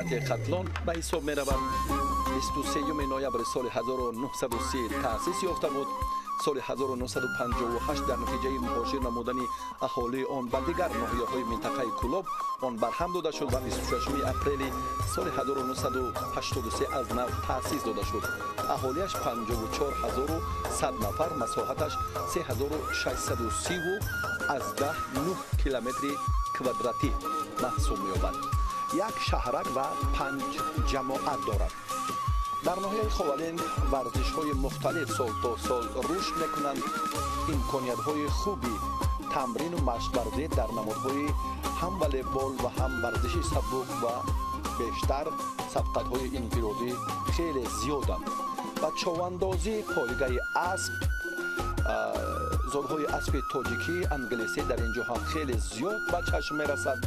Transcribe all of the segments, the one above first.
Вилояти Хатлон ба ҳисоб меравад. 23 ноябри соли 1930 таъсис ёфта буд. Соли 1958 дар натиҷаи муҳоҷир намудани аҳолии он ба дигар ноҳияҳои минтақаи Кӯлоб он барҳам дода шуд ва 26 апрели соли 1983 аз нав таъсис дода шуд. Аҳолиаш 54 100 нафар, масоҳаташ 3630,9 километри квадратӣ маҳсуб меёбад. Як шаҳрак ва панҷ ҷамоат дорад. Дар ноҳияи Ховалинг варзишҳои мухталиф сол то сол рушд мекунанд. Имкониятҳои хуби тамрину машқварзӣ дар намудҳои ҳам волейбол ва ҳам варзиши сабук ва бештар сабқатҳои инфиродӣ хеле зиёданд ва човандозӣ, пойгаи асп, зотҳои аспи тоҷикӣ, англисӣ дар ин ҷо ҳам хеле зиёд ба чашм мерасад.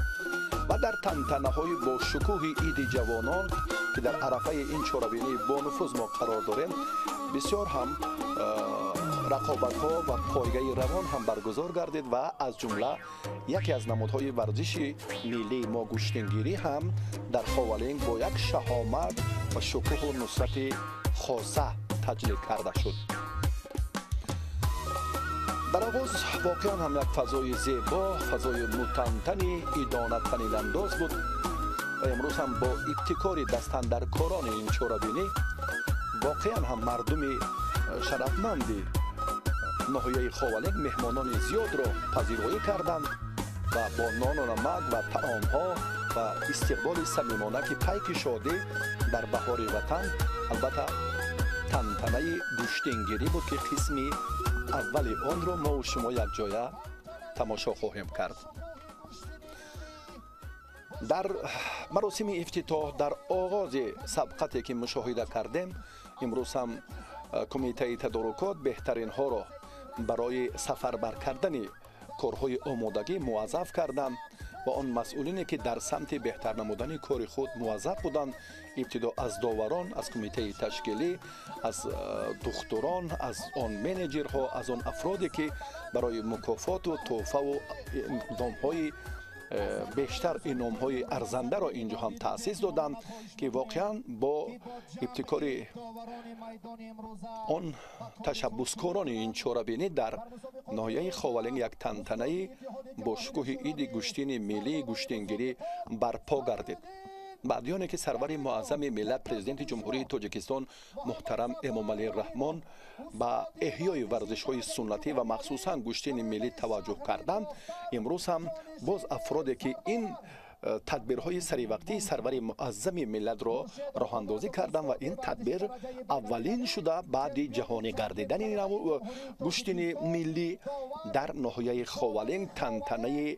Ва дар тантанаҳои бошукӯҳи иди ҷавонон, ки дар арафаи ин чорабинии бонуфуз мо қарор дорем, бисёр ҳам рақобатҳо ва пойгаи равон ҳам баргузор гардид ва аз ҷумла яке аз намудҳои варзиши миллии мо, гӯштингирӣ, ҳам дар Ховалинг бо як шаҳомат ва шукӯҳу нусрати хоса таҷлил карда шуд. Дар оғоз воқеан ҳам як фазои зебо, фазои мутантани идона танинандоз буд ва имрӯз ҳам бо ибтикори дастандаркорони ин чорабинӣ воқеан ҳам мардуми шарафманди ноҳияи Ховалинг меҳмонони зиёдро пазироӣ карданд ва бо нону намак ва таомҳо ва истиқболи самимона, ки пайки шодӣ дар баҳори ватан, албатта, тантанаи гӯштингирӣ буд, ки қисми аввали онро мову шумо якҷоя тамошо хоҳем кард. Дар маросими ифтитоҳ, дар оғози сабқате, ки мушоҳида кардем, имрӯз ҳам кумитаи тадорукот беҳтаринҳоро барои сафарбар кардани корҳои омодагӣ муваззаф карданд ва он масъулине, ки дар самти беҳтар намудани кори худ муваззаф буданд, ибтидо аз доварон, аз кумитаи ташкилӣ, аз духтурон, аз он менеҷерҳо, аз он афроде, ки барои мукофоту тӯҳфаву иқдомҳои бештар иномҳои арзандаро инҷо ҳам таъсис доданд, ки воқеан бо ибтикори он ташаббускорони ин чорабинӣ дар ноҳияи Ховалинг як тантанаи бошукӯҳи иди гӯштини миллии гӯштингирӣ барпо гардид. Баъди оне ки сарвари муаззами миллат, Президенти Ҷумҳурии Тоҷикистон муҳтарам Эмомалӣ Раҳмон ба эҳёи варзишҳои суннатӣ ва махсусан гӯштини миллӣ таваҷҷӯҳ карданд, имрӯз ҳам боз афроде, ки ин тадбирҳои саривақтии сарвари муаззами миллатро роҳандозӣ карданд ва ин тадбир аввалин шуда баъди ҷаҳонӣ гардидани гӯштини миллӣ дар ноҳияи Ховалинг тантанаи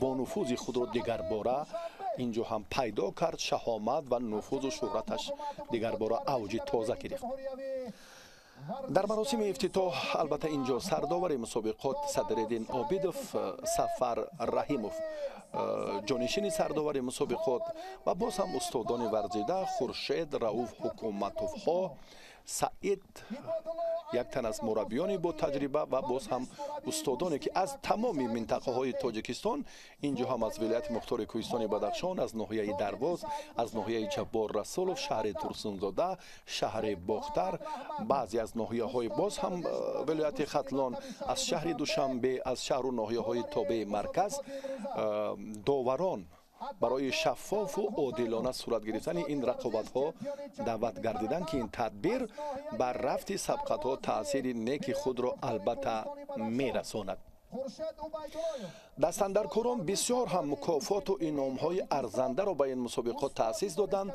бонуфузи худро дигарбора инҷо ҳам пайдо кард, шаҳомат ва нуфузу шӯҳраташ дигарбора авҷи тоза гирифт. Дар маросими ифтитоҳ, албатта, инҷо сардовари мусобиқот Садриддин Обидов, Сафар Раҳимов, ҷонишини сардовари мусобиқот ва боз ҳам устодони варзида Хуршед, Рауф Ҳукуматовҳо, Саид, як тан аз мураббиёни бо таҷриба ва боз ҳам устодоне, ки аз тамоми минтақаҳои Тоҷикистон, инҷо ҳам аз вилояти мухтори Кӯҳистони Бадахшон, аз ноҳияи Дарвоз, аз ноҳияи Ҷаббор Расулов, шаҳри Турсунзода, шаҳри Бохтар, баъзе аз ноҳияҳои боз ҳам вилояти Хатлон, аз шаҳри Душанбе, аз шаҳру ноҳияҳои тобеи марказ доварон барои шаффофу одилона сурат гирифтани ин рақобатҳо даъват гардиданд, ки ин тадбир бар рафти сабқатҳо таъсири неки худро, албатта, мерасонад. Дастандаркорон бисёр ҳам мукофоту иномҳои арзандаро ба ин мусобиқот таъсис доданд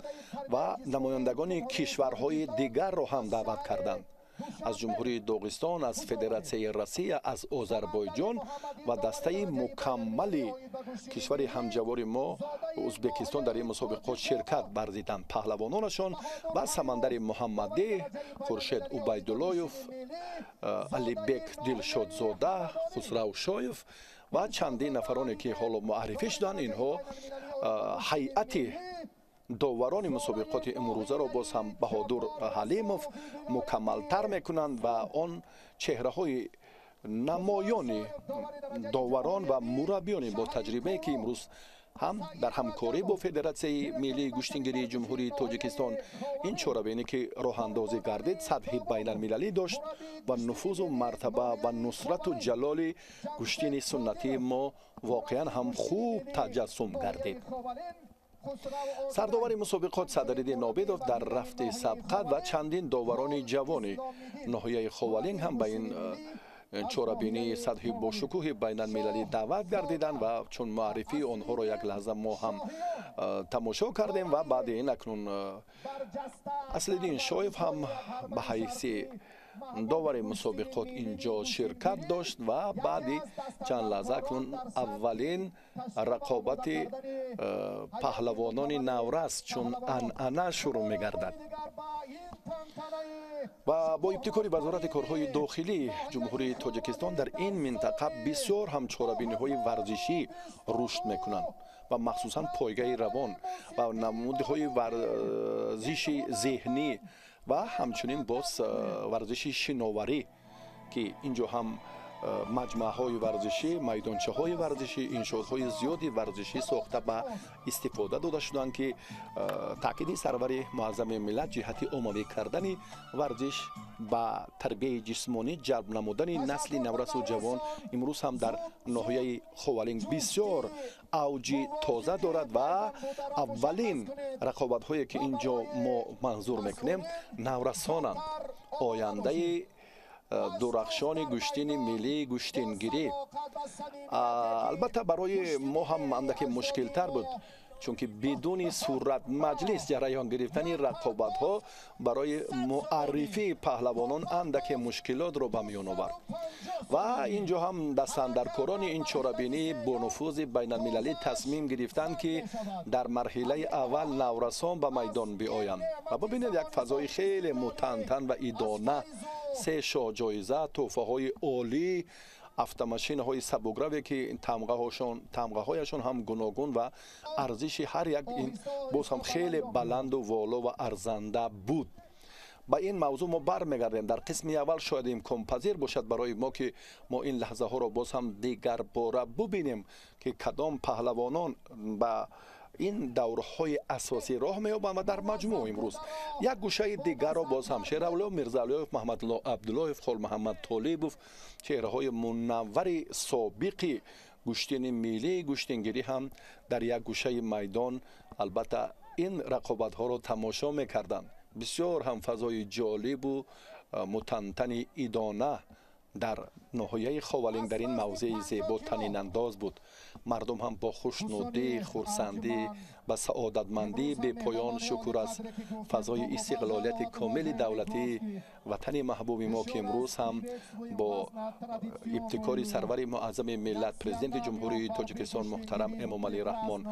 ва намояндагони кишварҳои дигарро ҳам даъват карданд: аз Ҷумҳурии Доғистон, аз Федератсияи Россия, аз Озарбойҷон ва дастаи мукаммали кишвари ҳамҷавори мо, Ӯзбекистон, дар ин мусобиқот ширкат варзиданд. Паҳлавононашон ва Самандари Муҳаммадӣ, Хуршед Убайдуллоев, Алибек Дилшодзода, Хусрав Шоев ва чандин нафароне, ки ҳоло муаррифӣ шуданд, инҳо ҳайати доварони мусобиқоти имрӯзаро боз ҳам Баҳодур Ҳалимов мукаммалтар мекунанд ва он чеҳраҳои намоёни доварон ва мураббиёни бо таҷрибае, ки имрӯз Ҳам дар ҳамкорӣ бо Федератсияи миллии гӯштингирии Ҷумҳурии Тоҷикистон ин чорабинӣ, ки роҳандозӣ гардид, сатҳи байналмилалӣ дошт ва нуфузу мартаба ва нусрату ҷалоли гӯштини суннатии мо воқеан ҳам хуб таҷассум гардид. Сардовари мусобиқот Садриддин Обидов дар рафти сабқат ва чандин доварони ҷавони ноҳияи Ховалинг ҳам ба ин чорабинии сатҳи бошукӯҳи байналмилалӣ даъват гардиданд ва чун муаррифии онҳоро як лаҳза мо ҳам тамошо кардем ва баъди ин акнун Аслиддин Шоев ҳам ба ҳайси довари мусобиқот инҷо ширкат дошт ва баъди чанд лаҳза акнун аввалин рақобати паҳлавонони наврас чун анъана шурӯъ мегардад. Ва бо ибтикори Вазорати корҳои дохилии Ҷумҳурии Тоҷикистон дар ин минтақа бисёр ҳам чорабиниҳои варзишӣ рушд мекунанд ва махсусан пойгаи равон ва намудҳои варзиши зеҳнӣ ва ҳамчунин боз варзиши шиноварӣ, ки инҷо ҳам маҷмӯаҳои варзишӣ, майдончаҳои варзишӣ, иншоотҳои зиёди варзишӣ сохта ба истифода дода шуданд, ки таъкиди сарвари муаззами миллат ҷиҳати оммавӣ кардани варзиш ба тарбияи ҷисмонӣ ҷалб намудани насли наврасу ҷавон имрӯз ҳам дар ноҳияи Ховалинг бисёр авҷи тоза дорад. Ва аввалин рақобатҳое, ки ин ҷо мо манзур мекунем, наврасонанд, ояндаи дурахшони гӯштини миллии гӯштингирӣ. Албатта, барои мо ҳам андаке мушкилтар буд, чунки бидуни суратмаҷлис ҷараён гирифтани рақобатҳо барои муаррифии паҳлавонон андаке мушкилотро ба миён овард. Ва ин ҷо ҳам дастандаркорони ин чорабинии бонуфузи байналмилалӣ тасмим гирифтанд, ки дар марҳилаи аввал наврасон ба майдон биоянд. Ва бибинед, як фазои хеле мутантан ва идона, се шоҳҷоиза, тӯҳфаҳои олӣ, автомашинаҳои сабукраве, ки тамғаҳояшон ҳам гуногун ва арзиши ҳар як ин боз ҳам хеле баланду воло ва арзанда буд. Ба ин мавзӯъ мо бармегардем дар қисми аввал. Шояд имконпазир бошад барои мо, ки мо ин лаҳзаҳоро боз ҳам дигарбора бубинем, ки кадом паҳлавонон ба ин даврҳои асосӣ роҳ меёбанд. Ва дар маҷмӯъ имрӯз як гӯшаи дигарро боз ҳам Шеравлиё Мирзаалиёев, Маҳмадулло Абдуллоев, Холмуҳаммад Толибов, чеҳраҳои мунаввари собиқи гӯштини миллии гӯштингирӣ ҳам дар як гӯшаи майдон албатта ин рақобатҳоро тамошо мекарданд. Бисёр ҳам фазои ҷолибу мутантани идона дар ноҳияи Ховалинг дар ин мавзеи зебо танинандоз буд. Мардум ҳам бо хушнудӣ, хурсандӣ ва саодатмандии бепоён шукр аз фазои истиқлолияти комили давлатии ватани маҳбуби мо, ки имрӯз ҳам бо ибтикори сарвари муаззами миллат, Президенти Ҷумҳурии Тоҷикистон муҳтарам Эмомалӣ Раҳмон,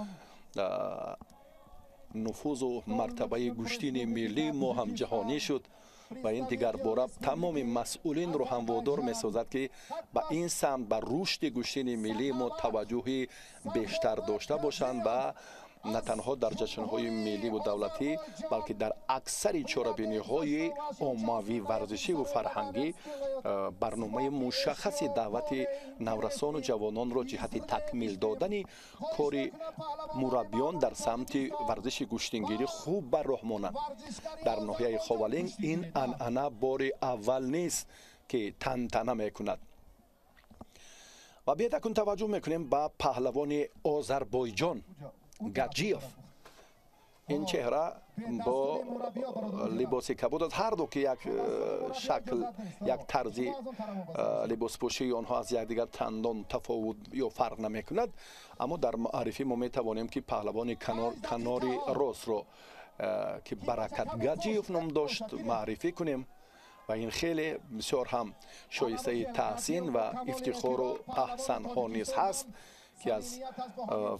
нуфузу мартабаи гӯштини миллии мо ҳам ҷаҳонӣ шуд ва ин дигарбора тамоми масъулинро ҳам водор месозад, ки ба ин самт, ба рушди гӯштини миллии мо таваҷҷӯҳи бештар дошта бошанд ва на танҳо дар ҷашнҳои милливу давлатӣ, балки дар аксари чорабиниҳои оммавӣ, варзишиву фарҳангӣ барномаи мушаххаси даъвати наврасону ҷавононро ҷиҳати такмил додани кори мураббиён дар самти варзиши гӯштингирӣ хуб ба роҳ монанд. Дар ноҳияи Ховалинг ин анъана бори аввал нест, ки тантана мекунад. Ва биед, акун таваҷҷӯҳ мекунем ба паҳлавони Озарбойҷон Гаджиев. Ин чеҳра бо либоси кабуд аст. Ҳарду ки як шакл, як тарзи либоспӯшии онҳо аз якдигар чандон тафовут ё фарқ намекунад, аммо дар муаррифӣ мо метавонем, ки паҳлавони канори ростро, ки Баракат Гаджиев ном дошт, муаррифӣ кунем. Ва ин хеле бисёр ҳам шоистаи таҳсин ва ифтихору аҳсанҳо низ ҳаст, ки аз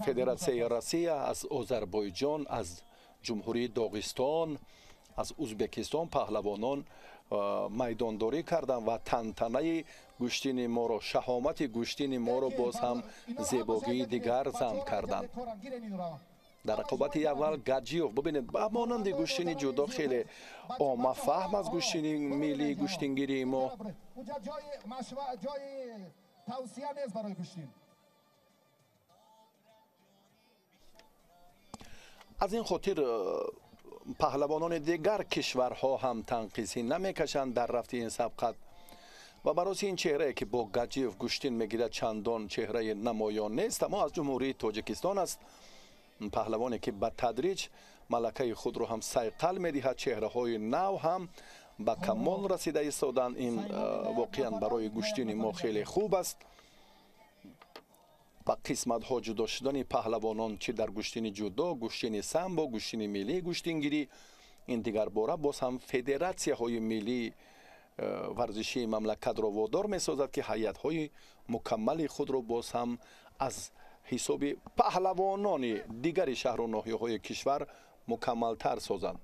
Федератсияи Россия, аз Озарбойҷон, аз Ҷумҳурии Доғистон, аз Узбекистон паҳлавонон майдондорӣ карданд ва тантанаи гӯштини моро, шаҳомати гӯштини моро боз ҳам зебогии дигар зам карданд. Дар рақобати аввал Гаджиев, бубинед, ба монанди гӯштини ҷудо хеле оммафаҳм аз гӯштини миллии гӯштингирии мо. Тавсия нест барои гӯштин. Аз ин хотир паҳлавонони дигар кишварҳо ҳам танқисӣ намекашанд дар рафти ин сабқат. Ва бароси ин чеҳрае ки бо Гаджиев гӯштин мегирад чандон чеҳраи намоён нест, аммо аз Ҷумҳурии Тоҷикистон аст. Паҳлавоне ки ба тадриҷ малакаи худро ҳам сайқал медиҳад, чеҳраҳои нав ҳам ба камол расида истоданд. Ин воқеан барои гӯштини мо хеле хуб аст. Ба қисматҳо ҷудо шудани паҳлавонон чӣ дар гӯштини ҷудо, гӯштини самбо, гӯштини миллии гӯштингирӣ, ин дигарбора боз ҳам федератсияҳои миллии варзишии мамлакатро водор месозад, ки ҳайатҳои мукаммали худро боз ҳам аз ҳисоби паҳлавонони дигари шаҳру ноҳияҳои кишвар мукаммалтар созанд.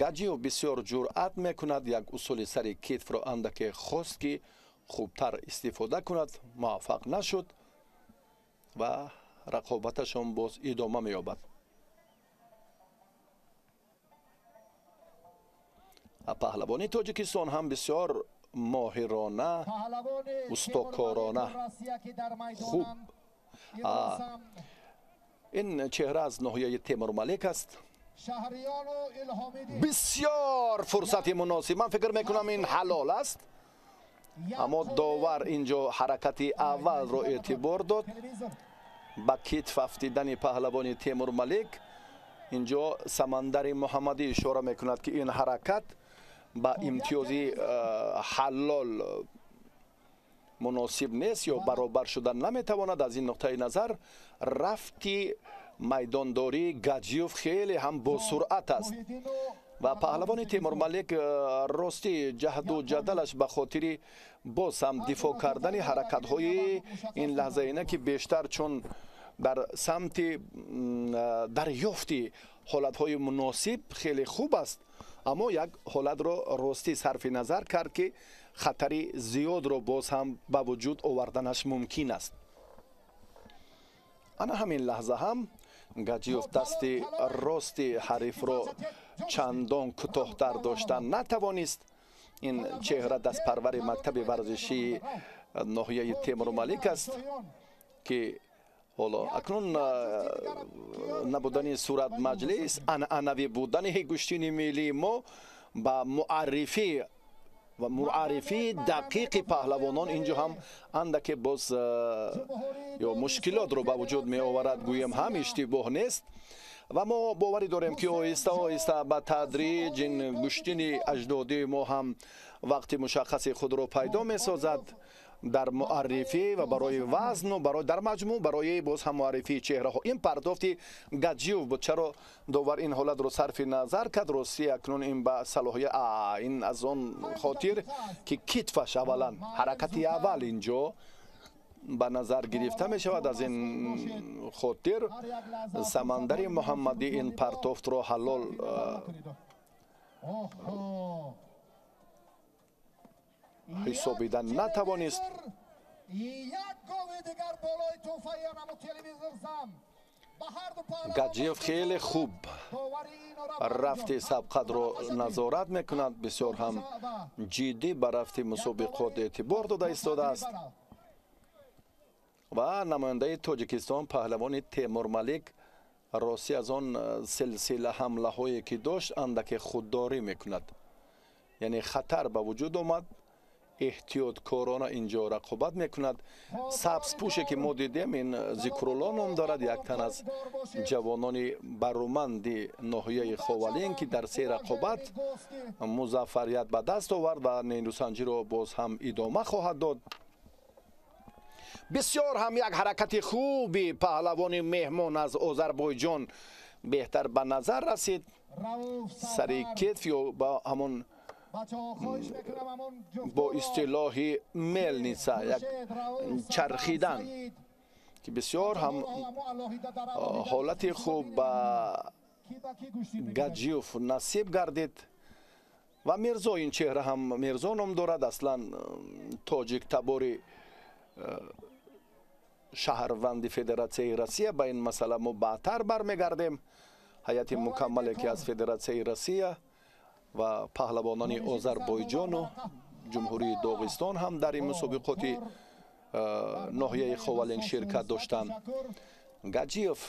Гаджиев бисёр ҷуръат мекунад, як усули сари китфро андаке хост, ки хубтар истифода кунад, муваффақ нашуд ва рақобаташон боз идома меёбад. Паҳлавони Тоҷикистон ҳам бисёр моҳирона, устокорона хуб. Ин чеҳра аз ноҳияи Темурмалик аст. Бисёр фурсати муносиб, ман фикр мекунам ин ҳалол аст, аммо довар инҷо ҳаракати аввалро эътибор дод. Ба китф афтидани паҳлавони Темурмалик инҷо Самандари Муҳаммадӣ ишора мекунад, ки ин ҳаракат ба имтиёзи ҳалол муносиб нест ё баробар шуда наметавонад. Аз ин нуқтаи назар рафти майдондории Гаджиев хеле ҳам босуръат аст ва паҳлавони Темурмалик ростӣ ҷаҳду ҷадалаш ба хотири боз ҳам дифоъ кардани ҳаракатҳои ин лаҳзаина, ки бештар чун дар самти дарёфти ҳолатҳои муносиб хеле хуб аст, аммо як ҳолатро ростӣ сарфи назар кард, ки хатари зиёдро боз ҳам ба вуҷуд оварданаш мумкин аст. Ана ҳамин лаҳза ҳам Гаджиев дасти рости ҳарифро чандон кӯтоҳтар дошта натавонист. Ин чеҳра дастпарвари мактаби варзишии ноҳияи Темурмалик аст, ки ҳоло акнун набудани сурат маҷлис, анъанавӣ будани гӯштини миллии мо ба муаррифӣ ва муаррифии дақиқи паҳлавонон инҷо ҳам андаке боз ё мушкилотро ба вуҷуд меоварад, гӯем ҳам иштибоҳ нест. Ва мо боварӣ дорем, ки оҳиста оҳиста ба тадриҷ ин гӯштини аҷдодии мо ҳам вақти мушаххаси худро пайдо месозад дар муаррифӣ ва барои вазну барои дар маҷмӯъ барои боз ҳам муаррифии чеҳраҳо. Ин пардохти Гаджиев буд. Чаро довар ин ҳолатро сарфи назар кард? Ростӣ акнун ин ба салоҳия ин аз он хотир, ки китфаш аввалан ҳаракати аввал инҷо ба назар гирифта мешавад. Аз ин хотир Самандари Муҳаммадӣ ин партофтро ҳалол ҳисобида натавонист. Гаджиев хеле хуб рафти сабқатро назорат мекунад, бисёр ҳам ҷиддӣ ба рафти мусобиқот эътибор дода истодааст. Ва намояндаи Тоҷикистон паҳлавони Темурмалик ростӣ аз он силсила ҳамлаҳое ки дошт андаке худдорӣ мекунад, яъне хатар ба вуҷуд омад, эҳтиёткорона инҷо рақобат мекунад. Сабзпӯше ки мо дидем ин Зикрулло ном дорад, як тан аз ҷавонони баруманди ноҳияи Ховалин, ки дар се рақобат музаффарият ба даст овард ва нерӯсанҷиро боз ҳам идома хоҳад дод. Бисёр ҳам як ҳаракати хуби паҳлавони меҳмон аз Озарбойҷон беҳтар ба назар расид. Сари китф ё ба ҳамон бо истилоҳи мелница як чархидан, ки бисёр ҳам ҳолати хуб ба Гаджиев насиб гардид. Ва Мирзо, ин чеҳра ҳам Мирзо ном дорад, аслан тоҷик табори шаҳрванди Федератсияи Россия. Ба ин масъала мо баъдтар бармегардем. Ҳайати мукаммале ки аз Федератсияи Россия ва паҳлавонони Озарбойҷону Ҷумҳурии Доғистон ҳам дар ин мусобиқоти ноҳияи Ховалинг ширкат доштанд. Гаджиев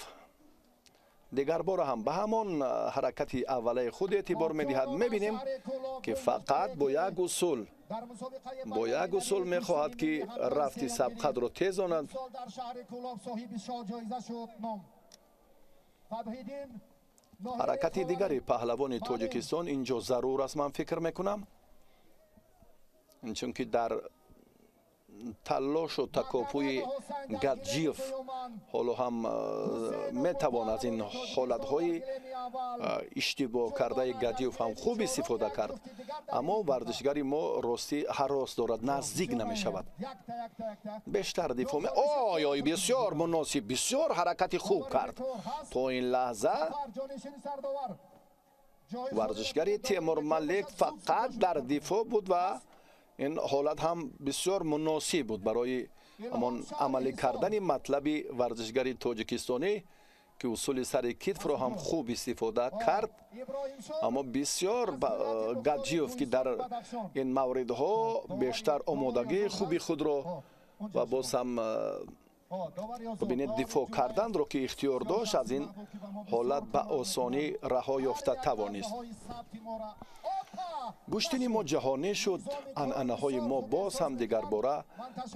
дигарбора ҳам ба ҳамон ҳаракати аввалаи худ эътибор медиҳад. Мебинем, ки фақат бо як усул мехоҳад, ки рафти сабқатро тезонад. Ҳаракати дигари паҳлавони Тоҷикистон инҷо зарур аст, ман фикр мекунам, чунки дар талошу такопӯи Гаджиев ҳоло ҳам метавон аз ин ҳолатҳои иштибоҳ кардаи Гаджиев ҳам хуб истифода кард, аммо варзишгари мо ростӣ ҳарос дорад, наздик намешавад, бештар дифоъ. Ой ой, бисёр муносиб, бисёр ҳаракати хуб кард. То ин лаҳза варзишгари Темурмалик фақат дар дифоъ буд ва ин ҳолат ҳам бисёр муносиб буд барои ҳамон амалӣ кардани матлаби варзишгари тоҷикистонӣ, ки усули сари китфро ҳам хуб истифода кард. Аммо бисёр Гаджиев, ки дар ин мавридҳо бештар омодагии хуби худро ва боз ҳам бибинед дифоъ карданро ки ихтиёр дошт, аз ин ҳолат ба осонӣ раҳо ёфта тавонист. Гӯштини мо ҷаҳонӣ шуд, анъанаҳои мо боз ҳам дигарбора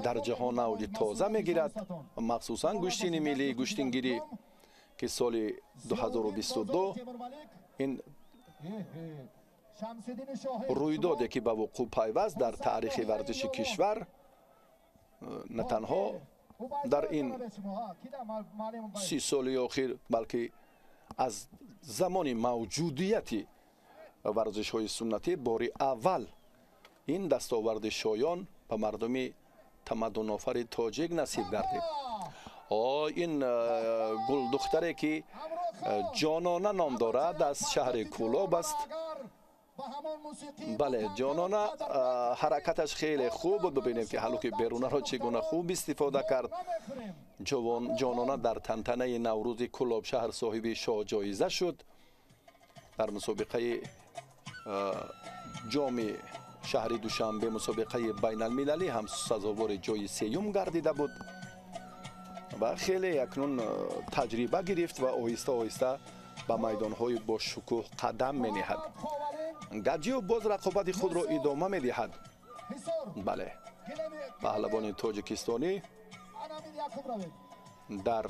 дар ҷаҳон авҷи тоза мегирад, махсусан гӯштини миллии гӯштингирӣ, ки соли 2022 ин рӯйдоде ки ба вуқӯъ пайваст дар таърихи варзиши кишвар, на танҳо дар ин 30 соли охир, балки аз замони мавҷудияти варзишҳои суннатӣ бори аввал ин дастоварди шоён ба мардуми тамаддунофари тоҷик насиб гардид. Ин гулдухтаре ки Ҷонона ном дорад, аз шаҳри Кӯлоб аст. Бале, Ҷонона ҳаракаташ хеле хуб буд. Бибинем, ки ҳалуки берунаро чӣ гуна хуб истифода кард. Ҷонона дар тантанаи Наврӯзи Кӯлобшаҳр соҳиби шоҳҷоиза шуд. Дар мусобиқаи ҷоми шаҳри Душанбе, мусобиқаи байналмилалӣ ҳам сазовори ҷои сеюм гардида буд ва хеле акнун таҷриба гирифт ва оҳиста оҳиста ба майдонҳои бошукӯҳ қадам менеҳад. Гаджиев боз рақобати худро идома медиҳад. Бале, паҳлавони тоҷикистонӣ дар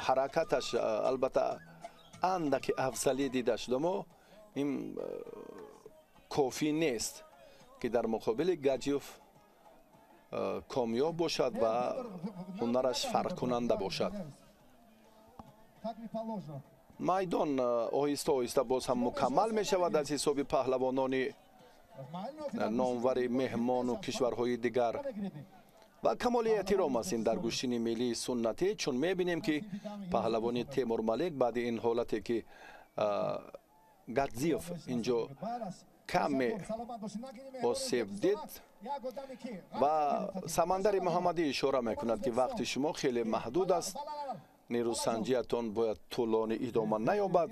ҳаракаташ албатта андаки афзалӣ дида шуд, аммо ин кофӣ нест, ки дар муқобили Гаджиев комёб бошад ва ҳунараш фарқкунанда бошад. Майдон оҳиста оҳиста боз ҳам мукаммал мешавад аз ҳисоби паҳлавонони номвари меҳмону кишварҳои дигар. Ва камоли эҳтиром аст ин дар гӯштини миллии суннатӣ, чун мебинем, ки паҳлавони Темурмалик баъди ин ҳолате ки Гадзиев инҷо каме осеб дид ва Самандари Муҳаммадӣ ишора мекунад, ки вақти шумо хеле маҳдуд аст, нерӯсанҷиятон бояд тӯлонӣ идома наёбад.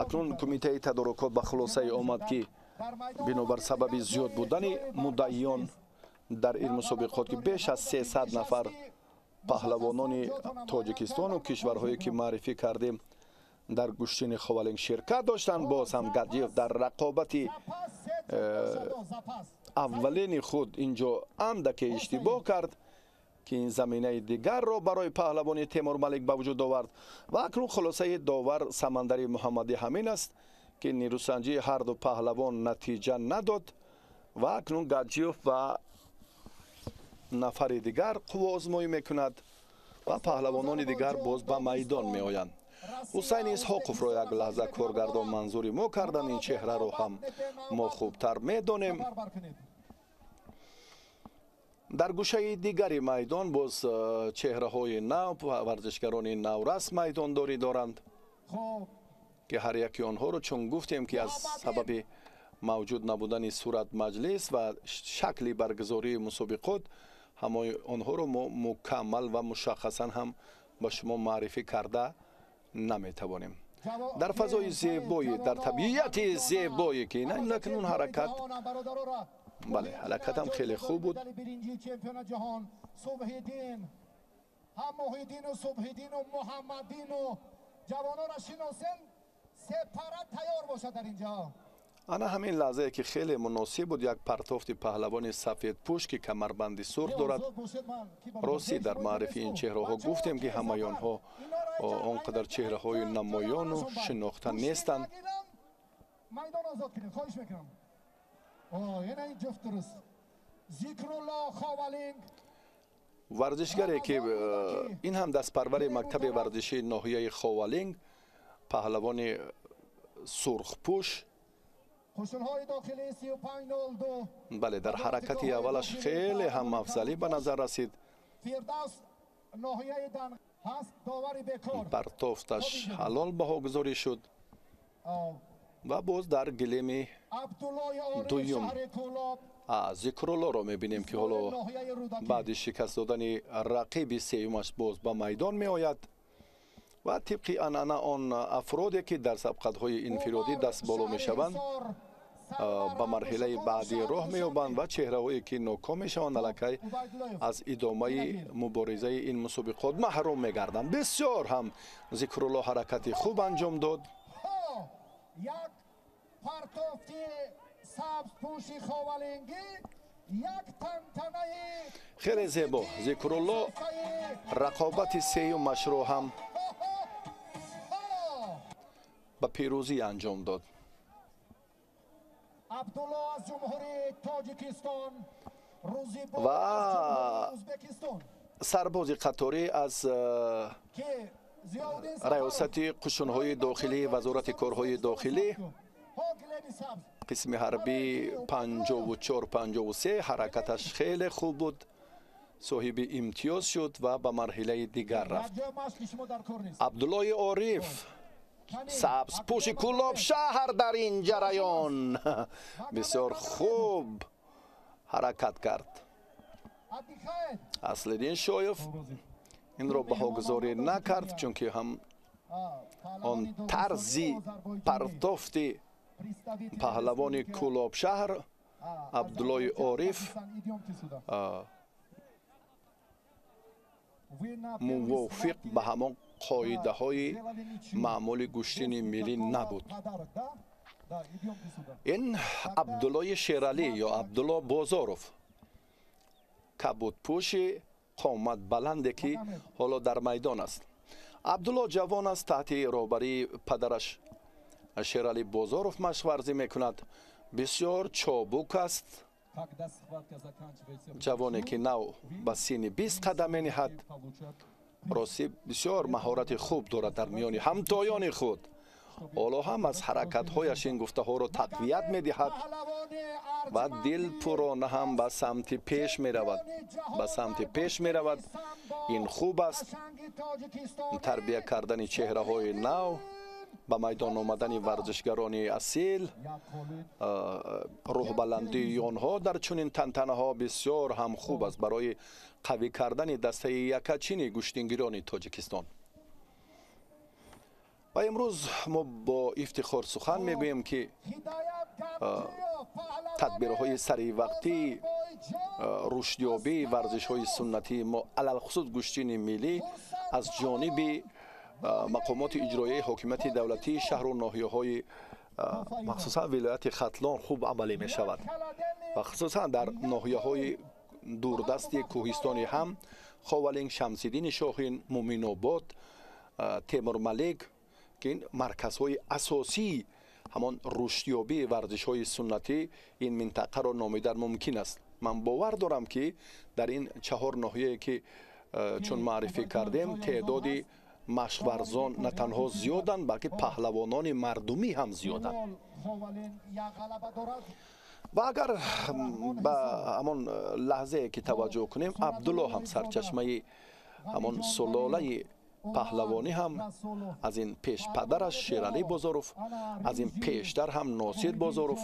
Акнун кумитаи тадорукот ба хулосае омад, ки бинобар сабаби зиёд будани муддаиён дар ин мусобиқот, ки беш аз 300 нафар паҳлавонони тоҷикистону кишварҳое ки маърифӣ кардем дар гӯштини Ховалинг ширкат доштанд, боз ҳам Гаджиев дар рақобати аввалини худ инҷо андаке иштибоҳ кард, ки ин заминаи дигарро барои паҳлавони Темурмалик ба вуҷуд овард. Ва акнун хулосаи довар Самандари Муҳаммадӣ ҳамин аст, ки нерӯсанҷии ҳарду паҳлавон натиҷа надод ва акнун Гаджиев ва нафари дигар қувваозмоӣ мекунад ва паҳлавонони дигар боз ба майдон меоянд. Ҳусайн Исҳоқовро як лаҳза коргардон манзури мо карданд. Ин чеҳраро ҳам мо хубтар медонем. Дар гӯшаи дигари майдон боз чеҳраҳои нав ва варзишгарони наврас майдондорӣ доранд, ки ҳар яки онҳоро чун гуфтем, ки аз сабаби мавҷуд набудани сурат маҷлис ва шакли баргузории мусобиқот ҳамаи онҳоро мо мукаммал ва мушаххасан ҳам ба шумо маърифӣ карда наметавонем. Дар фазои зебоӣ, дар табиати зебое, ки накунун ҳаракат, бале, ҳаракатам хеле хуб буд. Ҳам Муҳиддину Субҳиддину Муҳаммаддину ҷавононро шиносем, сепара тайёр бошад дар инҷо. Ана ҳамин лаҳзае ки хеле муносиб буд, як партофти паҳлавони сафедпӯш, ки камарбанди сурх дорад. Ростӣ, дар маърифи ин чеҳраҳо гуфтем, ки ҳамаи онҳо он қадар чеҳраҳои намоёну шинохта нестанд. Майдон озод кунед, хоҳиш мекунам. Ина ин ҷуфт дуруст. Зикрулло, Ховалинг. Варзишгаре ки ин ҳам дастпарвари мактаби варзишии ноҳияи Ховалинг, паҳлавони сурхпӯш. Қӯшунҳои дохилӣ 35-02. Бале, дар ҳаракати аввалаш хеле ҳам афзалӣ ба назар расид. Фирдавс, ноҳияи Дан ҳаст, довари бекор. Партофташ ҳалол баҳогузорӣ шуд ва боз дар гилеми дуюм Зикруллоро мебинем, ки ҳоло баъди шикаст додани рақиби сеюмаш боз ба майдон меояд. Ва тибқи анъана он афроде, ки дар сабқатҳои инфиродӣ даст боло мешаванд, ба марҳилаи баъдӣ роҳ меёбанд ва чеҳраҳое, ки ноком мешаванд, аллакай аз идомаи муборизаи ин мусобиқот маҳрум мегарданд. Бисёр ҳам Зикрулло ҳаракати хуб анҷом дод. Як партофти сабзпӯши ховалингӣ, як тантанаи хеле зебо. Зикрулло рақобати сеюмашро ҳам ба пирӯзӣ анҷом дод. Абдулло аз Ҷумҳурии Тоҷикистон, ва сарбози қаторӣ аз раёсати қушунҳои дохилии Вазорати корҳои дохилӣ, қисми ҳарбӣ 54-53, ҳаракаташ хеле хуб буд, соҳиби имтиёз шуд ва ба марҳилаи дигар рафт. Абдуллои Ориф, сабзпӯши Кӯлоб шаҳр, дар ин ҷараён бисёр хуб ҳаракат кард. Аслиддин Шоев инро баҳогузорӣ накард, чунки ҳам он тарзи партофти паҳлавони Кӯлобшаҳр Абдуллои Ориф мувофиқ ба ҳамон қоидаҳои маъмули гӯштини миллӣ набуд. Ин Абдуллои Шералӣ ё Абдулло Бозоров, кабудпӯши қомат баланде, ки ҳоло дар майдон аст. Абдулло ҷавон аст, таҳти роҳбарии падараш Шералӣ Бозоров машқварзӣ мекунад. Бисёр чобук аст, ҷавоне, ки нав ба синни 20 қадам мениҳад. Ростӣ, бисёр маҳорати хуб дорад дар миёни ҳамтоёни худ. Ҳоло ҳам аз ҳаракатҳояш ин гуфтаҳоро тақвият медиҳад ва дилпурона ҳам ба самти пеш меравад, ба самти пеш меравад. Ин хуб аст. Тарбия кардани чеҳраҳои нав, ба майдон омадани варзишгарони асил, рӯҳбаландии онҳо дар чунин тантанаҳо бисёр ҳам хуб аст барои қавӣ кардани дастаи якачини гӯштингирони Тоҷикистон. Ва имрӯз мо бо ифтихор сухан мегӯем, ки тадбирҳои саривақтии рушдёбии варзишҳои суннатии мо, алалхусус гӯштини миллӣ, аз ҷониби мақомоти иҷроияи ҳокимияти давлатии шаҳру ноҳияҳои, махсусан вилояти Хатлон, хуб амалӣ мешавад ва хусусан дар ноҳияҳои дурдасти кӯҳистони ҳам Ховалинг, Шамсиддини Шоҳин, Муминобод, Темурмалик, ки ин марказҳои асосии ҳамон рушдёбии варзишҳои суннатӣ ин минтақаро номидан мумкин аст. Ман бовар дорам, ки дар ин чаҳор ноҳияе, ки чун маърифӣ кардем, теъдоди машқварзон на танҳо зиёданд, балки паҳлавонони мардумӣ ҳам зиёданд. Ва агар ба ҳамон лаҳзае ки таваҷҷӯҳ кунем, Абдулло ҳам сарчашмаи ҳамон сулолаи паҳлавонӣ ҳам аз ин пеш падараш Шералӣ Бозоров, аз ин пештар ҳам Носир Бозоров,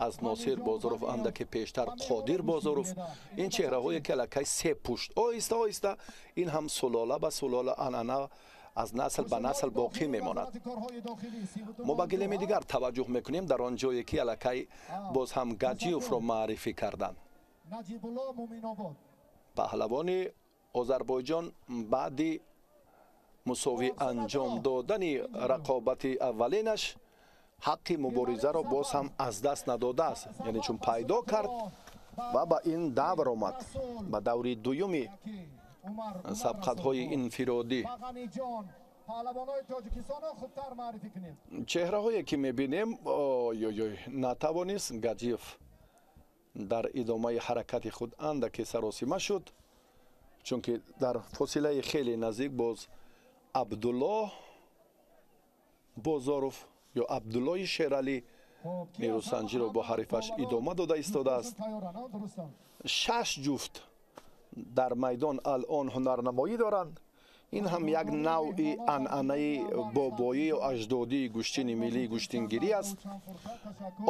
аз Носир Бозоров андаке пештар Қодир Бозоров. Ин чеҳраҳое, ки аллакай се пушт оҳиста оҳиста ин ҳам сулола ба сулола, анъана аз насл ба насл боқӣ мемонад. Мо ба гилеми дигар таваҷҷӯҳ мекунем, дар он ҷое ки аллакай боз ҳам Гаҷиевро маърифӣ карданд, паҳлавони Озарбойҷон баъди мусовӣ анҷом додани рақобати аввалинаш ҳаққи муборизаро боз ҳам аз даст надодааст, яъне чун пайдо кард ва ба ин давр омад, ба даври дуюми сабқатҳои инфиродӣ. Чеҳраҳое ки мебинем, ой-ой, натавонист Гаджиев дар идомаи ҳаракати худ андаке саросима шуд, чунки дар фосилаи хеле наздик боз Абдуллоҳ Бозоров ё Абдуллоҳи Шералӣ нерӯсанҷиро бо ҳарифаш идома дода истодааст. 6 ҷуфт дар майдон алон ҳунарнамоӣ доранд. Ин ҳам як навъи анъанаи бобоию аҷдодии гӯштини миллии гӯштингирӣ аст.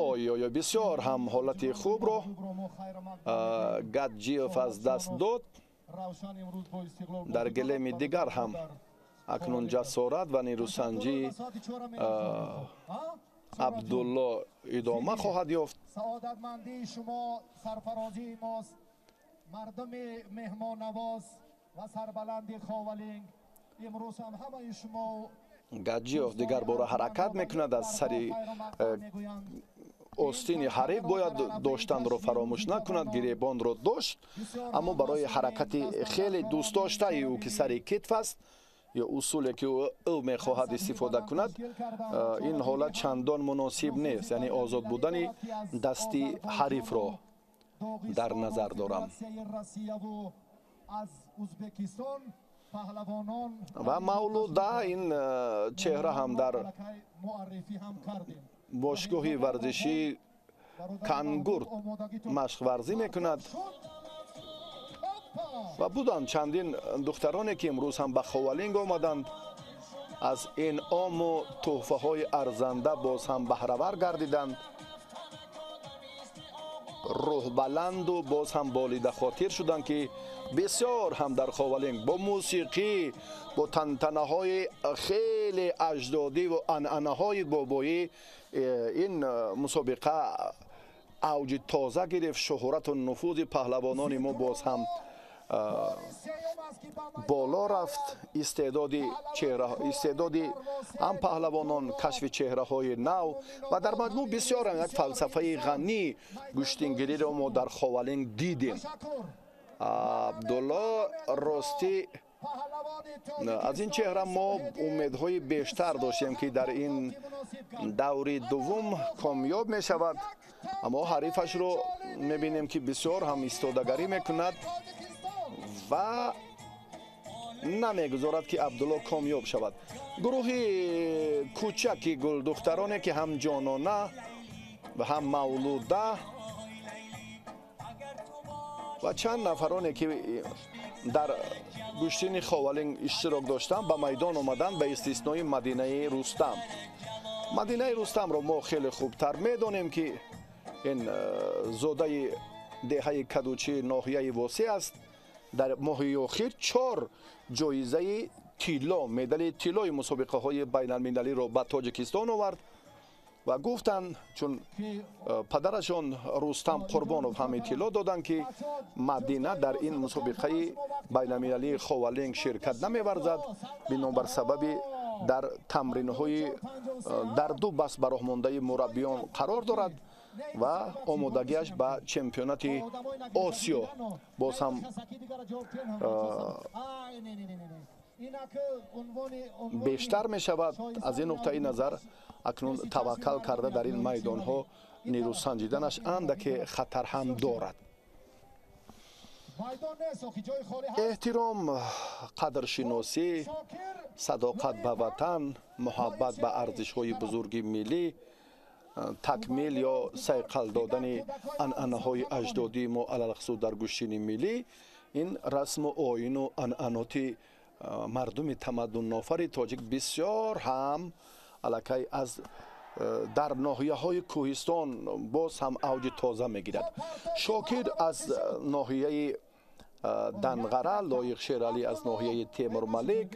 Ой-ой, бисёр ҳам ҳолати хубро Гаджиев аз даст дод. Дар гилеми дигар ҳам акнун ҷасорат ва нерӯсанҷии Абдулло идома хоҳад ёфт. Саодатмандии шумо сарфарозии мост, мардуми меҳмоннавоз ва сарбаланди Ховалинг. Имрӯз ҳам ҳамаи шумо. Гаджиев дигар бора ҳаракат мекунад, аз сари остини ҳариф бояд доштанро фаромӯш накунад, гиребонро дошт, аммо барои ҳаракати хеле дӯстдоштаи ӯ ки сари китф аст ё усуле ки ӯ мехоҳад истифода кунад, ин ҳолат чандон муносиб нест, яъне озод будани дасти ҳарифро дар назар дорам. Ва Мавлуда ин чеҳра ҳам дар бошгоҳи варзишии Кангурд машқварзӣ мекунад ва буданд чандин духтароне ки имрӯз ҳам ба Ховалинг омаданд, аз инъому тӯҳфаҳои арзанда боз ҳам баҳравар гардиданд, рӯҳбаланду боз ҳам болидахотир шуданд ки бисёр ҳам дар Ховалинг бо мусиқӣ, бо тантанаҳои хеле аҷдодӣ ва анъанаҳои бобоӣ ин мусобиқа авҷи тоза гирифт. Шуҳрату нуфузи паҳлавонони мо боз ҳам боло рафт. Истеъдоди ҳам паҳлавонон, кашфи чеҳраҳои нав ва дар маҷмӯъ бисёр ҳам як фалсафаи ғании гӯштингириро мо дар Ховалинг дидем. Абдулло ростӣ аз ин чеҳра мо умедҳои бештар доштем ки дар ин даври дуввум комёб мешавад, аммо ҳарифашро мебинем ки бисёр ҳам истодагарӣ мекунад ва намегузорад ки Абдулло комёб шавад. Гурӯҳи кӯчаки гулдухтароне ки ҳам ҷонона ва ҳам Мавлуда ва чанд нафароне ки дар гӯштини Ховалинг иштирок доштанд ба майдон омаданд, ба истиснои Мадинаи Рустам. Мадинаи Рустамро мо хеле хубтар медонем ки ин зодаи деҳаи Кадучи ноҳияи Восеъ аст. Дар моҳи охир 4 ҷоизаи тилло, медали тиллои мусобиқаҳои байналмилалиро ба Тоҷикистон овард ва гуфтанд, чун падарашон Рустам Қурбонов ҳам иттилоъ доданд ки Мадина дар ин мусобиқаи байналмилалии Ховалинг ширкат намеварзад, бинобар сабаби дар тамринҳои дар ду бас ба роҳ мондаи мураббиён қарор дорад ва омодагиаш ба чемпионати Осиё боз ҳам бештар мешавад. Аз ин нуқтаи назар акнун таваккал карда дар ин майдонҳо нерӯсанҷиданаш андаке хатар ҳам дорад. Эҳтиром, қадршиносӣ, садоқат ба ватан, муҳаббат ба арзишҳои бузурги миллӣ, такмил ё сайқал додани анъанаҳои аҷдодии мо алалхусус дар гӯштини миллӣ, ин расму оину анъаноти мардуми тамаддуннофари тоҷик бисёр ҳам аллакай аз дар ноҳияҳои кӯҳистон боз ҳам авҷи тоза мегирад. Шокир аз ноҳияи Данғара, Лоиқ Шералӣ аз ноҳияи Темурмалик,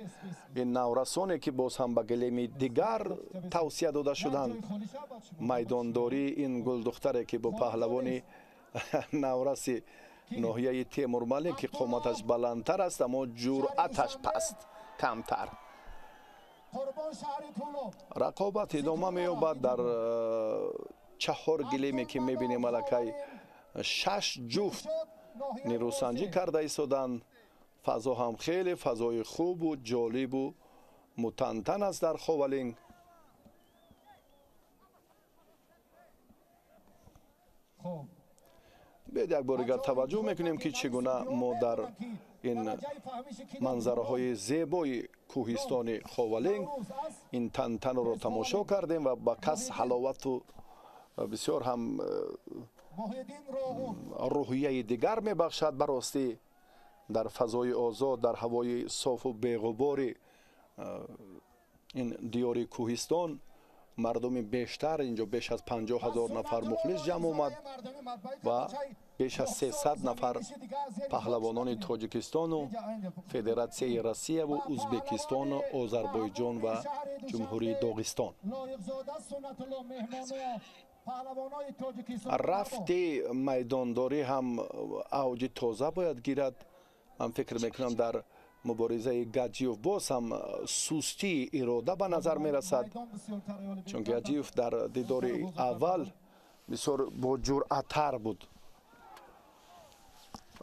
ин наврасоне ки боз ҳам ба гилеми дигар тавсия дода шуданд, майдондории ин гулдухтаре ки бо паҳлавони навраси ноҳияи Темурмалик, ки қоматаш баландтар аст, аммо ҷуръаташ паст, камтар. Рақобат идома меёбад. Дар чаҳор гилеме ки мебинем, аллакай шаш ҷуфт нерӯсанҷӣ карда истоданд. Фазо ҳам хеле фазои хубу ҷолибу мутантан аст дар Ховалинг. Биёед як бор дигар таваҷҷӯҳ мекунем, ки чӣ гуна мо дар ин манзараҳои зебои кӯҳистони Ховалинг ин тантаноро тамошо кардем ва ба кас ҳаловату бисёр ҳам рӯҳияи дигар мебахшад. Ба ростӣ, дар фазои озод, дар ҳавои софу беғубори ин диёри кӯҳистон мардуми бештар, инҷо беш аз 50 000 нафар мухлис ҷамъ омад ва беш аз 300 нафар паҳлавонони Тоҷикистону Федератсияи Россияву Узбекистону Озарбойҷон ва Ҷумҳурии Доғистон. Рафти майдондорӣ ҳам авҷи тоза бояд гирад. Ман фикр мекунам, дар муборизаи Гаджиев боз ҳам сустии ирода ба назар мерасад, чун Гаджиев дар дидори аввал бисёр боҷуръаттар буд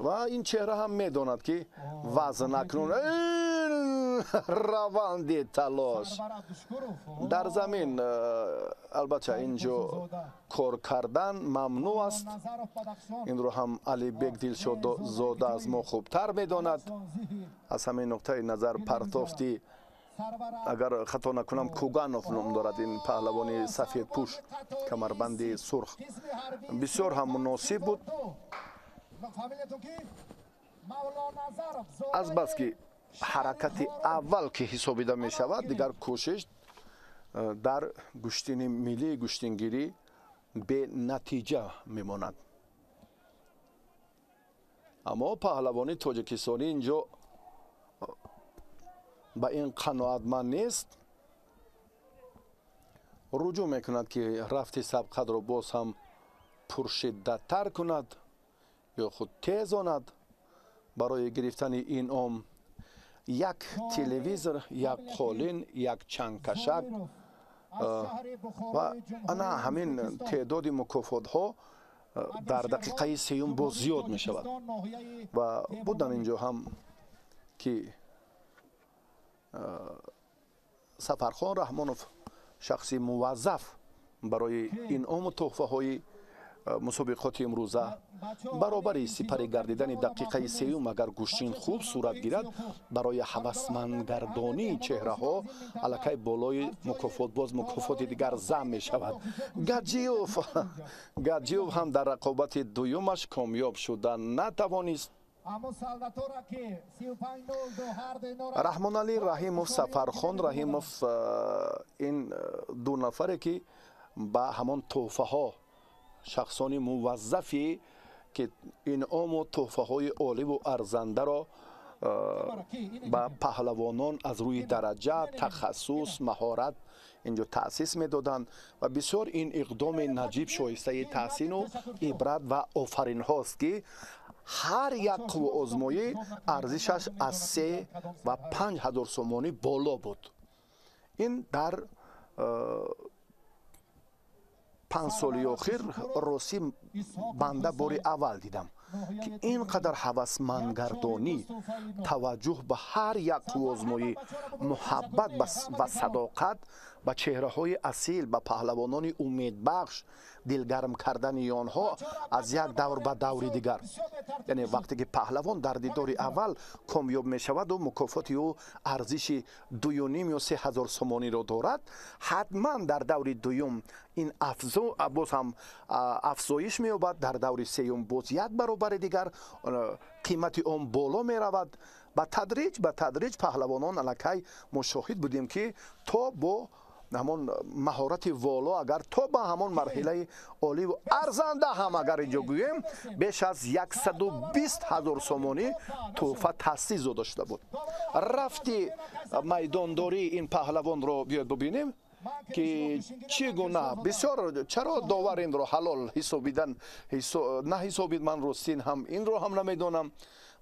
ва ин чеҳра ҳам медонад, ки вазн акнун раванди талош дар замин. Албатта, инҷо кор кардан мамнӯъ аст. Инро ҳам Алибек Дилшодзода аз мо хубтар медонад. Аз ҳамин нуқтаи назар партофти, агар хато накунам, Куганов ном дорад ин паҳлавони сафедпӯш, камарбанди сурх, бисёр ҳам муносиб буд. Азбаски ҳаракати аввал ки ҳисобида мешавад, дигар кӯшиш дар гӯштини миллии гӯштингирӣ бенатиҷа мемонад. Аммо паҳлавони тоҷикистонӣ инҷо ба ин қаноатманд нест, руҷӯъ мекунад, ки рафти сабқатро боз ҳам пуршиддаттар кунад ё худ тезонад барои гирифтани инъом: як телевизор, як қолин, як чангкашак ва ана ҳамин теъдоди мукофотҳо дар дақиқаи сеюм боз зиёд мешавад. Ва будан инҷо ҳам ки Сафархон Раҳмонов, шахси муваззаф барои инъому тӯҳфаҳои мусобиқоти имрӯза, баробари сипарӣ гардидани дақиқаи сеюм, агар гӯштин хуб сурат гирад, барои ҳавасмандгардонии чеҳраҳо аллакай болои мукофот боз мукофоти дигар зам мешавад. Гаджиев ҳам дар рақобати дуюмаш комёб шуда натавонист. Раҳмоналӣ Раҳимов, Сафархон Раҳимов, ин ду нафаре ки ба ҳамон тӯҳфаҳо, шахсони муваззафе ки инъому тӯҳфаҳои оливу арзандаро ба паҳлавонон аз рӯи дараҷа, тахассус, маҳорат инҷо таъсис медоданд. Ва бисёр ин иқдоми наҷиб шоистаи таҳсину ибрат ва офаринҳост, ки ҳар як қувваозмоӣ арзишаш аз 3 ва 5 ҳазор сомонӣ боло буд. Ин дар 5 соли охир ростӣ банда бори аввал дидам, ки ин қадар ҳавасмандгардонӣ, таваҷҷӯҳ ба ҳар як қувваозмоӣ, муҳаббат ва садоқат ба чеҳраҳои асил, ба паҳлавонони умедбахш, дилгарм кардани онҳо аз як давр ба даври дигар. Яъне вақте ки паҳлавон дар дидори аввал комёб мешаваду мукофоти ӯ арзиши 2,5 ё 3 ҳазор сомониро дорад, ҳатман дар даври дуюм ин боз ҳам афзоиш меёбад, дар даври сеюм боз як баробари дигар қимати он боло меравад. Ба тадриҷ, ба тадриҷ паҳлавонон, аллакай мо шоҳид будем, ки то бо ҳамон маҳорати воло, агар то ба ҳамон марҳилаи оливу арзанда ҳам агар инҷо гӯем, беш аз 120 ҳазор сомонӣ тӯҳфа таъсис дода шуда буд. Рафти майдондории ин паҳлавонро биёед бубинем. Ки чӣ гуна бисёр чаро довар инро ҳалол ҳисобидан наҳисобид, ман ростин ҳам инро ҳам намедонам.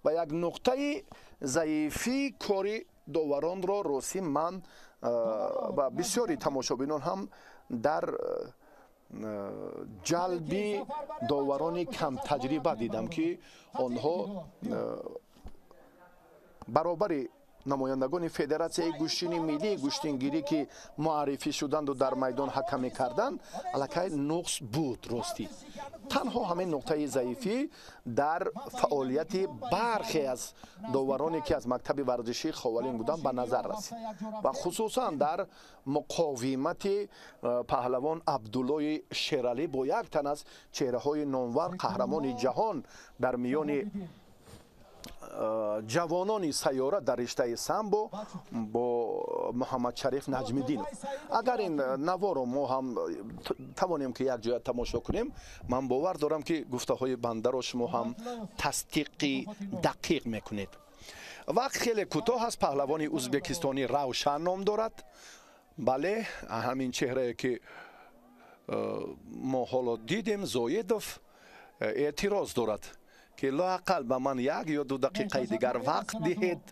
Ва як нуқтаи заифии кори доваронро ростӣ ман ва бисёри тамошобинон ҳам дар ҷалби доварони камтаҷриба дидам, ки онҳо баробари намояндагони федератсияи гӯштини миллии гӯштингирӣ, ки муаррифӣ шуданду дар майдон ҳакамӣ карданд, аллакай нуқс буд. Ростӣ танҳо ҳамин нуқтаи заифӣ дар фаъолияти бархе аз довароне, ки аз мактаби варзишии Ховалинг буданд, ба назар расид ва хусусан дар муқовимати паҳлавон Абдуллои Шералӣ бо як тан аз чеҳраҳои номвар, қаҳрамони ҷаҳон дар миёни ҷавонони сайёра дар риштаи самбо бо Муҳаммадшариф Наҷмиддинов. Агар ин наворо мо ҳам тавонем, ки якҷоя тамошо кунем, ман бовар дорам, ки гуфтаҳои бандаро шумо ҳам тасдиқи дақиқ мекунед. Вақт хеле кӯтоҳ аст. Паҳлавони ӯзбекистонӣ Равшан ном дорад. Бале, ҳамин чеҳрае, ки мо ҳоло дидем, Зоидов эътироз дорад, ки лоақал ба ман 1 ё 2 дақиқаи дигар вақт диҳед.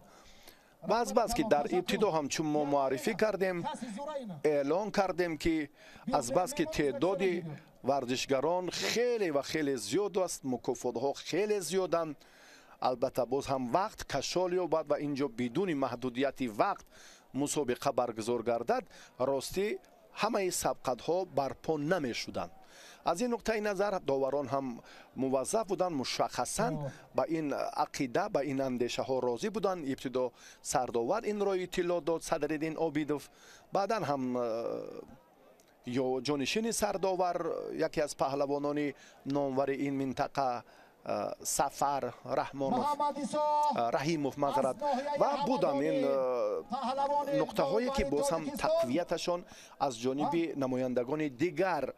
Ва азбаски дар ибтидо ҳам, чун мо муаррифӣ кардем, эълон кардем, ки азбаски теъдоди варзишгарон хеле ва хеле зиёд аст, мукофотҳо хеле зиёданд, албатта боз ҳам вақт кашол ёбад ва ин ҷо бидуни маҳдудияти вақт мусобиқа баргузор гардад, ростӣ ҳамаи сабқатҳо барпо намешуданд. Аз ин нуқтаи назар доварон ҳам муваззаф буданд, мушаххасан ба ин ақида, ба ин андешаҳо розӣ буданд. Ибтидо сардовар инро иттилоъ дод, Садриддин Обидов, баъдан ҳам ё ҷонишини сардовар, яке аз паҳлавонони номвари ин минтақа, Сафар Раҳмонов, Раҳимов, мазарат. Ва буданд ин нуқтаҳое, ки боз ҳам тақвияташон аз ҷониби намояндагони дигар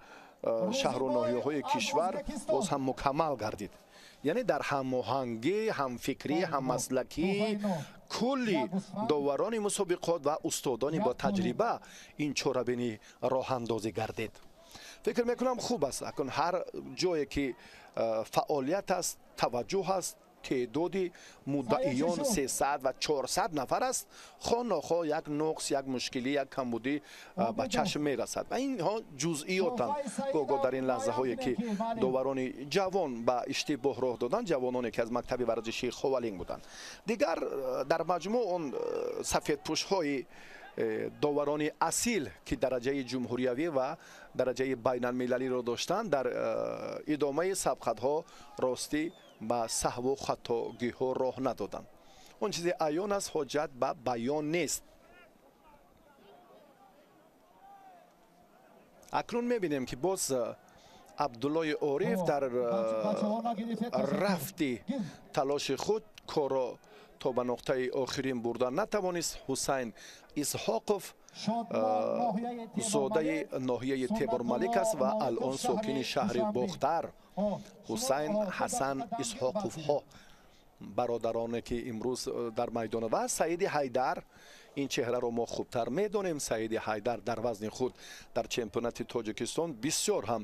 шаҳру ноҳияҳои кишвар боз ҳам мукаммал гардид. Яъне дар ҳамоҳангӣ, ҳамфикрӣ, ҳаммаслакӣ кулли доварони мусобиқот ва устодони бо таҷриба ин чорабинӣ роҳандозӣ гардид. Фикр мекунам, хуб аст. Акун ҳар ҷое ки фаъолият аст, таваҷҷӯҳ аст, теъдоди муддаиён 300 ва 400 нафар аст, хоҳ нохоҳ як нуқс, як мушкилӣ, як камбудӣ ба чашм мерасад ва инҳо ҷузъиётанд. Гоҳ-гоҳ дар ин лаҳзаҳое, ки доварони ҷавон ба иштибоҳ роҳ доданд, ҷавононе, ки аз мактаби варзишии Ховалинг буданд. Дигар дар маҷмӯъ он сафедпӯшҳои доварони асил, ки дараҷаи ҷумҳуриявӣ ва дараҷаи байналмилалиро доштанд, дар идомаи сабқатҳо ростӣ ба саҳву хатогиҳо роҳ надоданд. Он чизе аён аст, ҳоҷат ба баён нест. Акнун мебинем, ки боз Абдуллои Ориф дар рафти талоши худ корро то ба нуқтаи охирин бурда натавонист. Ҳусайн Исҳоқов зодаи ноҳияи Темурмалик аст ва алон сокини шаҳри Бохтар. Ҳусайн, Ҳасан Исҳоқовҳо, бародароне, ки имрӯз дар майдон, ва Саиди Ҳайдар. Ин чеҳраро мо хубтар медонем. Саиди Ҳайдар дар вазни худ дар чемпионати Тоҷикистон бисёр ҳам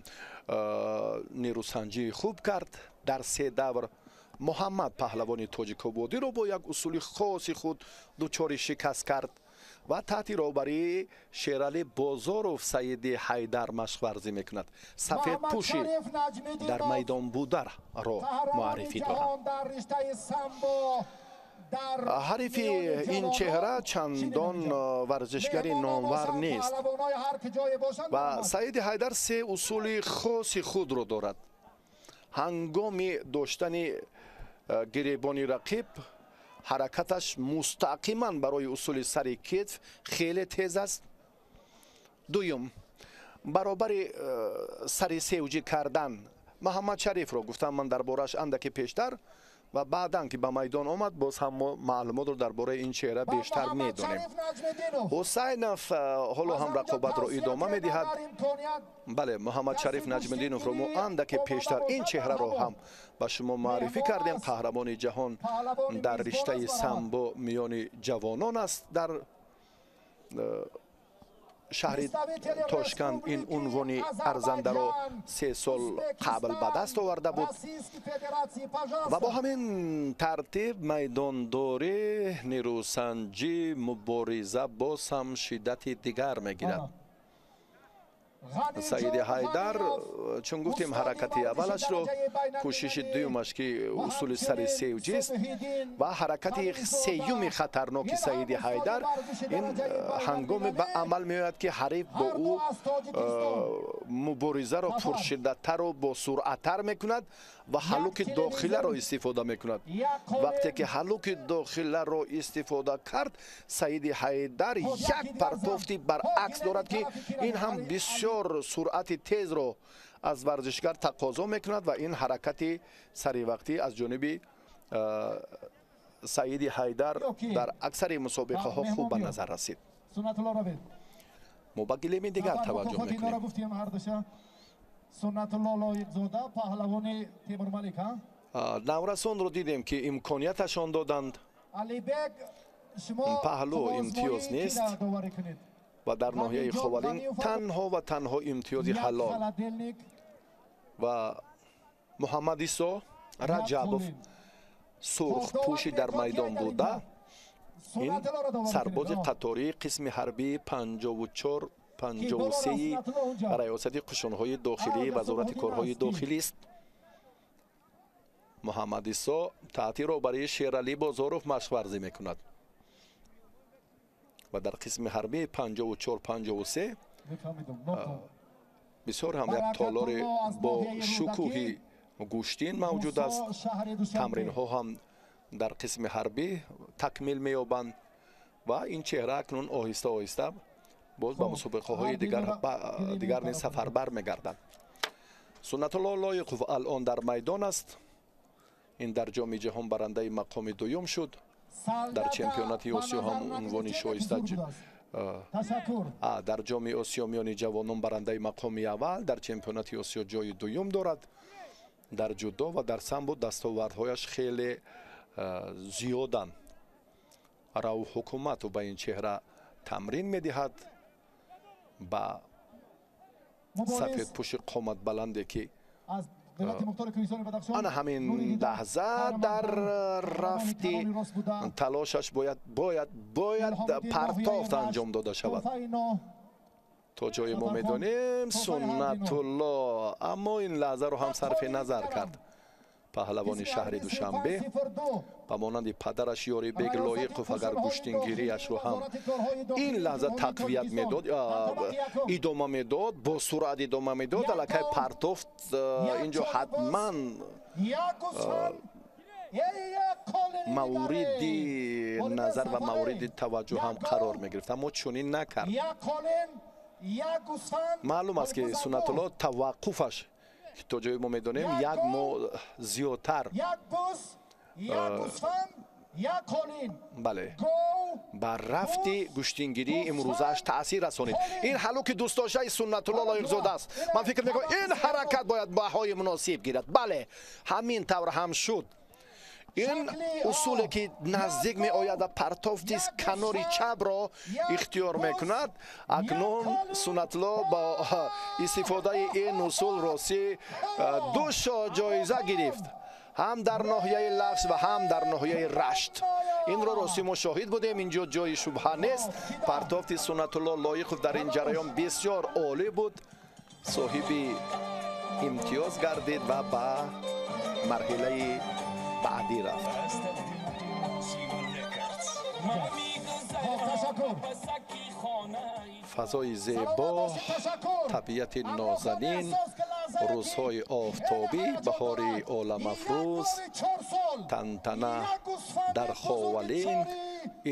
нерӯсанҷии хуб кард. Дар се давр Муҳаммад паҳлавони тоҷикободиро бо як усули хоси худ дучори шикаст кард ва таҳти роҳбарии Шералӣ Бозоров Саиди Ҳайдар машқварзӣ мекунад. Сафедпӯши дар майдон бударо муаррифӣ дорам. Ҳарифи ин чеҳра чандон варзишгари номвар нест ва Саиди Ҳайдар се усули хоси худро дорад. Ҳангоми доштани гиребони рақиб ҳаракаташ мустақиман барои усули сари кетф хеле тез аст. Дуюм, баробари сари севҷӣ кардан Муҳаммад Шарифро гуфтам ман дар борааш андаке пештар ва баъдан, ки ба майдон омад, боз ҳам мо маълумотро дар бораи ин чеҳра бештар медонем. Ҳусайнов ҳоло ҳам рақобатро идома медиҳад. Бале, Муҳаммад Шариф Наҷмиддиновро мо андаке пештар ин чеҳраро ҳам ба шумо муаррифӣ кардем. Қаҳрамони ҷаҳон дар риштаи самбо миёни ҷавонон аст дар Шаҳри Тошканд ин унвони арзандаро 3 сол қабл ба даст оварда буд. Ва бо ҳамин тартиб майдондорӣ, нерӯсанҷӣ, мубориза боз ҳам шиддати дигар мегирад. Саиди Ҳайдар, чун гуфтем, ҳаракати аввалашро, кӯшиши дуюмаш, ки усули сари севҷист, ва ҳаракати сеюми хатарноки Саиди Ҳайдар ин ҳангоме ба амал меояд, ки ҳариф бо ӯ муборизаро пуршиддаттару босуръаттар мекунад ва ҳаллуки дохиларо истифода мекунад. Вақте ки ҳаллуки дохиларо истифода кард, Саиди Ҳайдар як партофти баръакс дорад, ки ин ҳам бисёр суръати тезро аз варзишгар тақозо мекунад, ва ин ҳаракати саривақтӣ аз ҷониби Саиди Ҳайдар дар аксари мусобиқаҳо хуб ба назар расид. Мо ба гилеми дигар таваҷҷӯҳ мекунем. Суннатулло Лоиқзода, паҳлавони Темурмалик. Наврасонро дидем, ки имконияташон доданд. Паҳлӯ имтиёз нест ва дар ноҳияи Ховалинг танҳо ва танҳо имтиёзи ҳалол. Ва Муҳаммад Исо Раҷабов, сурхпӯши дар майдон буда, ин сарбози қатории қисми ҳарбии 54-53 раёсати қушунҳои дохилии Вазорати корҳои дохилист. Муҳаммад Исо таҳти роҳбарии Шералӣ Бозоров машқварзӣ мекунад ва дар қисми ҳарбии 54-53 бисёр ҳам як толори бо шукӯҳи гӯштин мавҷуд аст. Тамринҳо ҳам дар қисми ҳарбӣ такмил меёбанд ва ин чеҳра акнун оҳиста оҳиста боз ба мусобиқаҳои дигар низ сафарбар мегардад. Суннатулло Лоиқов алон дар майдон аст. Ин дар Ҷоми ҷаҳон барандаи мақоми дуюм шуд. Дар чемпионати Осиё ҳам унвони шоиста, дар Ҷоми Осиё миёни ҷавонон барандаи мақоми аввал, дар чемпионати Осиё ҷои дуюм дорад. Дар ҷудо ва дар самбо дастовардҳояш хеле зиёданд. Рав ҳукумату ба ин чеҳра тамрин медиҳад, ба сафедпӯши қоматбаланде, ки ана ҳамин лаҳза дар рафти талошаш бояд партофт анҷом дода шавад. То ҷое мо медонем, Суннатулло аммо ин лаҳзаро ҳам сарфи назар кард. Паҳлавони шаҳри Душанбе ба монанди падараш Ёрибек Лоиқов, агар гӯштингирияшро ҳам ин лаҳза тақвият медод, идома медод, бо суръат идома медод, аллакай партофт инҷо ҳатман мавриди назар ва мавриди таваҷҷӯҳ ҳам қарор мегирифт, аммо чунин накард. Маълум аст, ки Суннатулло таваққуфаш, то ҷое мо медонем, як моҳ зиёдтар, бале, ба рафти гӯштингирии имрӯзааш таъсир расонид. Ин ҳаллуки дӯстдоштаи Суннатулло Лоиқзода аст. Ман фикр мекунам, ин ҳаракат бояд баҳои муносиб гирад. Бале, ҳамин тавр ҳам шуд. Ин усуле, ки наздик меояд ва партофти канори чапро ихтиёр мекунад. Акнун Суннатло бо истифодаи ин усул росӣ ду ҷоиза гирифт, ҳам дар ноҳияи Лахш ва ҳам дар ноҳияи Рашт. Инро ростӣ мо шоҳид будем, инҷо ҷои шубҳа нест. Партофти Суннатулло Лоиқов дар ин ҷараён бисёр олӣ буд, соҳиби имтиёз гардид ва ба марҳилаи баъдӣ рафт. Фазои зебо, табиати нозанин, рӯзҳои офтобӣ, баҳори оламафрӯз, тантана дар Ховалинг,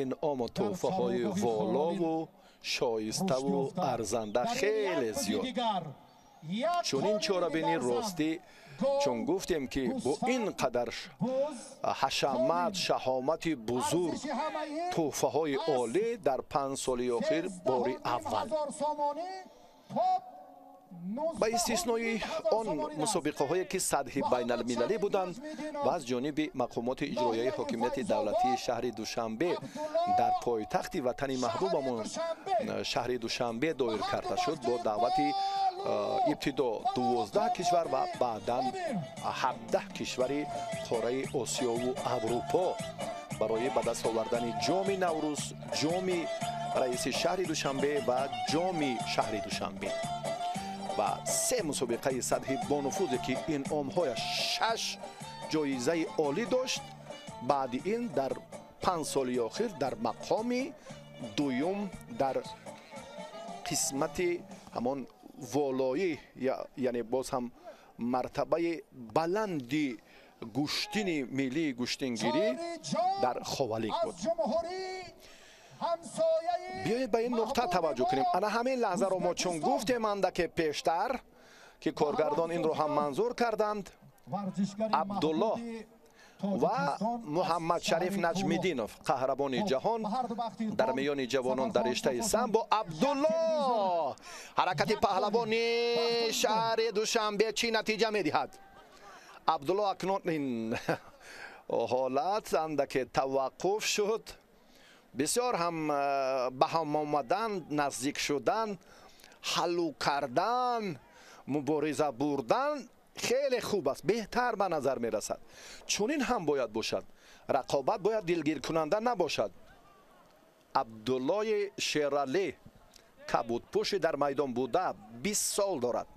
инъому тӯҳфаҳои волову шоиставу арзанда хеле зиёд. Чунин чорабинӣ ростӣ, чун гуфтем, ки бо ин қадар ҳашамат, шаҳомати бузург, тӯҳфаҳои олӣ дар 5 соли охир бори аввал. Ба истиснои он мусобиқаҳое, ки сатҳи байналмилалӣ буданд ва аз ҷониби мақомоти иҷроияи ҳокимияти давлатии шаҳри Душанбе дар пойтахти ватани маҳбубамон шаҳри Душанбе доир карда шуд, бо даъвати ибтидо 12 кишвар ва баъдан 17 кишвари қораи Осиёву Аврупо барои ба даст овардани ҷоми Наврӯз, ҷоми раиси шаҳри Душанбе ва ҷоми шаҳри Душанбе ва се мусобиқаи сатҳи бонуфузе, ки инъомҳояш 6 ҷоизаи олӣ дошт, баъди ин дар 5 соли охир дар мақоми дуюм дар қисмати ҳамон волоӣ, яъне боз ҳам мартабаи баланди гӯштини миллии гӯштингирӣ дар Ховалинг буд. Биёед, ба ин нуқта таваҷҷӯҳ кунем. Ана ҳамин лаҳзаро мо чун гуфтем андаке пештар, ки коргардон инро ҳам манзур карданд, Абдулло ва Муҳаммадшариф Наҷмиддинов, қаҳрамони ҷаҳон дар миёни ҷавонон дар риштаи самбо. Абдулло, ҳаракати паҳлавони шаҳри Душанбе чӣ натиҷа медиҳад? Абдулло акнун ин ҳолат андаке таваққуф шуд. Бисёр ҳам ба ҳам омадан, наздик шудан, ҳаллу кардан, мубориза бурдан хеле хуб аст, беҳтар ба назар мерасад. Чунин ҳам бояд бошад. Рақобат бояд дилгиркунанда набошад. Абдуллои Шералӣ, кабудпӯши дар майдон буда, 20 сол дорад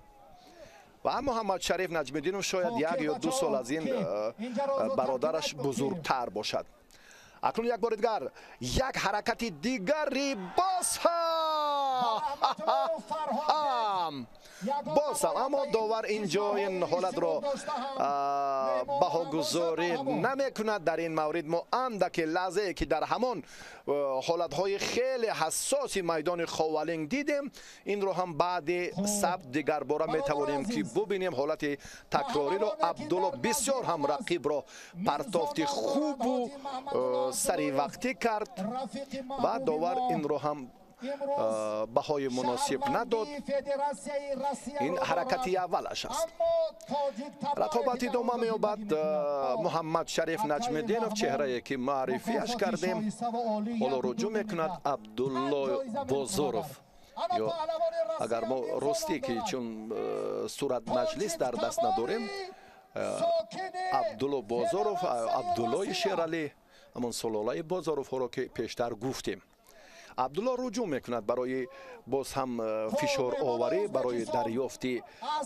ва Муҳаммадшариф Наҷмиддинов шояд 1 ё 2 сол аз ин бародараш бузургтар бошад. Акнун як бори дигар, як ҳаракати дигари, боз ҳам, аммо довар ин ҷо ин ҳолатро баҳогузорӣ намекунад. Дар ин маврид мо андаке лаҳзае, ки дар ҳамон ҳолатҳои хеле ҳассоси майдони Ховалинг дидем, инро ҳам баъди сабт дигарбора метавонем, ки бубинем ҳолати такрориро. Абдулло бисёр ҳам рақибро партофти хубу саривақтӣ кард ва довар инро ҳам баҳои муносиб надод. Ин ҳаракати аввалаш аст. Рақобат идома меёбад. Муҳаммад Шариф Наҷмиддинов, чеҳрае, ки маърифиаш кардем, ҳоло рӯҷӯъ мекунад. Абдулло Бозоров, ё агар мо ростӣ, ки чун сурат маҷлис дар даст надорем, Абдулло Бозоров, Абдуллои Шералӣ, ҳамон сулолаи Бозоровҳоро, ки пештар гуфтем. Абдулло рӯҷӯъ мекунад барои боз ҳам фишороварӣ, барои дарёфти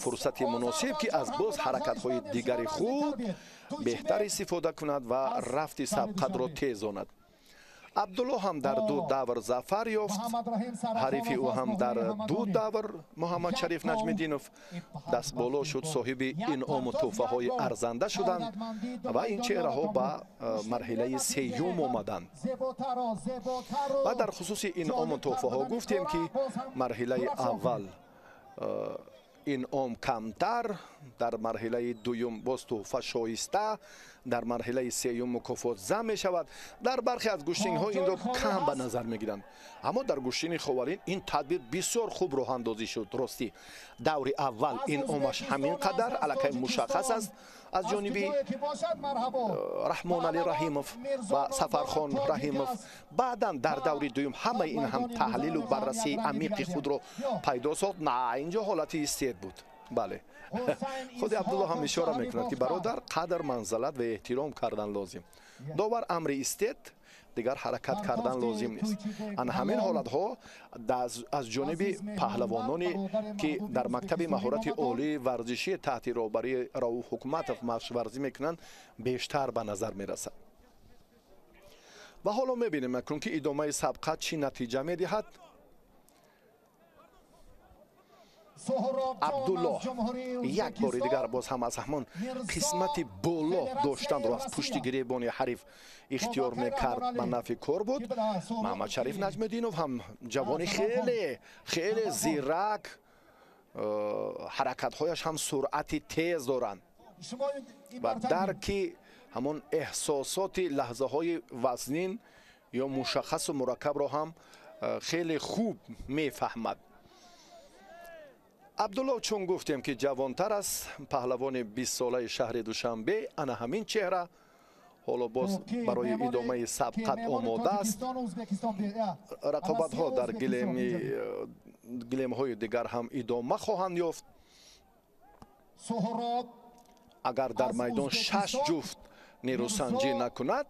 фурсати муносиб, ки аз боз ҳаракатҳои дигари худ беҳтар истифода кунад ва рафти сабқатро тезонад. Абдулло ҳам дар ду давр зафар ёфт. Ҳарифи ӯ ҳам дар ду давр, Муҳаммадшариф Наҷмиддинов, дастболо шуд, соҳиби инъому тӯҳфаҳои арзанда шуданд ва ин чеҳраҳо ба марҳилаи сеюм омаданд. Ва дар хусуси инъому тӯҳфаҳо гуфтем, ки марҳилаи аввал инъом камтар, дар марҳилаи дуюм боз тӯҳфа шоиста, дар марҳилаи сеюм мукофот зам мешавад. Дар бархе аз гӯштингҳо инро кам ба назар мегиранд, аммо дар гӯштини Ховалинг ин тадбир бисёр хуб роҳандозӣ шуд. Ростӣ, даври аввал инъомаш ҳамин қадар аллакай мушаххас аст аз ҷониби Раҳмоналӣ Раҳимов ва Сафархон Раҳимов. Баъдан дар даври дуюм ҳамаи ин ҳам таҳлилу баррасии амиқи худро пайдо сохт. На, инҷо ҳолати истед буд. Бале, худи Абдулло ҳам ишора мекунад, ки бародар қадр, манзалат ва эҳтиром кардан лозим. Довар амри истед, дигар ҳаракат кардан лозим нест. Ана ҳамин ҳолатҳо аз ҷониби паҳлавононе, ки дар мактаби маҳорати олии варзишӣ таҳти роҳбарии Рауф Ҳукматов машқварзӣ мекунанд, бештар ба назар мерасад. Ва ҳоло мебинем акнун, ки идомаи сабқат чӣ натиҷа медиҳад. Абдулло як бори дигар боз ҳам аз ҳамон қисмати боло доштанро аз пушти гиребони ҳариф ихтиёр мекард, ба нафъи кор буд. Маҳаммадшариф Наҷмиддинов ҳам ҷавони хеле хеле зирак, ҳаракатҳояш ҳам суръати тез доранд ва дарки ҳамон эҳсосоти лаҳзаҳои вазнин ё мушаххасу мураккабро ҳам хеле хуб мефаҳмад. Абдулло, чун гуфтем ки ҷавонтар аст, паҳлавони 20-солаи шаҳри Душанбе, ана ҳамин чеҳра ҳоло боз барои идомаи сабқат омода аст. Рақобатҳо дар гилемҳои дигар ҳам идома хоҳанд ёфт. Агар дар майдон 6 ҷуфт нерӯсанҷӣ накунад,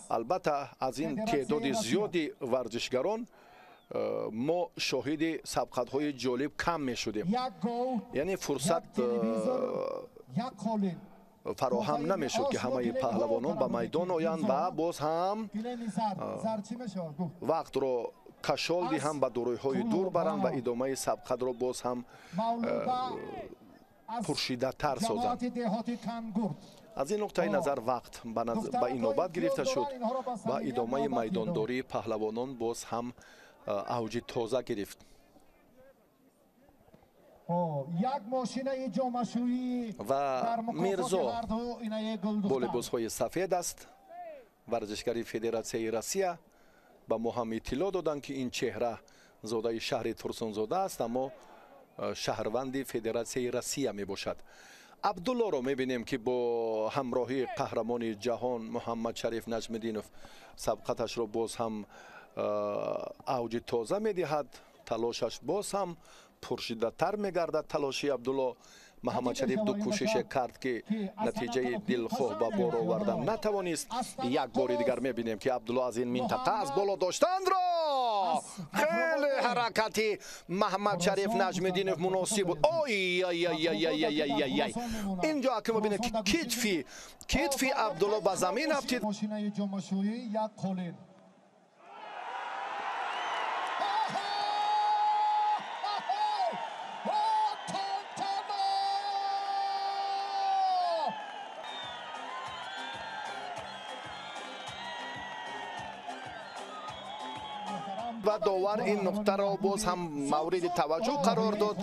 албатта аз ин теъдоди зиёди варзишгарон мо шоҳиди сабқатҳои ҷолиб кам мешудем. Яъне фурсат фароҳам намешуд, ки ҳамаи паҳлавонон ба майдон оянд ва боз ҳам вақтро кашол диҳанд, ба дурӯйҳои дур баранд ва идомаи сабқатро боз ҳам пуршиддаттар созанд. Аз ин нуқтаи назар вақт ба инобат гирифта шуд ва идомаи майдондории паҳлавонон боз ҳам авҷи тоза гирифт. Ва Мирзо бо либосҳои сафед аст, варзишгари Федератсияи Россия. Ба мо ҳам иттилоъ доданд, ки ин чеҳра зодаи шаҳри Турсунзода аст, аммо шаҳрванди Федератсияи Россия мебошад. Абдуллоро мебинем, ки бо ҳамроҳии қаҳрамони ҷаҳон Муҳаммадшариф Наҷмиддинов сабқаташро боз ҳам авҷи тоза медиҳад. Талошаш боз ҳам пуршиддаттар мегардад. Талоши Абдулло. Муҳаммадшариф ду кӯшише кард, ки натиҷаи дилхоҳ ба бор овардан натавонист. Як бори дигар мебинем, ки Абдулло аз ин минтақа аз боло доштанро хеле ҳаракати Муҳаммадшариф Наҷмиддинов муносиб буд. Ой-ай-ай-ай-ай-ай-ай! Инҷо акнун мебинем, ки китфи Абдулло ба замин афтид. Ва довар ин нуқтаро боз ҳам мавриди таваҷҷӯҳ қарор дод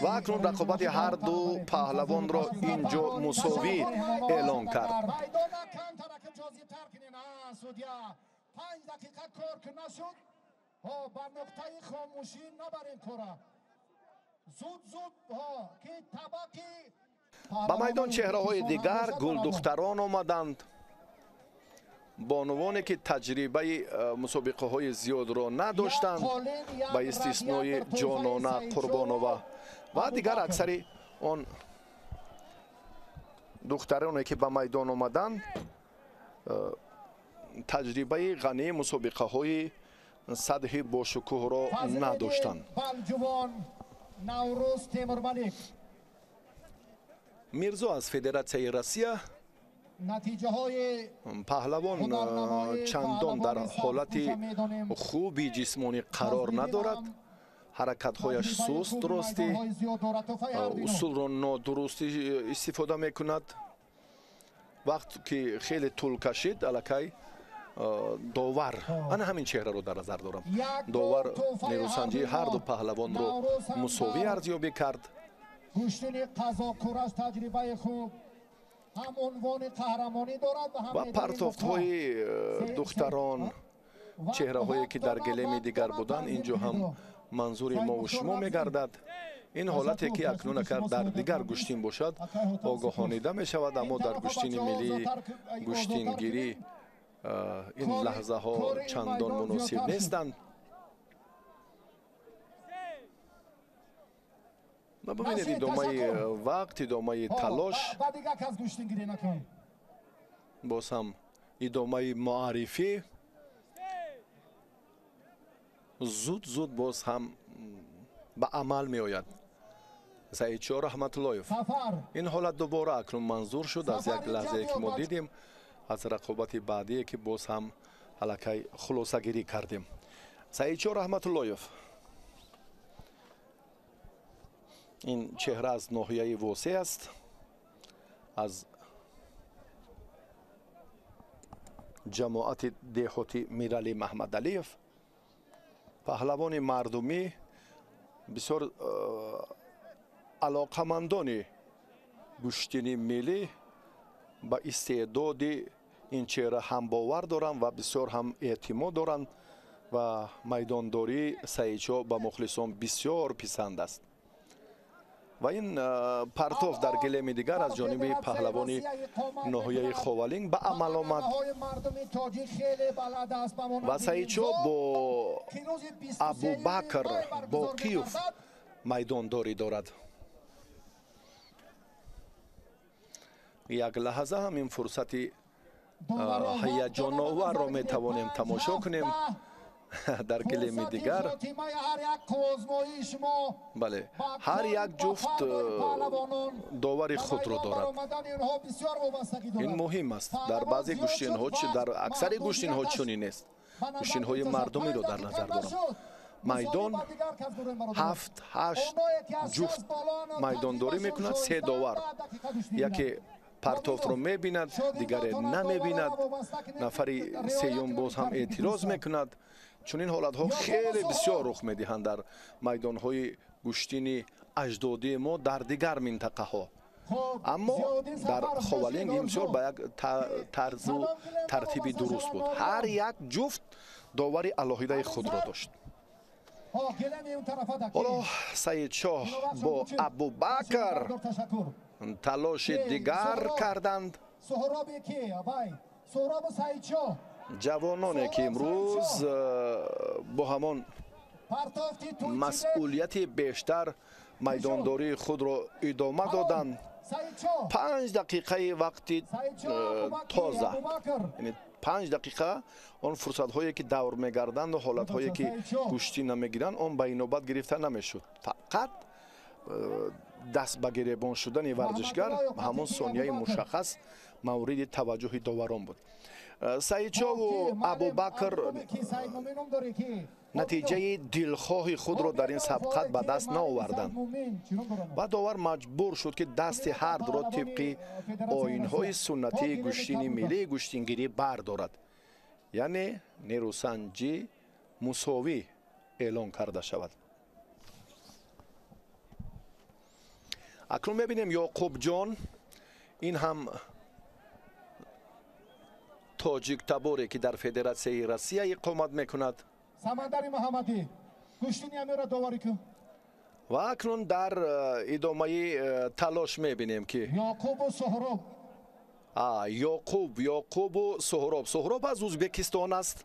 ва акнун рақобати ҳар ду паҳлавонро ин ҷо мусовӣ эълон кард. Ба майдон чеҳраҳои дигар гулдухтарон омаданд, бонувоне ки таҷрибаи мусобиқаҳои зиёдро надоштанд, ба истиснои Ҷонона Қурбонова ва дигар аксари он духтароне ки ба майдон омаданд, таҷрибаи ғании мусобиқаҳои сатҳи бошукӯҳро надоштанд. Мирзо аз Федератсияи Россия. Паҳлавон чандон дар ҳолати хуби ҷисмонӣ қарор надорад. Ҳаракатҳояш суст, ростӣ усулро нодурустӣ истифода мекунад. Вақт ки хеле тӯл кашид, аллакай довар, ана ҳамин чеҳраро дар назар дорам, довар нерӯсанҷии ҳар ду паҳлавонро мусовӣ арзёбӣ кард. Ва партофтҳои духтарон, чеҳраҳое ки дар гилеми дигар буданд, ин ҷо ҳам манзури мову шумо мегардад. Ин ҳолате ки акнун агар дар дигар гӯштин бошад, огоҳонида мешавад, аммо дар гӯштини миллии гӯштингирӣ ин лаҳзаҳо чандон муносиб нестанд. Бибинед идомаи вақт, идомаи талош, боз ҳам идомаи муаррифӣ. Зуд зуд боз ҳам ба амал меояд. Саидшоҳ Раҳматуллоев. Ин ҳолат дубора акнун манзур шуд аз як лаҳзае ки мо дидем, аз рақобати баъдие ки боз ҳам аллакай хулосагирӣ кардем. Саидшоҳ Раҳматуллоев. Ин чеҳра аз ноҳияи Восеъ аст, аз ҷамоати деҳоти Миралӣ Маҳмадалиев, паҳлавони мардумӣ, бисёр алоқамандони гӯштини миллӣ ба истеъдоди ин чеҳра ҳам бовар доранд ва бисёр ҳам эътимод доранд ва майдондории Саидшоҳ ба мухлисон бисёр писанд аст. Ва ин партов дар гилеми дигар аз ҷониби паҳлавони ноҳияи Ховалинг ба амал омад. Ва Саидшоҳ бо Абубакр Боқиев майдондорӣ дорад. Як лаҳза ҳам ин фурсати ҳаяҷоноварро метавонем тамошо кунем дар гилеми дигар. Бале, ҳар як ҷуфт довари худро дорад. Ин муҳим аст. Дар баъзе гӯштинҳо, дар аксари гӯштинҳо чунин нест. Гӯштинҳои мардумиро дар назар дорам. Майдон 7-8 ҷуфт майдондорӣ мекунад, 3 довар. Яке партовро мебинад, дигаре намебинад, нафари сеюм боз ҳам эътироз мекунад. Чунин ҳолатҳо хеле бисёр рух медиҳанд дар майдонҳои гӯштини аҷдодии мо дар дигар минтақаҳо. Аммо дар Ховалинг ин бисёр ба як тарзу тартиби дуруст буд. Ҳар як ҷуфт довари алоҳидаи худро дошт. Ҳоло Саидшоҳ бо Абубакр талоши дигар карданд. Ҷавононе ки имрӯз бо ҳамон масъулияти бештар майдондории худро идома доданд. 5 дақиқаи вақти тоза, яъне 5 дақиқа он фурсатҳое ки давр мегарданду ҳолатҳое ки гӯштӣ намегиранд, он ба инобат гирифта намешуд. Фақат даст ба гиребон шудани варзишгар ҳамон сонияи мушаххас мавриди таваҷҷӯҳи доварон буд. Саидшоҳу Абубакр натиҷаи дилхоҳи худро дар ин сабқат ба даст наоварданд ва довар маҷбур шуд, ки дасти ҳардуро тибқи оинҳои суннатии гӯштини миллии гӯштингирӣ бардорад, яъне нерӯсанҷӣ мусовӣ эълон карда шавад. Акнун мебинем Ёқубҷон, ин ҳам тоҷиктаборе ки дар Федератсияи Россия иқомат мекунад. Самандари Муҳаммадӣ, гӯштини амира доварӣ кун. Ва акнун дар идомаи талош мебинем ки Ёқубу Суҳроб. Ёқубу Суҳроб. Суҳроб аз Ӯзбекистон аст.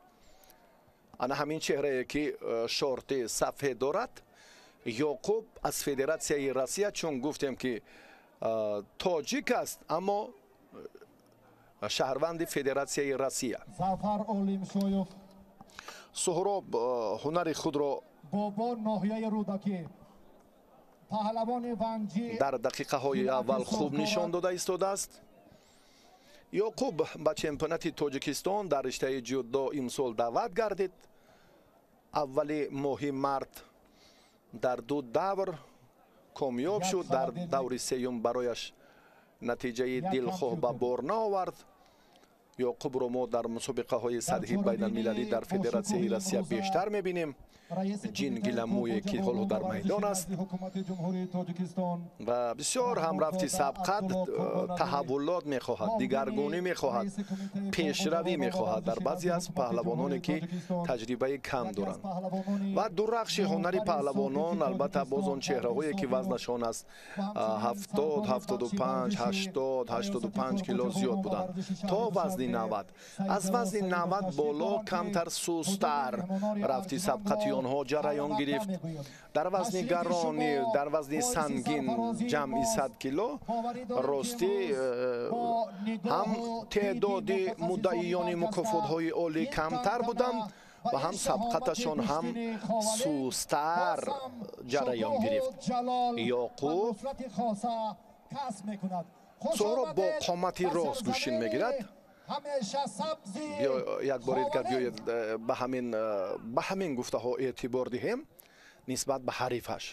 Ана ҳамин чеҳрае ки шорти сафед дорад. Ёқуб аз Федератсияи Россия, чун гуфтем ки тоҷик аст, аммо шаҳрванди Федератсияи Россия. Зафар Олимшоев. Суҳроб ҳунари худро бобо ноҳияи Рӯдакӣ, паҳлавони ванҷӣ дар дақиқаҳои аввал хуб нишон дода истодааст. Ёқуб ба чемпионати Тоҷикистон дар риштаи ҷудо имсол даъват гардид. Аввали моҳи март дар 2 давр комёб шуд. Дар даври сеюм барояш натиҷаи дилхоҳ ба бор наовард. Ёқубро мо дар мусобиқаҳои сатҳи байналмилалӣ дар Федератсияи Россия бештар мебинем. Ҷингиламӯе ки ҳоло дар майдон аст ва бисёр ҳам рафти сабқат таҳаввулот мехоҳад, дигаргунӣ мехоҳад, пешравӣ мехоҳад дар баъзе аз паҳлавононе ки таҷрибаи кам доранд. Ва дурахши ҳунари паҳлавонон албатта боз он чеҳраҳое ки вазнашон аз 70, 75, 80, 85 кило зиёд буданд то вазни 90. Аз вазни 90 боло камтар сустар рафти сабқати онҳо ҷараён гирифт. Дар вазни гаронӣ, дар вазни сангин ҷамъи 100 кило ростӣ ҳам теъдоди муддаиёни мукофотҳои олӣ камтар буданд ва ҳам сабқаташон ҳам сустар ҷараён гирифт. Ёқуб Суҳроб бо қомати рост гӯштин мегирад. Як бори дигар биёед ба ҳамин гуфтаҳо эътибор диҳем нисбат ба ҳарифаш.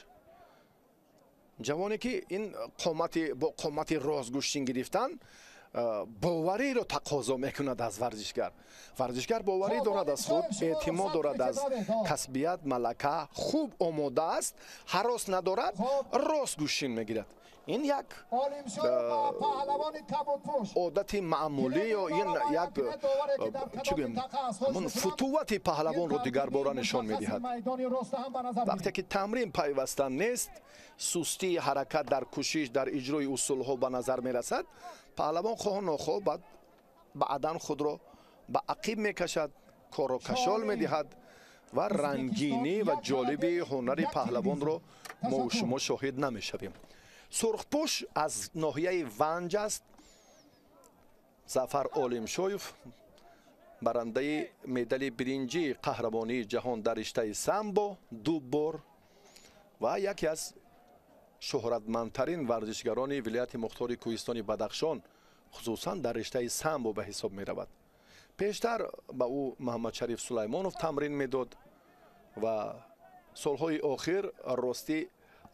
Ҷавоне ки ин бо қомати рост гӯштин гирифтан Бовариро тақозо мекунад аз варзишгар. Варзишгар боварӣ дорад аз худ, эътимод дорад аз касбият, малака, хуб омода аст, ҳарос надорад, рост гӯштин мегирад. Ин як одати маъмулӣ ё ин як чӣ гӯем, ҳамон футувати паҳлавонро дигарбора нишон медиҳад. Вақте ки тамрин пайваста нест, сустии ҳаракат дар кӯшиш, дар иҷрои усулҳо ба назар мерасад, паҳлавон хоҳу нохоҳ баъдан худро ба ақиб мекашад, корро кашол медиҳад ва рангинӣ ва ҷолиби ҳунари паҳлавонро мову шумо шоҳид намешавем. Сурхпӯш аз ноҳияи Ванҷ аст. Зафар Олимшоев, барандаи медали биринҷии қаҳрамонии ҷаҳон дар риштаи самбо 2 бор ва яке аз шӯҳратмандтарин варзишгарони вилояти мухтори кӯҳистони Бадахшон, хусусан дар риштаи самбо ба ҳисоб меравад. Пештар ба ӯ Муҳаммадшариф Сулаймонов тамрин медод ва солҳои охир ростӣ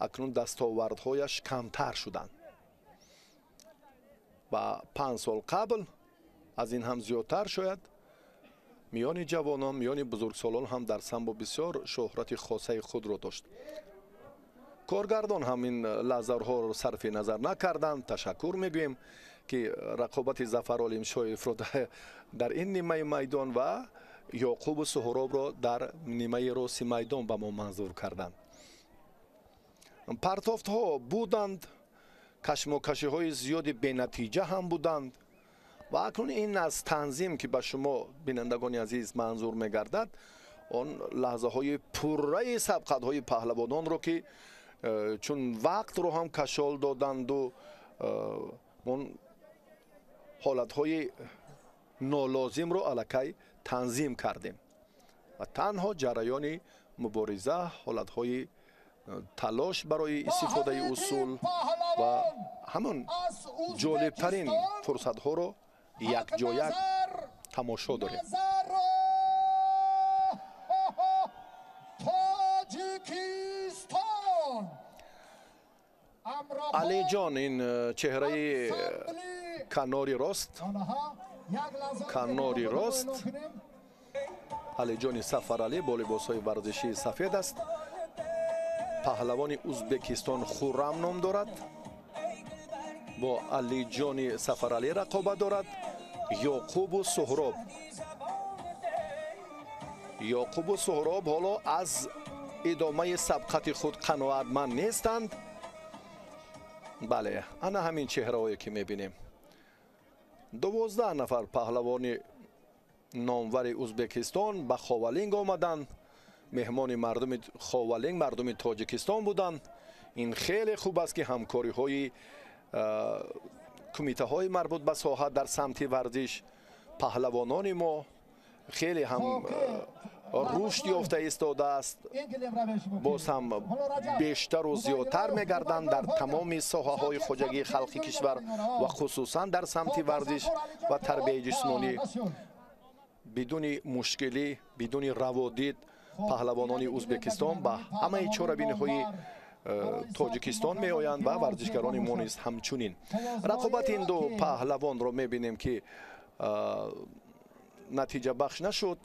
акнун дастовардҳояш камтар шуданд ва 5 сол қабл аз ин ҳам зиёдтар шояд миёни ҷавонон, миёни бузургсолон ҳам дар самбо бисёр шӯҳрати хосаи худро дошт. Коргардон ҳам ин лаҳзаҳоро сарфи назар накарданд. Ташаккур мегӯем ки рақобати Зафар Олимшоевро дар ин нимаи майдон ва Ёқубу Суҳробро дар нимаи рости майдон ба мо манзур карданд. Партофтҳо буданд, кашмокашиҳои зиёди бенатиҷа ҳам буданд ва акнун ин аз танзим ки ба шумо бинандагони азиз манзур мегардад, он лаҳзаҳои пурраи сабқатҳои паҳлавононро ки чун вақтро ҳам кашол доданду он ҳолатҳои нолозимро аллакай танзим кардем ва танҳо ҷараёни мубориза, ҳолатҳои талош барои истифодаи усул ва ҳамон ҷолибтарин фурсатҳоро якҷоя тамошо дорем. Алиҷон, ин чеҳраи канори рост, канори рост Алиҷони Сафаралӣ бо либосҳои варзишии сафед аст. Паҳлавони Узбекистон Хуррам ном дорад, бо Алиҷони Сафаралӣ рақобат дорад. Ёқубу Суҳроб, Ёқубу Суҳроб ҳоло аз идомаи сабқати худ қаноатманд нестанд. Бале, ана ҳамин чеҳраҳое ки мебинем. 12 нафар паҳлавони номвари Узбекистон ба Ховалинг омаданд. Меҳмони мардуми Ховалинг, мардуми Тоҷикистон буданд. Ин хеле хуб аст ки ҳамкориҳои кумитаҳои марбут ба соҳа дар самти варзиш, паҳлавонони мо хеле ҳам рушд ёфта истодааст, боз ҳам бештару зиёдтар мегарданд дар тамоми соҳаҳои хоҷагии халқи кишвар ва хусусан дар самти варзиш ва тарбияи ҷисмонӣ. Бидуни мушкилӣ, бидуни раводид паҳлавонони Узбекистон ба ҳамаи чорабиниҳои Тоҷикистон меоянд ва варзишгарони мо низ ҳамчунин. Рақобати ин ду паҳлавонро мебинем ки натиҷабахш нашуд.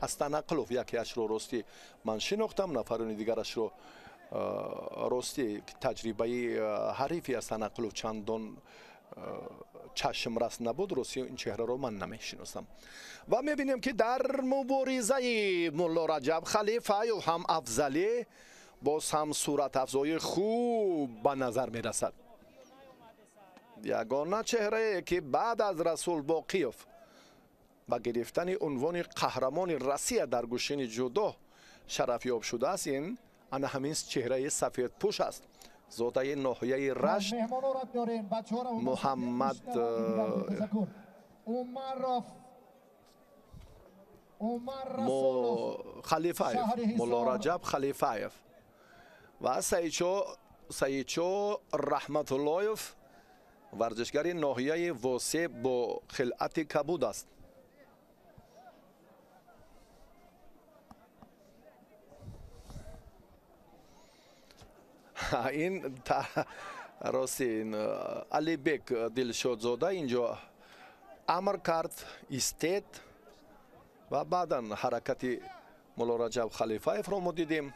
Астанақлов якеашро ростӣ ман шинохтам, нафарони дигарашро ростӣ таҷрибаи ҳарифи Астанақлов чандон чашмрас набуд, ростӣ ин чеҳраро ман намешиносам. Ва мебинем ки дар муборизаи Мулло Раҷаб Халифаев ҳам афзалӣ, боз ҳам суратафзои хуб ба назар мерасад. Ягона чеҳрае ки баъд аз Расул Боқиев ба гирифтани унвони қаҳрамони Россия дар гӯшини ҷудо шарафёб шудааст, ин ана ҳамин чеҳраи сафедпӯш аст. Зодаи ноҳияи Рашт Муҳаммад Халифаев, Мулло Раҷаб Халифаев ва Саидшо Раҳматуллоев, варзишгари ноҳияи Восеъ бо хилъати кабуд аст. Ин рости ин Алибек Дилшодзода инҷо Амр кард, истед ва баъдан ҳаракати Мулло Раҷаб Халифаевро мо дидем.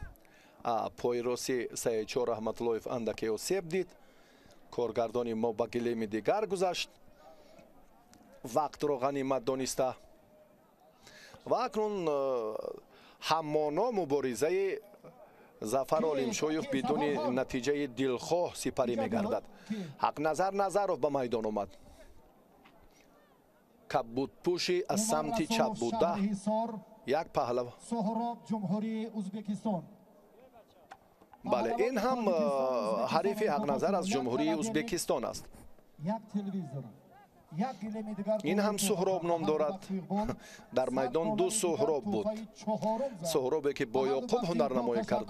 Пои рости Саидшоҳ Раҳматуллоев андаке осеб дид. Коргардони мо ба гилеми дигар гузашт, вақтро ғанимат дониста. Ва акнун ҳамоно муборизаи Зафар Олимшоев бидуни натиҷаи дилхоҳ сипарӣ мегардад. Ҳақназар Назаров ба майдон омад. Кабудпӯши аз самти чап буда як паҳлав. Бале, ин ҳам ҳарифи Ҳақназар аз Ҷумҳурии Узбекистон аст. Ин ҳам Суҳроб ном дорад. Дар майдон ду Суҳроб буд. Суҳробе ки бо Ёқуб ҳунарнамоӣ кард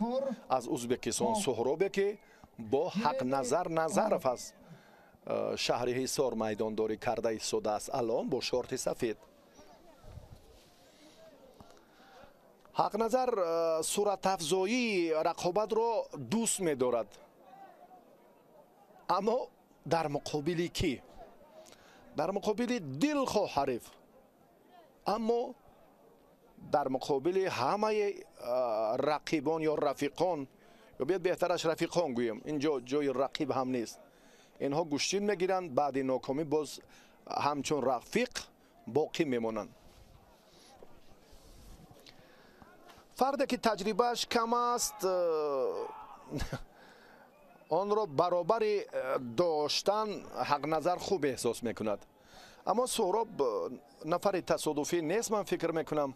аз Узбекистон, Суҳробе ки бо Ҳақназар Назаров аз шаҳри Ҳисор майдондорӣ карда истодааст, алон бо шорти сафед. Ҳақназар суратафзоии рақобатро дӯст медорад, аммо дар муқобили кӣ? Дар муқобили дилхоҳ ҳариф, аммо дар муқобили ҳамаи рақибон ё рафиқон, ё биёд беҳтараш рафиқон гӯем, инҷо ҷои рақиб ҳам нест. Инҳо гӯштин мегиранд, баъди нокомӣ боз ҳамчун рафиқ боқӣ мемонанд. Фарде ки таҷрибааш кам аст, онро баробари доштан Ҳақназар хуб эҳсос мекунад. Аммо Суҳроб нафари тасодуфӣ нест, ман фикр мекунам.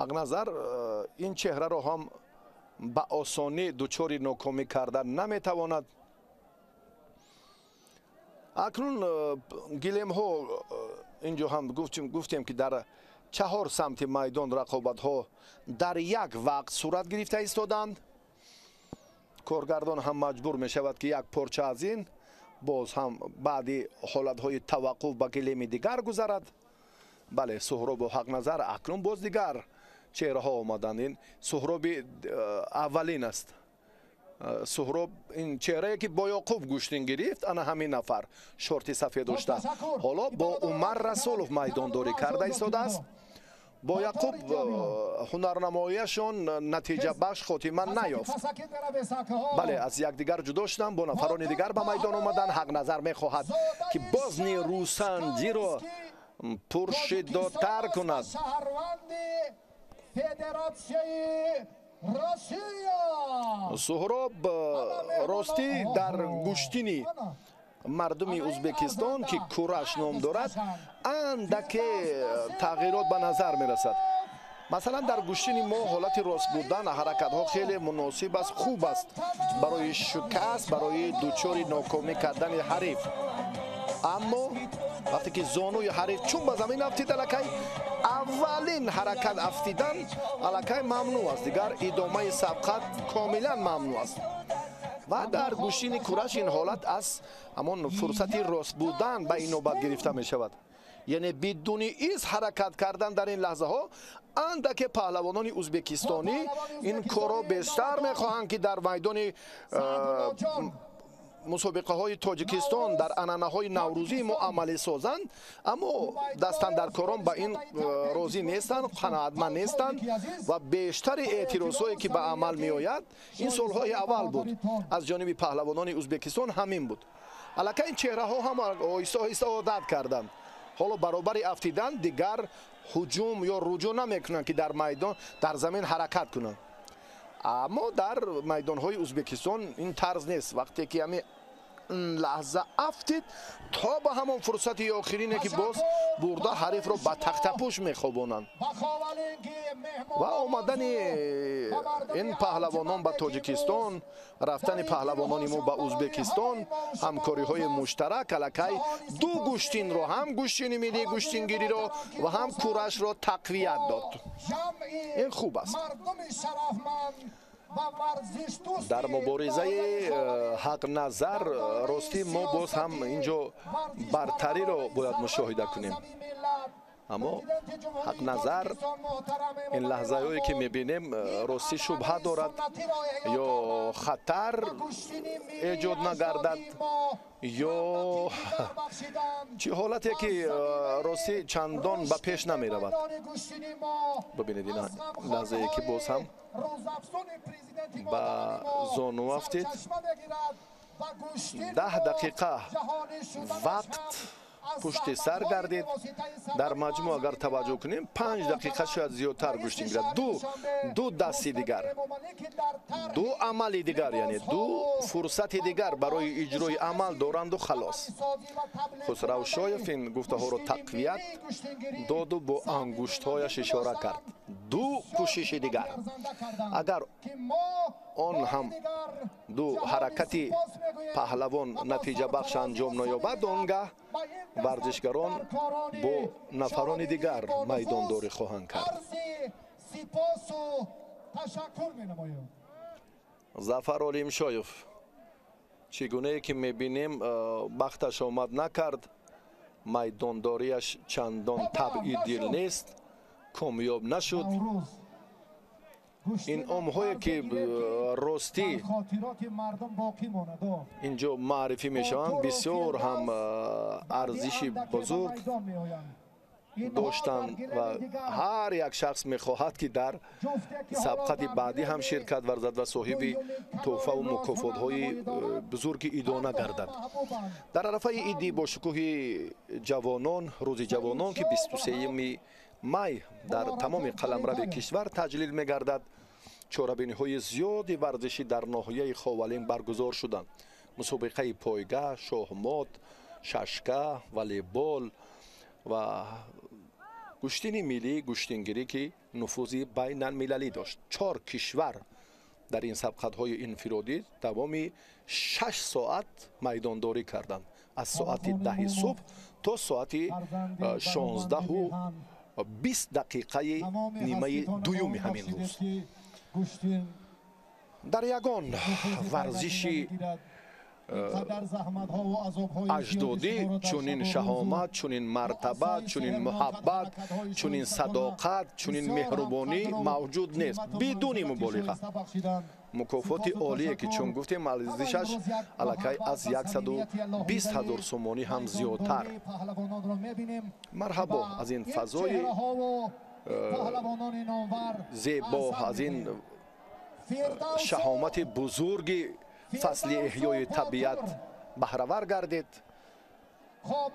Ҳақназар ин чеҳраро ҳам ба осонӣ дучори нокомӣ карда наметавонад. Акнун гилемҳо инҷо ҳам гуфтем ки дар чаҳор самти майдон рақобатҳо дар як вақт сурат гирифта истоданд. Коргардон ҳам маҷбур мешавад ки як порча аз ин боз ҳам баъди ҳолатҳои таваққуф ба гилеми дигар гузарад. Бале, Суҳробу Ҳақназар акнун боз дигар чеҳраҳо омаданд. Ин Суҳроби аввалин аст. Суҳроб ин чеҳрае ки бо Ёқуб гӯштин гирифт, ана ҳамин нафар шорти сафед дошта. Ҳоло бо Умар Расулов майдондорӣ карда истодааст. Бо Яқуб ҳунарнамоияшон натиҷабахш хотима наёфт. Бале, аз якдигар ҷудо шуданд, бо нафарони дигар ба майдон омаданд. Ҳақназар мехоҳад ки боз нерӯсанҷиро пуршиддотар кунад. Суҳроб ростӣ дар гӯштини мардуми Узбекистон ки Кураш ном дорад, андаке тағйирот ба назар мерасад. Масалан, дар гӯштини мо ҳолати рост будан, ҳаракатҳо хеле муносиб аст, хуб аст барои шикаст, барои дучори нокомӣ кардани ҳариф. Аммо вақте ки зонуи ҳариф чун ба замин афтид, аллакай аввалин ҳаракат афтидан аллакай мамнӯъ аст, дигар идомаи сабқат комилан мамнӯъ аст. Ва дар гӯштини Кураш ин ҳолат аз ҳамон фурсати рост будан ба ин навбат гирифта мешавад. Яъне бидуни из ҳаракат кардан дар ин лаҳзаҳо андаке паҳлавонони узбекистонӣ ин корро бештар мехоҳанд ки дар майдони мусобиқаҳои Тоҷикистон дар анъанаҳои наврӯзии мо амалӣ созанд, аммо дастандаркорон ба ин розӣ нестанд, қаноатманд нестанд ва бештари эътирозҳое ки ба амал меояд ин солҳои аввал буд аз ҷониби паҳлавонони Узбекистон ҳамин буд. Аллакай ин чеҳраҳо ҳам оҳиста оҳиста одат карданд. Ҳоло баробари афтидан дигар ҳуҷум ё руҷӯъ намекунанд ки дар майдон дар замин ҳаракат кунанд. Аммо дар майдонҳои Узбекистон ин тарз нест. Вақте ки ҳамин лаҳза афтид, то ба ҳамон фурсати охирине ки боз бурда ҳарифро ба тахтапӯш мехобонанд. Ва омадани ин паҳлавонон ба Тоҷикистон, рафтани паҳлавонони мо ба Узбекистон, ҳамкориҳои муштарак аллакай ду гӯштинро, ҳам гӯштини миллии гӯштингириро ва ҳам курашро тақвият дод. Ин хуб аст. Дар муборизаи Ҳақназар ростӣ мо боз ҳам инҷо бартариро бояд мушоҳида кунем. Аммо ҳақназар ин лаҳзаҳое ки мебинем ростӣ шубҳа дорад, ё хатар эҷод нагардад, ё чӣ ҳолате ки ростӣ чандон ба пеш намеравад. Бибинед ин лаҳзае ки боз ҳам ба зону афтид. 10 дақиқа вақт пушти сар гардид. Дар маҷмӯъ агар таваҷҷӯҳ кунем 5 дақиқа шояд зиёдтар гӯштин гирад. Ду дасти дигар, ду амали дигар, яъне ду фурсати дигар барои иҷрои амал доранду халос. Хусравшоев ин гуфтаҳоро тақвият доду бо ангуштҳояш ишора кард. Ду кӯшиши дигар. Агар он ҳам ду ҳаракати паҳлавон натиҷабахш анҷом наёбад, он гаҳ варзишгарон бо нафарони дигар майдондорӣ хоҳанд кард. Зафар Олимшоев чӣ гунае ки мебинем бахташ омад накард, майдондориаш чандон табъи дил нест, комёб нашуд. Инъомҳое ки ростӣ инҷо маърифӣ мешаванд бисёр ҳам арзиши бузург доштанд ва ҳар як шахс мехоҳад ки дар сабқати баъдӣ ҳам ширкат варзад ва соҳиби тӯҳфаву мукофотҳои бузурги идона гардад. Дар арафаи иди бошукӯҳи ҷавонон, рӯзи ҷавонон ки 23 май дар тамоми қаламрави кишвар таҷлил мегардад, чорабиниҳои зиёди варзишӣ дар ноҳияи Ховалинг баргузор шуданд. Мусобиқаи пойга, шоҳмот, шашка, волейбол ва гӯштини миллии гӯштингирӣ ки нуфузи байналмилалӣ дошт. 4 кишвар дар ин сабқатҳои инфиродӣ давоми 6 соат майдондорӣ карданд, аз соати 10 субҳ то соати 16:20 дақиқаи нимаи дуюми ҳамин рӯз. Дар ягон варзиши аҷдодӣ чунин шаҳомат, чунин мартаба, чунин муҳаббат, чунин садоқат, чунин меҳрубонӣ мавҷуд нест, бидуни муболиға. Мукофоти олие ки чун гуфтем арзишаш аллакай аз 120 ҳазор сомонӣ ҳам зиёдтар. Марҳабо аз ин фазои зебо, аз ин шаҳомати бузурги фасли эҳёи табиат баҳравар гардид.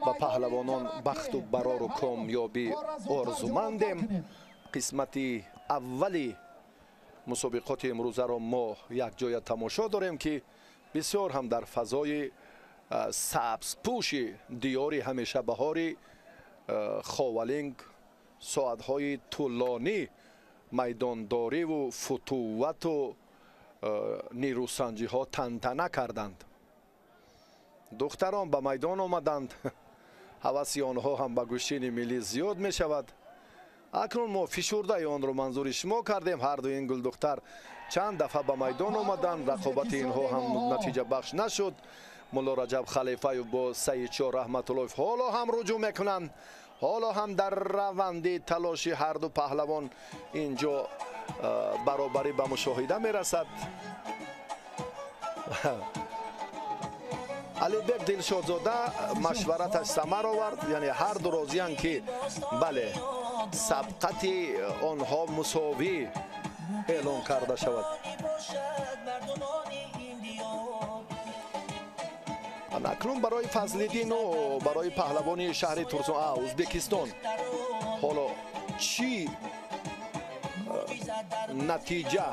Ба паҳлавонон бахту барору комёбӣ орзумандем. Қисмати аввали мусобиқоти имрӯзаро мо якҷоя тамошо дорем ки бисёр ҳам дар фазои сабзпӯши диёри ҳамешабаҳори Ховалинг соатҳои тӯлонӣ майдондориву футувату нерӯсанҷиҳо тантана карданд. Духтарон ба майдон омаданд. Ҳаваси онҳо ҳам ба гӯштини миллӣ зиёд мешавад. Акнун мо фишурдаи онро манзури шумо кардем. Ҳарду ин гулдухтар чанд дафъа ба майдон омаданд. Рақобати инҳо ҳам натиҷабахш нашуд. Мулло Раҷаб Халифаев бо Саидшоҳ Раҳматуллоев ҳоло ҳам руҷӯъ мекунанд. Ҳоло ҳам дар раванди талоши ҳарду паҳлавон инҷо баробарӣ ба мушоҳида мерасад. Алибек Дилшодзода машвараташ самар овард, яъне ҳарду розиянд ки бале сабқати онҳо мусовӣ эълон карда шавад. Акнун барои Фазлиддину барои паҳлавони шаҳри Турсун Ӯзбекистон ҳоло чӣ натиҷа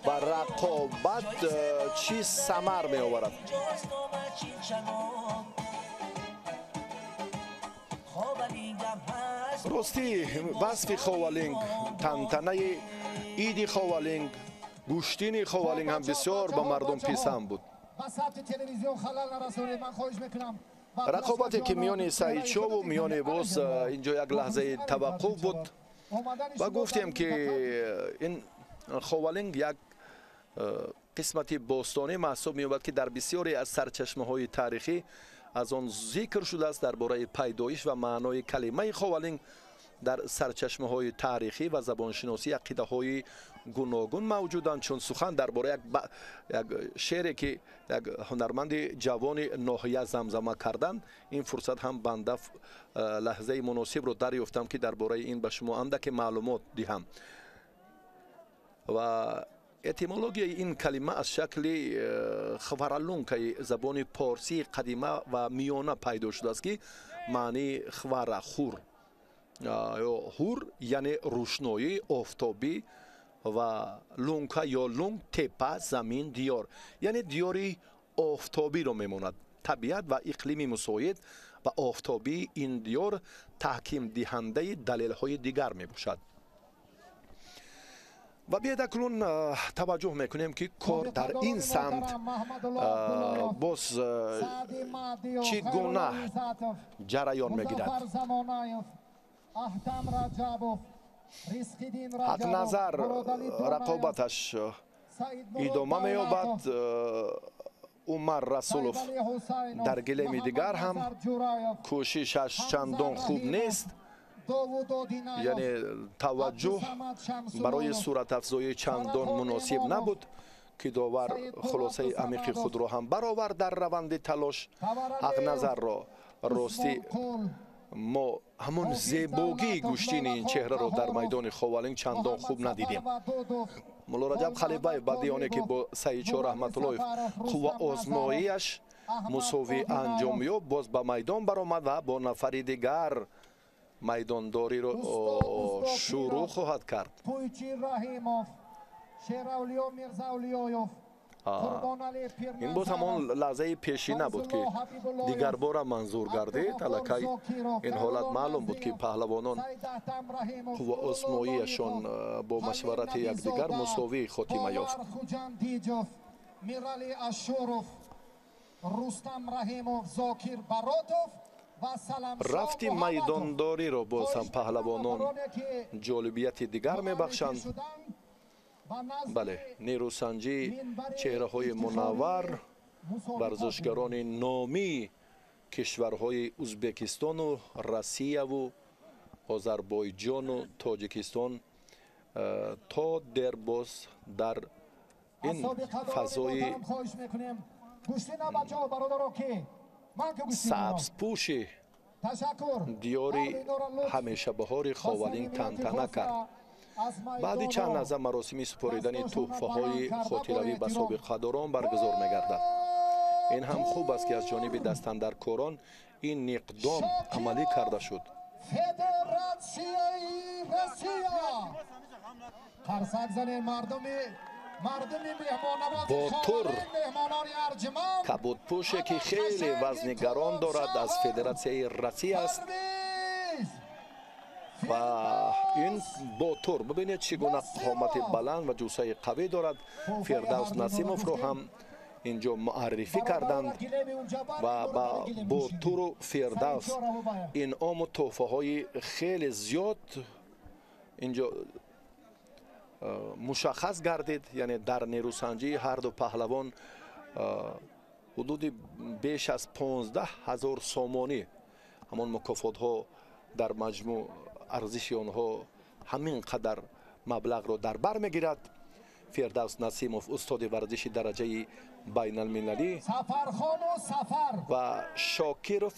ва рақобат чӣ самар меоварад? Ростӣ васфи Ховалинг, тантанаи иди Ховалинг, гӯштини Ховалинг ҳам бисёр ба мардум писанд буд. Рақобате ки миёни Саидшову миёни боз инҷо як лаҳзаи таваққуф буд ва гуфтем ки ин Ховалинг як қисмати бостонӣ маҳсуб меёбад ки дар бисёре аз сарчашмаҳои таърихӣ аз он зикр шудааст. Дар бораи пайдоиш ва маънои калимаи Ховалинг дар сарчашмаҳои таърихӣ ва забоншиносӣ ақидаҳои гуногун мавҷуданд, чун сухан дар бораи як шеъре ки як ҳунарманди ҷавони ноҳия замзама карданд. Ин фурсат ҳам банда лаҳзаи муносибро дарёфтам, ки дар бораи ин ба шумо андаке маълумот диҳам. Ва этимологияи ин калима аз шакли хваралункаи забони порсии қадима ва миёна пайдо шудааст, ки маънии хвара хур ё ҳур, яъне рӯшноӣ, офтобӣ, ва лунка ё лунг тепа, замин, диёр, яъне диёри офтобиро мемонад. Табиат ва иқлими мусоид ва офтобии ин диёр таҳкимдиҳандаи далелҳои дигар мебошад. Ва биёед акнун таваҷҷӯҳ мекунем, ки кор дар ин самт боз чӣ гуна ҷараён мегирад. Ҳақназар рақобаташ идома меёбад. Умар Расулов дар гилеми дигар ҳам кӯшишаш чандон хуб нест, яъне таваҷҷӯҳ барои суратафзоӣ чандон муносиб набуд, ки довар хулосаи амиқи худро ҳам баровард дар раванди талош. Ҳақназарро ростӣ мо ҳамон зебогии гӯштини ин чеҳраро дар майдони Ховалинг чандон хуб надидем. Мулло Раҷаб Халибаев баъди оне ки бо Саидшоҳ Раҳматуллоев қувваозмоияш мусовӣ анҷом ёфт, боз ба майдон баромад ва бо нафари дигар майдондориро шурӯъ хоҳад кард. Ин боз ҳамон лаҳзаи пешина буд, ки дигарбора манзур гардид. Аллакай ин ҳолат маълум буд, ки паҳлавонон қувваозмоияшон бо машварати якдигар мусовӣ хотима ёфт. Рафти майдондориро боз ҳам паҳлавонон ҷолибияти дигар мебахшанд. Бале, нерӯсанҷии чеҳраҳои мунаввар, варзишгарони номии кишварҳои Узбекистону Россияву Озарбойҷону Тоҷикистон то дербоз дар ин фазои сабзпӯши диёри ҳамешабаҳори Ховалинг тантана кард. Баъди чанд лаҳза маросими супоридани тӯҳфаҳои хотиравӣ ба собиқадорон баргузор мегардад. Ин ҳам хуб аст, ки аз ҷониби дастандаркорон ин иқдом амалӣ карда шуд. Ботур кабудпӯше, ки хеле вазни гарон дорад, аз Федератсияи Россия аст. Ва ин Ботур бибинед, чӣ гуна қомати баланд ва ҷуссаи қавӣ дорад. Фирдавс Насимовро ҳам инҷо муаррифӣ карданд ва ба Ботуру Фирдавс инъому тӯҳфаҳои хеле зиёд инҷо мушаххас гардид. Яъне дар нерӯсанҷии ҳарду паҳлавон ҳудуди беш аз 15 000 сомонӣ ҳамон мукофотҳо дар маҷмӯъ арзиши онҳо ҳамин қадар маблағро дар бар мегирад. Фирдавс Насимов устоди варзиши дараҷаи байналмилалӣ ва Шокиров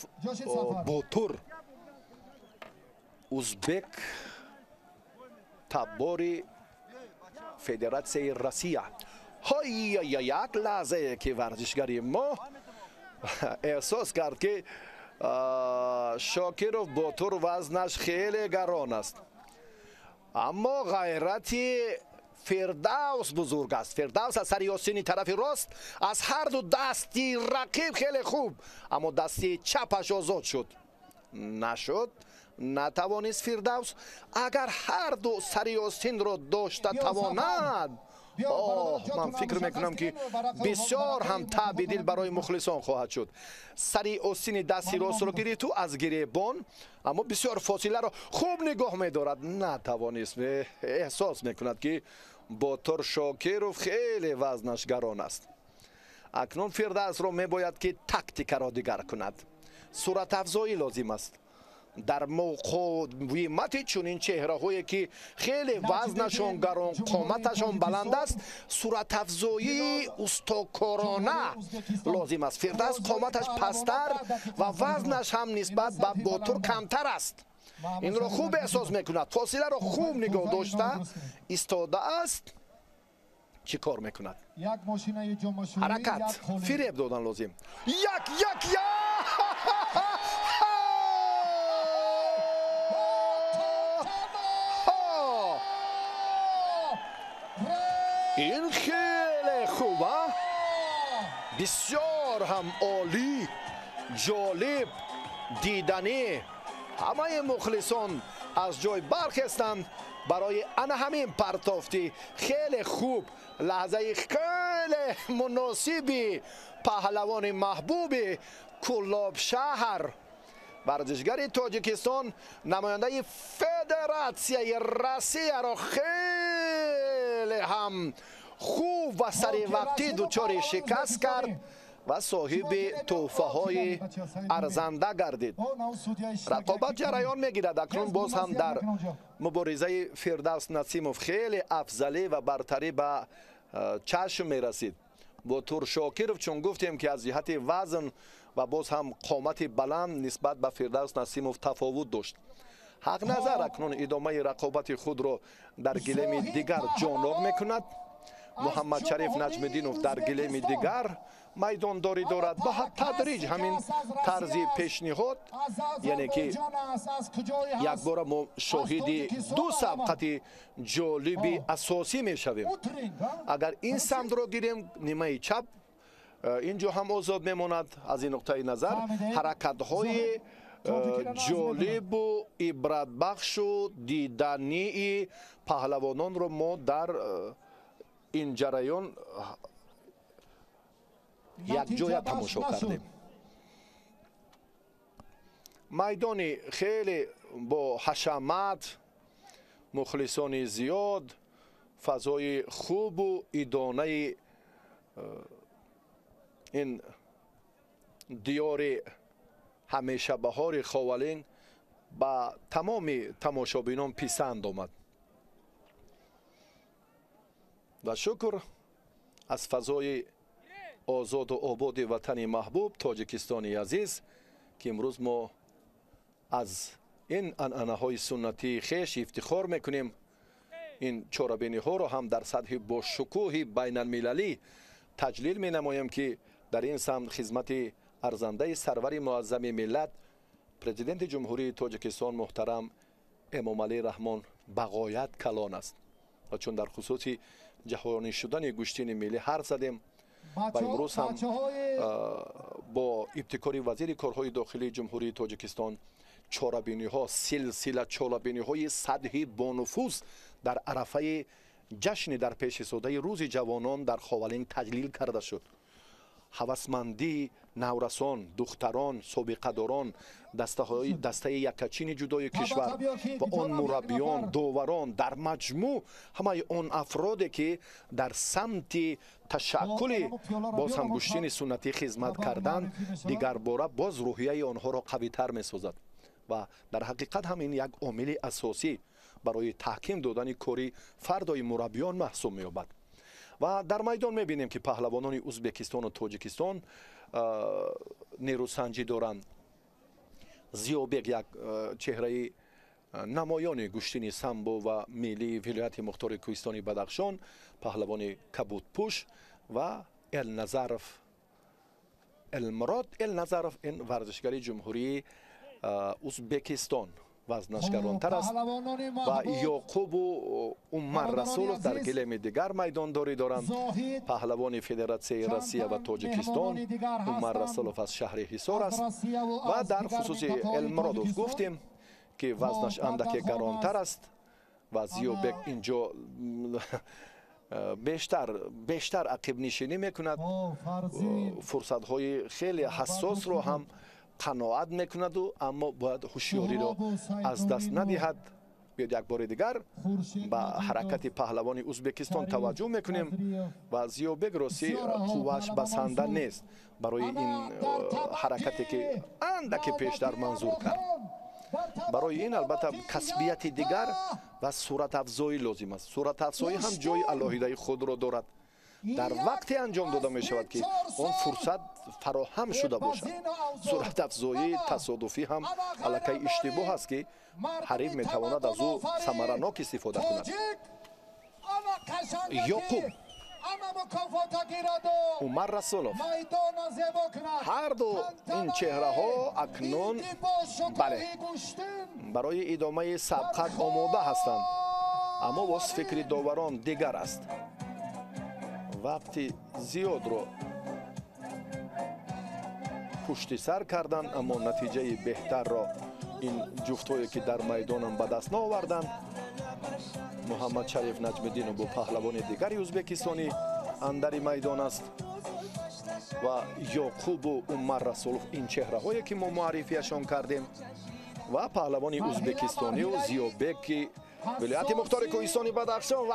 Ботур узбек табори Федератсияи Россия. Ҳой, як лаҳзае ки варзишгари мо эҳсос кард, ки Шокиров Ботур вазнаш хеле гарон аст, аммо ғайрати Фирдавс бузург аст. Фирдавс аз сари осини тарафи рост аз ҳарду дасти рақиб хеле хуб, аммо дасти чапаш озод шуд. Нашуд, натавонист Фирдавс. Агар ҳарду сари осинро дошта тавонад, оҳ, ман фикр мекунам, ки бисёр ҳам таъби дил барои мухлисон хоҳад шуд. Сари осини дасти ростро гирифту аз гиребон, аммо бисёр фосиларо хуб нигоҳ медорад. Натавонист, эҳсос мекунад, ки Ботур Шокиров хеле вазнаш гарон аст. Акнун Фирдавсро мебояд ки тактикаро дигар кунад. Суратафзоӣ лозим аст. Дар муқовимати чунин чеҳраҳое ки хеле вазнашон гарон, қоматашон баланд аст, суратафзоии устокорона лозим аст. Фирдавс қоматаш пасттар ва вазнаш ҳам нисбат ба Ботур камтар аст. Инро хуб эҳсос мекунад. Фосиларо хуб нигоҳ дошта истодааст. Чӣ кор мекунад? Ҳаракат, фиреб додан лозим. Як, як, як! Ин хеле хуб, а? Бисёр ҳам олӣ, ҷолиб, диданӣ. Ҳамаи мухлисон аз ҷой бархестанд барои ана ҳамин партофти хеле хуб, лаҳзаи хеле муносиби паҳлавони маҳбуби Кӯлобшаҳр, варзишгари Тоҷикистон, намояндаи Федератсияи Россияро хеле ҳам хуб ва саривақтӣ дучори шикаст кард ва соҳиби тӯҳфаҳои арзанда гардид. Рақобат ҷараён мегирад. Акнун боз ҳам дар муборизаи Фирдавс Насимов хеле афзалӣ ва бартарӣ ба чашм мерасид. Ботур Шокиров, чун гуфтем ки аз ҷиҳати вазн ва боз ҳам қомати баланд нисбат ба Фирдавс Насимов тафовут дошт. Ҳақназар акнун идомаи рақобати худро дар гилеми дигар ҷоннок мекунад. Муҳаммадшариф Наҷмиддинов дар гилеми дигар майдондорӣ дорад. Ба тадриҷ ҳамин тарзи пешниҳод, яъне ки якбора мо шоҳиди ду сабқати ҷолиби асосӣ мешавем. Агар ин самтро гирем, нимаи чап ин ҷо ҳам озод мемонад. Аз ин нуқтаи назар ҳаракатҳои ҷолибу ибратбахшу дидании паҳлавононро мо дар ин ҷараён якҷоя тамошо кардем. Майдони хеле бо ҳашамат, мухлисони зиёд, фазои хубу идонаи ин диёри ҳамешабаҳори Ховалинг ба тамоми тамошобинон писанд омад. Ва шукр аз фазои озоду ободи ватани маҳбуб Тоҷикистони азиз, ки имрӯз мо аз ин анъанаҳои суннатии хеш ифтихор мекунем. Ин чорабиниҳоро ҳам дар сатҳи бошукӯҳи байналмилалӣ таҷлил менамоем, ки дар ин самт хизмати арзандаи сарвари муаззами миллат, президенти Ҷумҳурии Тоҷикистон муҳтарам Эмомалӣ Раҳмон бағоят калон аст. Ва чун дар хусуси ҷаҳонӣ шудани гӯштини миллӣ ҳарф задем ва имрӯз ҳам бо ибтикори вазири корҳои дохилии Ҷумҳурии Тоҷикистон чорабиниҳо, силсила чорабиниҳои сатҳи бонуфуз дар арафаи ҷашни дар пешисодаи рӯзи ҷавонон дар Ховалинг таҷлил карда шуд. Ҳавасмандии наврасон, духтарон, собиқадорон, дастаи якачини ҷудои кишвар ва он мураббиён, доварон, дар маҷмӯъ ҳамаи он афроде ки дар самти ташаккули боз ҳам гӯштини суннатӣ хизмат карданд, дигарбора боз рӯҳияи онҳоро қавитар месозад. Ва дар ҳақиқат ҳам ин як омили асосӣ барои таҳким додани кори фардои мураббиён маҳсуб меёбад. Ва дар майдон мебинем ки паҳлавонони Узбекистону Тоҷикистон нерӯсанҷӣ доранд. Зиёбек як чеҳраи намоёни гӯштини самбо ва миллии вилояти мухтори кӯҳистони Бадахшон, паҳлавони кабудпӯш, ва Элназаров, Элмурод Элназаров, ин варзишгари Ҷумҳурии Узбекистон вазнашгаронтар аст. Ва Ёқубу Умар Расулов дар гилеми дигар майдондорӣ доранд. Паҳлавони Федератсияи Россия ва Тоҷикистон Умар Расулов аз шаҳри Ҳисор аст. Ва дар хусуси Элмуродов гуфтем ки вазнаш андаке гаронтар аст ва Зиёбек инҷо бештар ақибнишинӣ мекунад, фурсатҳои хеле ҳассосро ҳам қаноат мекунаду, аммо бояд ҳушёриро аз даст надиҳад. Биёед як бори дигар ба ҳаракати паҳлавони Ӯзбекистон таваҷҷӯҳ мекунем ва Зиёбек ростӣ қуввааш басанда нест барои ин ҳаракате ки андаке пештар манзур кард. Барои ин албатта касбияти дигар ва суратафзоӣ лозим аст. Суратафзоӣ ҳам ҷои алоҳидаи худро дорад. Дар вақте анҷом дода мешавад ки он фурсат фароҳам шуда бошад. Суратафзоии тасодуфӣ ҳам аллакай иштибоҳ аст ки ҳариф метавонад аз ӯ самаранок истифода кунад. Ёқуб, Умар Расулов, ҳарду ин чеҳраҳо акнун бале барои идомаи сабқат омода ҳастанд, аммо боз фикри доварон дигар аст. Вақти зиёдро пушти сар карданд, аммо натиҷаи беҳтарро ин ҷуфтҳое ки дар майдонам ба даст наоварданд. Муҳаммадшариф Наҷмиддинов бо паҳлавони дигари ӯзбекистонӣ андари майдон аст ва Ёқубу Умар Расулов ин чеҳраҳое ки мо муаррифиашон кардем ва паҳлавони ӯзбекистонию Зиёбеки вилояти мухтори кӯҳистони Бадахшон.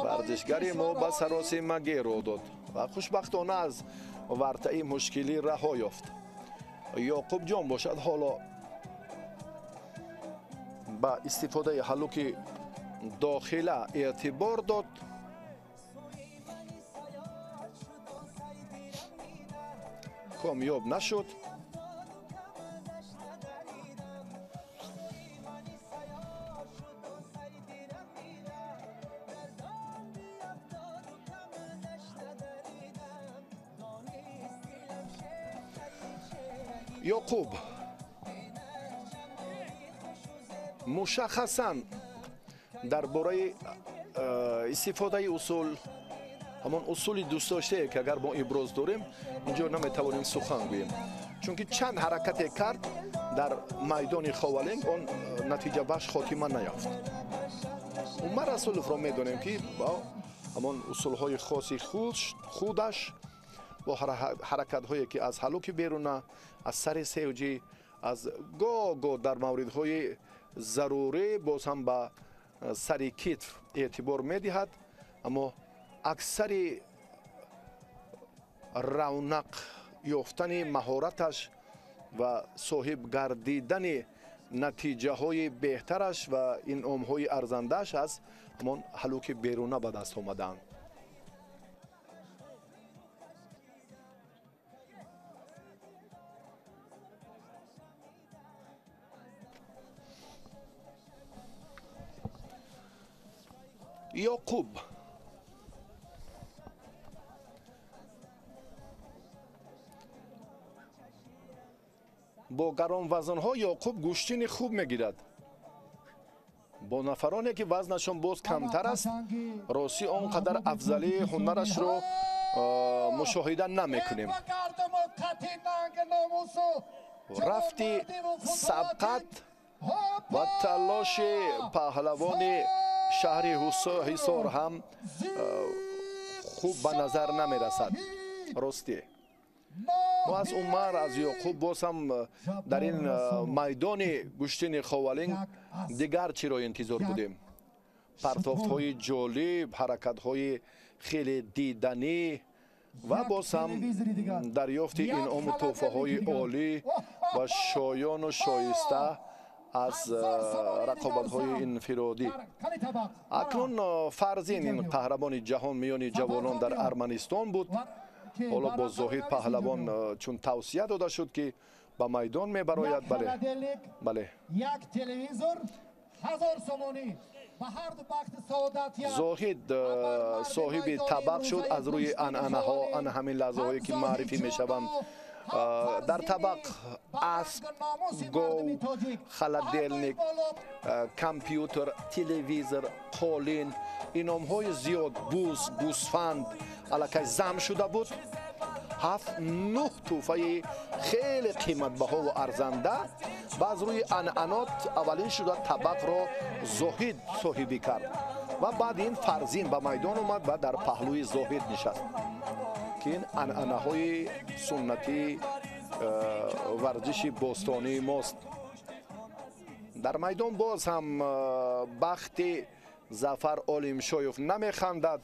Варзишгари мо ба саросимагӣ рӯ дод ва хушбахтона аз вартаи мушкилӣ раҳо ёфт. Ёқуб ҷон бошад ҳоло ба истифодаи ҳаллуки дохила эътибор дод. Комёб нашуд. Ёқуб мушаххасан дар бораи истифодаи усул, ҳамон усули дӯстдоштае ки агар мо иброз дорем, инҷо наметавонем сухан гӯем, чунки чанд ҳаракате кард дар майдони Ховалинг, он натиҷабахш хотима наёфт. Умар Расуловро медонем ки бо ҳамон усулҳои хоси худаш, бо ҳаракатҳое ки аз ҳаллуки беруна, аз сари севҷӣ, аз гоҳ-гоҳ дар мавридҳои зарурӣ боз ҳам ба сари китф эътибор медиҳад, аммо аксари равнақ ёфтани маҳораташ ва соҳиб гардидани натиҷаҳои беҳтараш ва инъомҳои арзандааш аз ҳамон ҳаллуки беруна ба даст омадаанд. Ёқуб бо гаронвазнҳо Ёқуб гӯштини хуб мегирад. Бо нафароне ки вазнашон боз камтар аст, ростӣ он қадар афзалии ҳунарашро мушоҳида намекунем. Рафти сабқат ва талоши паҳлавони шаҳри Ҳисор ҳам хуб ба назар намерасад. Ростӣ мо аз Умар, аз Ёқуб боз ҳам дар ин майдони гӯштини Ховалинг дигар чиро интизор будем. Партофтҳои ҷолиб, ҳаракатҳои хеле диданӣ ва боз ҳам дарёфти инъому тӯҳфаҳои олӣ ва шоёну шоиста аз рақобатҳои инфиродӣ. Акнун Фарзин, ин қаҳрамони ҷаҳон миёни ҷавонон дар Арманистон буд. Ҳоло бо Зоҳид паҳлавон чун тавсия дода шуд ки ба майдон мебарояд. Бале, бале. Як телевизор 1000 сомонӣ ба ҳар ду бахти саодат. Зоҳид соҳиби табақ шуд аз рӯи анъанаҳо, ана ҳамин лаҳзаҳое ки маърифӣ мешаванд. Дар табақ асп, гов, холодильник, компютер, телевизор, қолин, иномҳои зиёд, буз, гӯсфанд аллакай зам шуда буд. 7-9 тӯҳфаи хеле қиматбаҳо ва арзанда ва аз рӯи анъанот аввалин шуда табақро Зоҳид соҳибӣ кард ва баъд ин Фарзин ба майдон омад ва дар паҳлӯи Зоҳид нишаст, ки ин анъанаҳои суннатии варзиши бостонии мост. Дар майдон боз ҳам бахти Зафар Олимшоев намехандад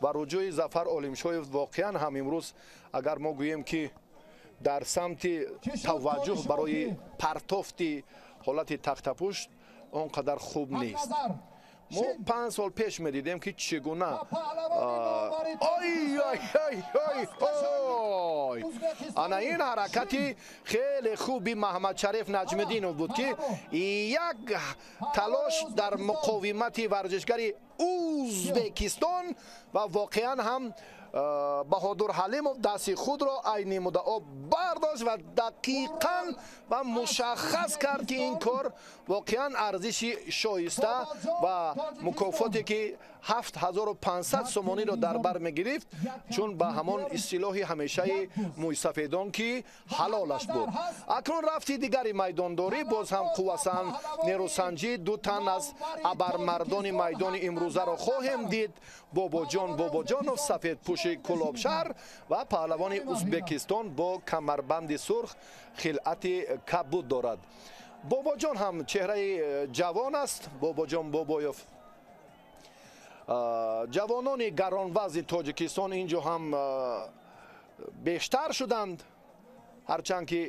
ва руҷӯи Зафар Олимшоев воқеан ҳам имрӯз, агар мо гӯем ки дар самти таваҷҷӯҳ барои партофти ҳолати тахтапушт он қадар хуб нест. Мо 5 сол пеш медидем ки чӣ гуна ой ана ин ҳаракати хеле хуби Маҳмадшариф Наҷмиддинов буд, ки як талош дар муқовимати варзишгари Ӯзбекистон ва воқеан ҳам Баҳодур Ҳалимов дасти худро айни муддао бардошт ва дақиқан ва мушаххас кард, ки ин кор воқеан арзиши шоиста ва мукофоте ки 7500 сомониро дар бар мегирифт, чун ба ҳамон истилоҳи ҳамешаи мӯйсафедон ки ҳалолаш буд. Акнун рафти дигари майдондорӣ, боз ҳам қуввасан нерӯсанҷӣ ду тан аз абармардони майдони имрӯзаро хоҳем дид. Бобоҷон Бобоҷонов, сафедпӯши Кӯлобшаҳр, ва паҳлавони Ӯзбекистон бо камарбанди сурх хилъати кабуд дорад. Бобоҷон ҳам чеҳраи ҷавон аст. Бобоҷон Бобоев, ҷавонони гаронвазни Тоҷикистон инҷо ҳам бештар шуданд, ҳарчанд ки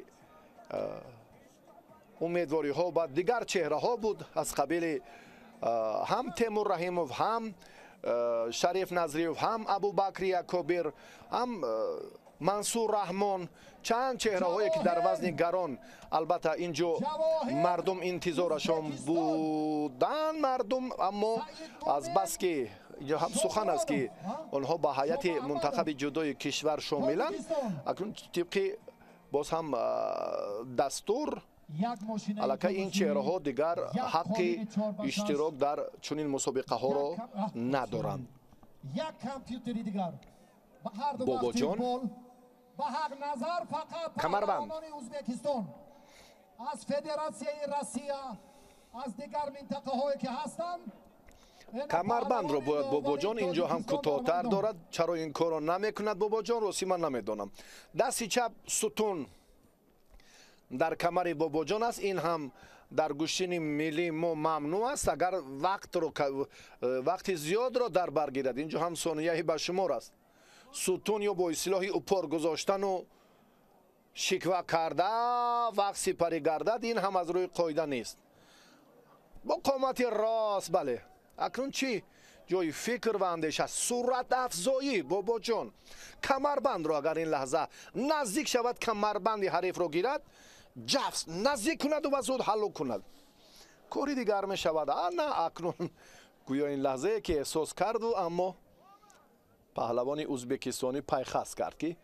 умедвориҳо ба дигар чеҳраҳо буд, аз қабили ҳам Темур Раҳимов, ҳам Шариф Назриев, ҳам Абубакри Акобир, ҳам Мансур Раҳмон, чанд чеҳраҳое ки дар вазни гарон албатта инҷо мардум интизорашон буданд мардум, аммо аз бас ки инҷо ҳам сухан аст ки онҳо ба ҳайати мунтахаби ҷудои кишвар шомиланд, акнун тибқи боз ҳам дастур аллакай ин чеҳраҳо дигар ҳаққи иштирок дар чунин мусобиқаҳоро надоранд. Бобоҷон камарбанд аз Федератсияи Россия, аз дигар минтақаҳое ки ҳастанд, камарбандро бояд Бобоҷон инҷо ҳам кӯтоҳтар дорад. Чаро ин корро намекунад Бобоҷон, рости ман намедонам. Дасти чап сутун дар камари Бобоҷон аст. Ин ҳам дар гӯштини миллии мо мамнӯъ аст, агар вақти зиёдро дар бар гирад. Инҷо ҳам сонияи ба шумор аст. Сутун ё бо истилоҳи упор гузоштану шиква карда вақт сипарӣ гардад, ин ҳам аз рӯи қоида нест. Бо қомати рост, бале. Акнун чӣ ҷои фикр ва андеша, суръатафзоӣ Бобоҷон камарбандро агар ин лаҳза наздик шавад, камарбанди ҳарифро гирад, ҷафс наздик кунаду ва зуд ҳаллу кунад, кори дигар мешавад. Ана акнун гӯё ин лаҳзае ки эҳсос карду, аммо паҳлавони ӯзбекистонӣ пайхас кард ки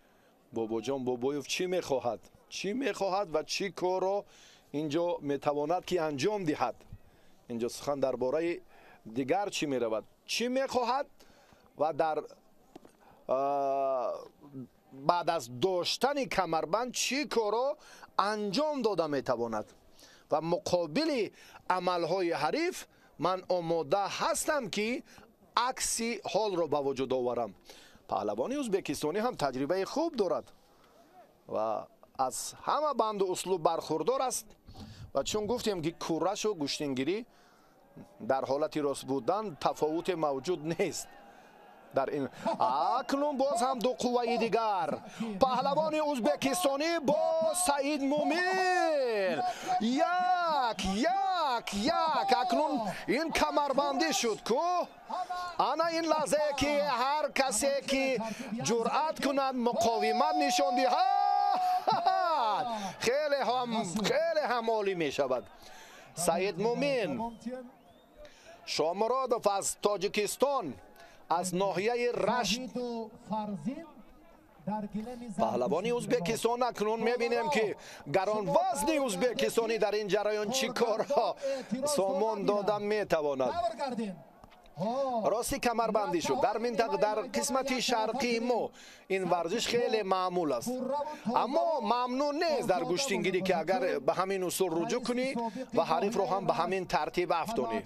Бобоҷон Бобоев чӣ мехоҳад, чӣ мехоҳад ва чӣ корро инҷо метавонад ки анҷом диҳад. Инҷо сухан дар бораи дигар чӣ меравад, чӣ мехоҳад ва дар баъд аз доштани камарбанд чӣ корро анҷом дода метавонад ва муқобили амалҳои ҳариф ман омода ҳастам ки акси ҳолро ба вуҷуд оварам. Паҳлавони ӯзбекистонӣ ҳам таҷрибаи хуб дорад ва аз ҳама банду услуб бархурдор аст ва чун гуфтем ки курашу гӯштингирӣ дар ҳолати рост будан тафовуте мавҷуд нест. Дар ин акнун боз ҳам ду қувваи дигар, паҳлавони ӯзбекистонӣ бо Саид Мумин, як як як. Акнун ин камарбандӣ шуд ку. Ана ин лаҳзае ки ҳар касе ки ҷуръат кунад, муқовимат нишон диҳад, хеле ҳам олӣ мешавад. Саид Мумин Шомуродов аз Тоҷикистон, аз ноҳияи Рашт, паҳлавони Ӯзбекистон. Акнун мебинем ки гаронвазни ӯзбекистонӣ дар ин ҷараён чӣ корҳо сомон дода метавонад. Рости камарбандӣ шуд. Дар минтақа, дар қисмати шарқии мо ин варзиш хеле маъмул аст, аммо мамнӯъ нест дар гӯштингирӣ ки агар ба ҳамин усул руҷӯъ кунӣ ва ҳарифро ҳам ба ҳамин тартиб афтонӣ,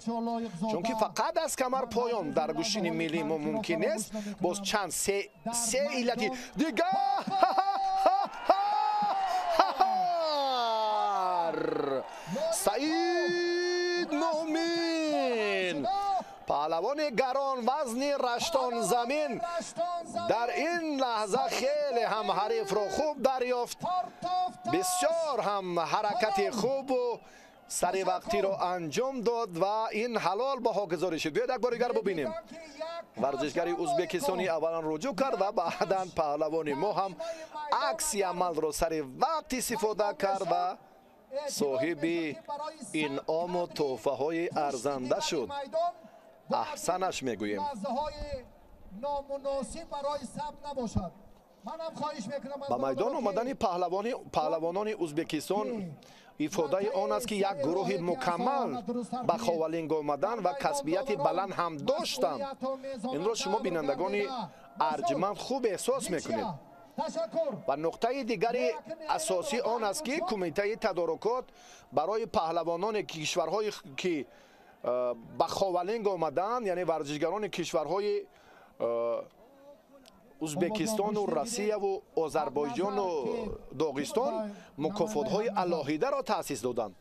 чунки фақат аз камар поён дар гӯштини миллии мо мумкин нест. Боз чанд се иллати дигар Саид Паҳлавони гарон вазни Раштон замин дар ин лаҳза хеле ҳам ҳарифро хуб дарёфт. Бисёр ҳам ҳаракати хубу саривақтиро анҷом дод ва ин ҳалол баҳогузорӣ шуд. Биёед як бори дигар бубинем. Варзишгари ӯзбекистонӣ аввалан руҷӯъ кард ва баъдан паҳлавони мо ҳам акси амалро сари вақт истифода кард ва соҳиби инъому тӯҳфаҳои арзанда шуд. Аҳсанаш мегӯем. Ба майдон омадани паҳлавонони Ӯзбекистон ифодаи он аст, ки як гурӯҳи мукаммал ба Ховалинг омаданд ва касбияти баланд ҳам доштанд. Инро шумо бинандагони арҷманд хуб эҳсос мекунед. Ва нуқтаи дигари асосӣ он аст, ки кумитаи тадорукот барои паҳлавонони кишварҳое ки ба Ховалинг омаданд, яъне варзишгарони кишварҳои Ӯзбекистону Россияву Озарбойҷону Доғистон, мукофотҳои алоҳидаро таъсис доданд.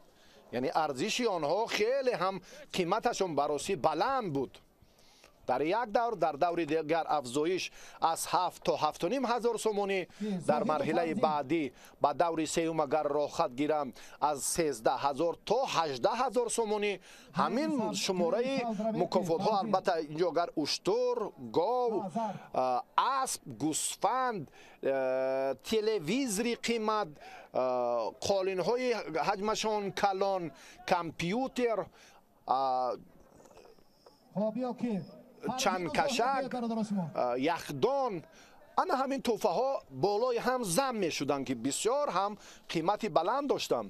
Яъне арзиши онҳо хеле ҳам қиматашон баросӣ баланд буд. Дар як давр, дар даври дигар афзоиш аз 7 то 7,5 ҳазор сомонӣ, дар марҳилаи баъдӣ ба даври сеюм агар роҳхат гирам аз 13 ҳазор то 18 ҳазор сомонӣ. Ҳамин шумораи мукофотҳо, албатта инҷо агар уштур, гов, асп, гӯсфанд, телевизори қимат, қолинҳои ҳаҷмашон калон, компютер, чандкашак, яхдон, ана ҳамин тӯҳфаҳо болои ҳам зам мешуданд, ки бисёр ҳам қимати баланд доштанд.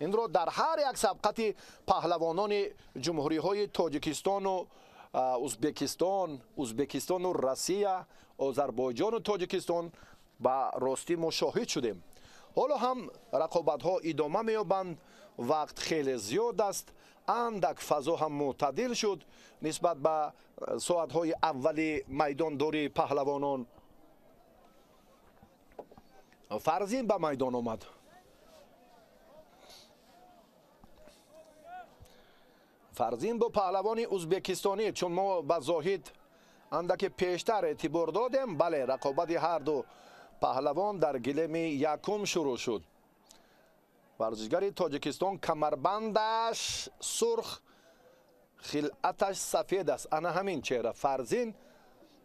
Инро дар ҳар як сабқати паҳлавонони ҷумҳуриҳои Тоҷикистону Ӯзбекистон, Ӯзбекистону Россия, Озарбойҷону Тоҷикистон ба ростӣ мо шоҳид шудем. Ҳоло ҳам рақобатҳо идома меёбанд, вақт хеле зиёд аст, андак фазо ҳам мӯътадил шуд нисбат ба соатҳои аввали майдондории паҳлавонон. Фарзин ба майдон омад. Фарзин бо паҳлавони ӯзбекистонӣ, чун мо ба Зоҳид андаке пештар эътибор додем, бале, рақобати ҳарду паҳлавон дар гилеми якум шурӯъ шуд. Варзишгари Тоҷикистон камарбандаш сурх, хилъаташ сафед аст. Ана ҳамин чеҳра Фарзин,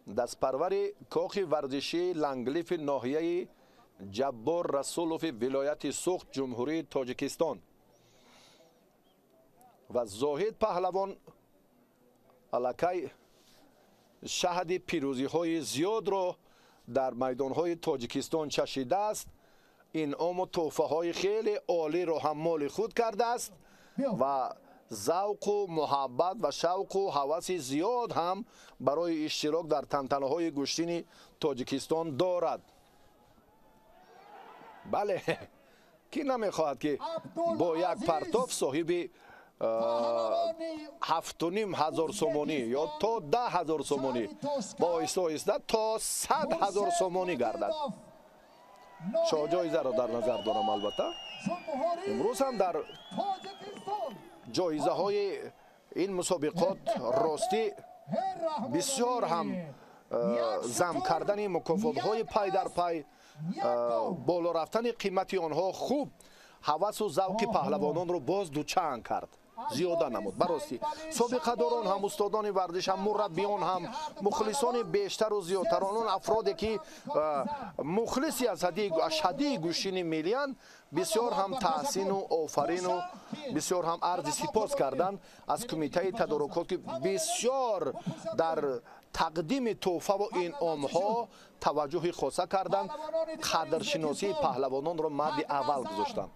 дастпарвари кохи варзишии Ланглифи ноҳияи Ҷаббор Расулови вилояти Суғд, Ҷумҳурии Тоҷикистон. Ва Зоҳид паҳлавон аллакай шаҳди пирӯзиҳои зиёдро дар майдонҳои Тоҷикистон чашидааст, инъому тӯҳфаҳои хеле олиро ҳам моли худ кардааст ва завқу муҳаббат ва шавқу ҳаваси зиёд ҳам барои иштирок дар тантанаҳои гӯштини Тоҷикистон дорад. Бале, кӣ намехоҳад, ки бо як партоф соҳиби 7,5 ҳазор сомонӣ ё то 10 ҳазор сомонӣ, бо оҳиста оҳиста то 100 ҳазор сомонӣ гардад. Шоҳҷоизаро дар назар дорам. Албатта имрӯз ҳам дар ҷоизаҳои ин мусобиқот ростӣ бисёр ҳам зам кардани мукофотҳои пай дар пай, боло рафтани қимати онҳо хуб ҳавасу завқи паҳлавононро боз дучанд кард, зиёда намуд. Баростӣ собиқадорон ҳам, устодони варзиш ҳам, мураббиён ҳам, мухлисони бештару зиёдтар, онон афроде ки мухлиси аз ашаддии гӯштини миллиянд, бисёр ҳам таҳсину офарину бисёр ҳам арзи сипос карданд аз кумитаи тадорукот, ки бисёр дар тақдими тӯҳфаву инъомҳо таваҷҷӯҳи хоса карданд, қадршиносии паҳлавононро марди аввал гузоштанд.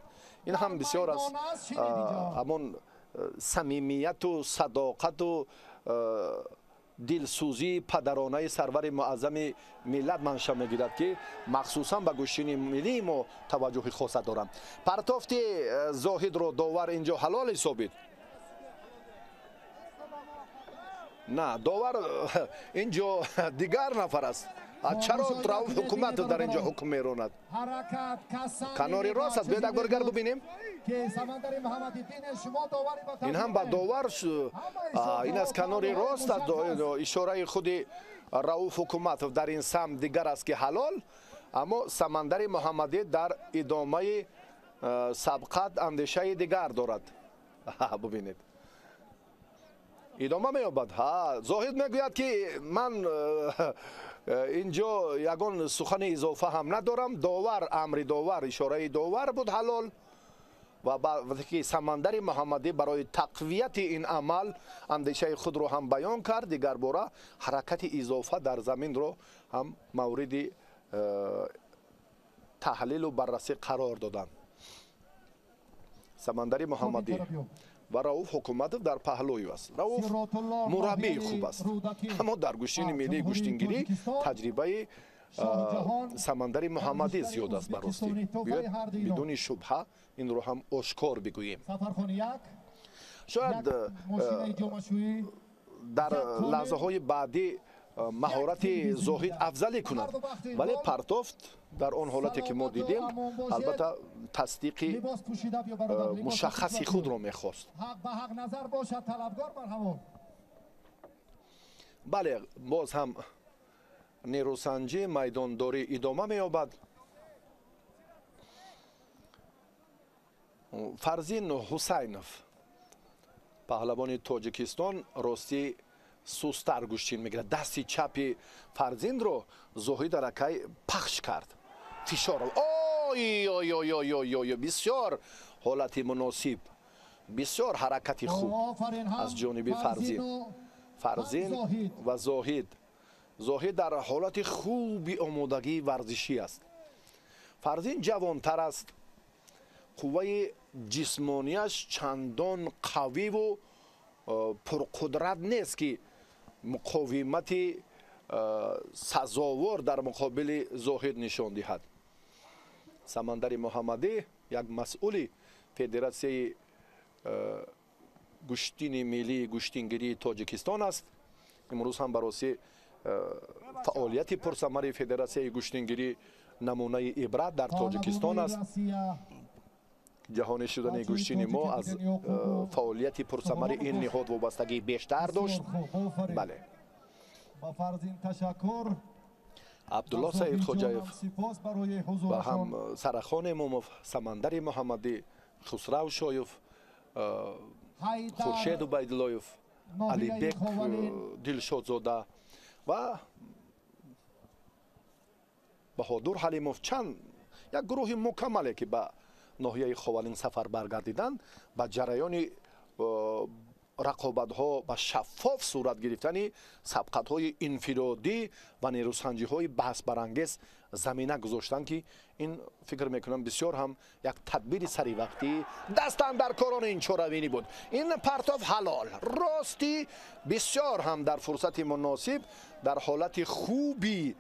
Ин ҳам бисёр аз ҳамон самимияту садоқату дилсӯзии падаронаи сарвари муаззами миллат манша мегирад, ки махсусан ба гӯштини миллии мо таваҷҷӯҳи хоса доранд. Партофти Зоҳидро довар инҷо ҳалол ҳисобид. На, довар инҷо дигар нафар аст. Чаро Рауф Ҳукуматов дар инҷо ҳукм меронад? Канори рост аст. Биёед як бор дигар бубинем. Ин ҳам ба довар, ин аз канори рост аст. Ишораи худи Рауф Ҳукуматов дар ин самт дигар аст, ки ҳалол, аммо Самандари Муҳаммадӣ дар идомаи сабқат андешаи дигар дорад. Бубинед, идома меёбад. Зоҳид мегӯяд, ки ман инҷо ягон сухани изофа ҳам надорам. Довар, амри довар, ишораи довар буд ҳалол. Ва вақте ки Самандари Муҳаммадӣ барои тақвияти ин амал андешаи худро ҳам баён кард, дигарбора ҳаракати изофа дар заминро ҳам мавриди таҳлилу баррасӣ қарор доданд. Самандари Муҳаммадӣ ва Рауф Ҳукуматов дар паҳлӯи аст. Рауф мураббии хуб аст, аммо дар гӯштини миллии гӯштингирӣ таҷрибаи Самандари Муҳаммадӣ зиёд аст. Ба ростӣ, биёед бидуни шубҳа инро ҳам ошкор бигӯем. Шояд дар лаҳзаҳои баъдӣ маҳорати Зоҳид афзалӣ кунад, вале партофт дар он ҳолате ки мо дидем, албатта тасдиқи мушаххаси худро мехост. Бале, боз ҳам нерӯсанҷӣ, майдондорӣ идома меёбад. Фарзин Ҳусайнов, паҳлавони Тоҷикистон, ростӣ сустар гӯштин мегирад. Дасти чапи Фарзинро Зоҳид аллакай пахш кард, фишор. Ой ой ой ой ой ой, бисёр ҳолати муносиб, бисёр ҳаракати хуб аз ҷониби Фарзин. Фарзин ва Зоҳид. Зоҳид дар ҳолати хуби омодагии варзишӣ аст. Фарзин ҷавонтар аст, қувваи ҷисмонияш чандон қавиву пурқудрат нест, ки муқовимати сазовор дар муқобили Зоҳид нишон диҳад. Самандари Муҳаммадӣ як масъули федератсияи гӯштини миллии гӯштингирии Тоҷикистон аст. Имрӯз ҳам бароси фаъолияти пурсамари федератсияи гӯштингирӣ намунаи ибрат дар Тоҷикистон аст. Ҷаҳонӣ шудани гӯштини мо аз фаъолияти пурсамари ин ниҳод вобастагии бештар дошт. Бале, Абдулло Саидхоҷаев ва ҳам Сарахон Имомов, Самандари Муҳаммадӣ, Хусрав Шоев, Хуршед Убайдуллоев, Алибек Дилшодзода ва Баҳодур Ҳалимов, чанд як гурӯҳи мукаммале, ки ба ноҳияи Ховалинг сафар баргардиданд, ба ҷараёни рақобатҳо, ба шаффоф сурат гирифтани сабқатҳои инфиродӣ ва нерӯсанҷиҳои баҳсбарангез замина гузоштанд, ки ин фикр мекунам бисёр ҳам як тадбири саривақтӣ дастандаркорони ин чорабинӣ буд. Ин партоф ҳалол, ростӣ бисёр ҳам дар фурсати муносиб, дар ҳолати хуби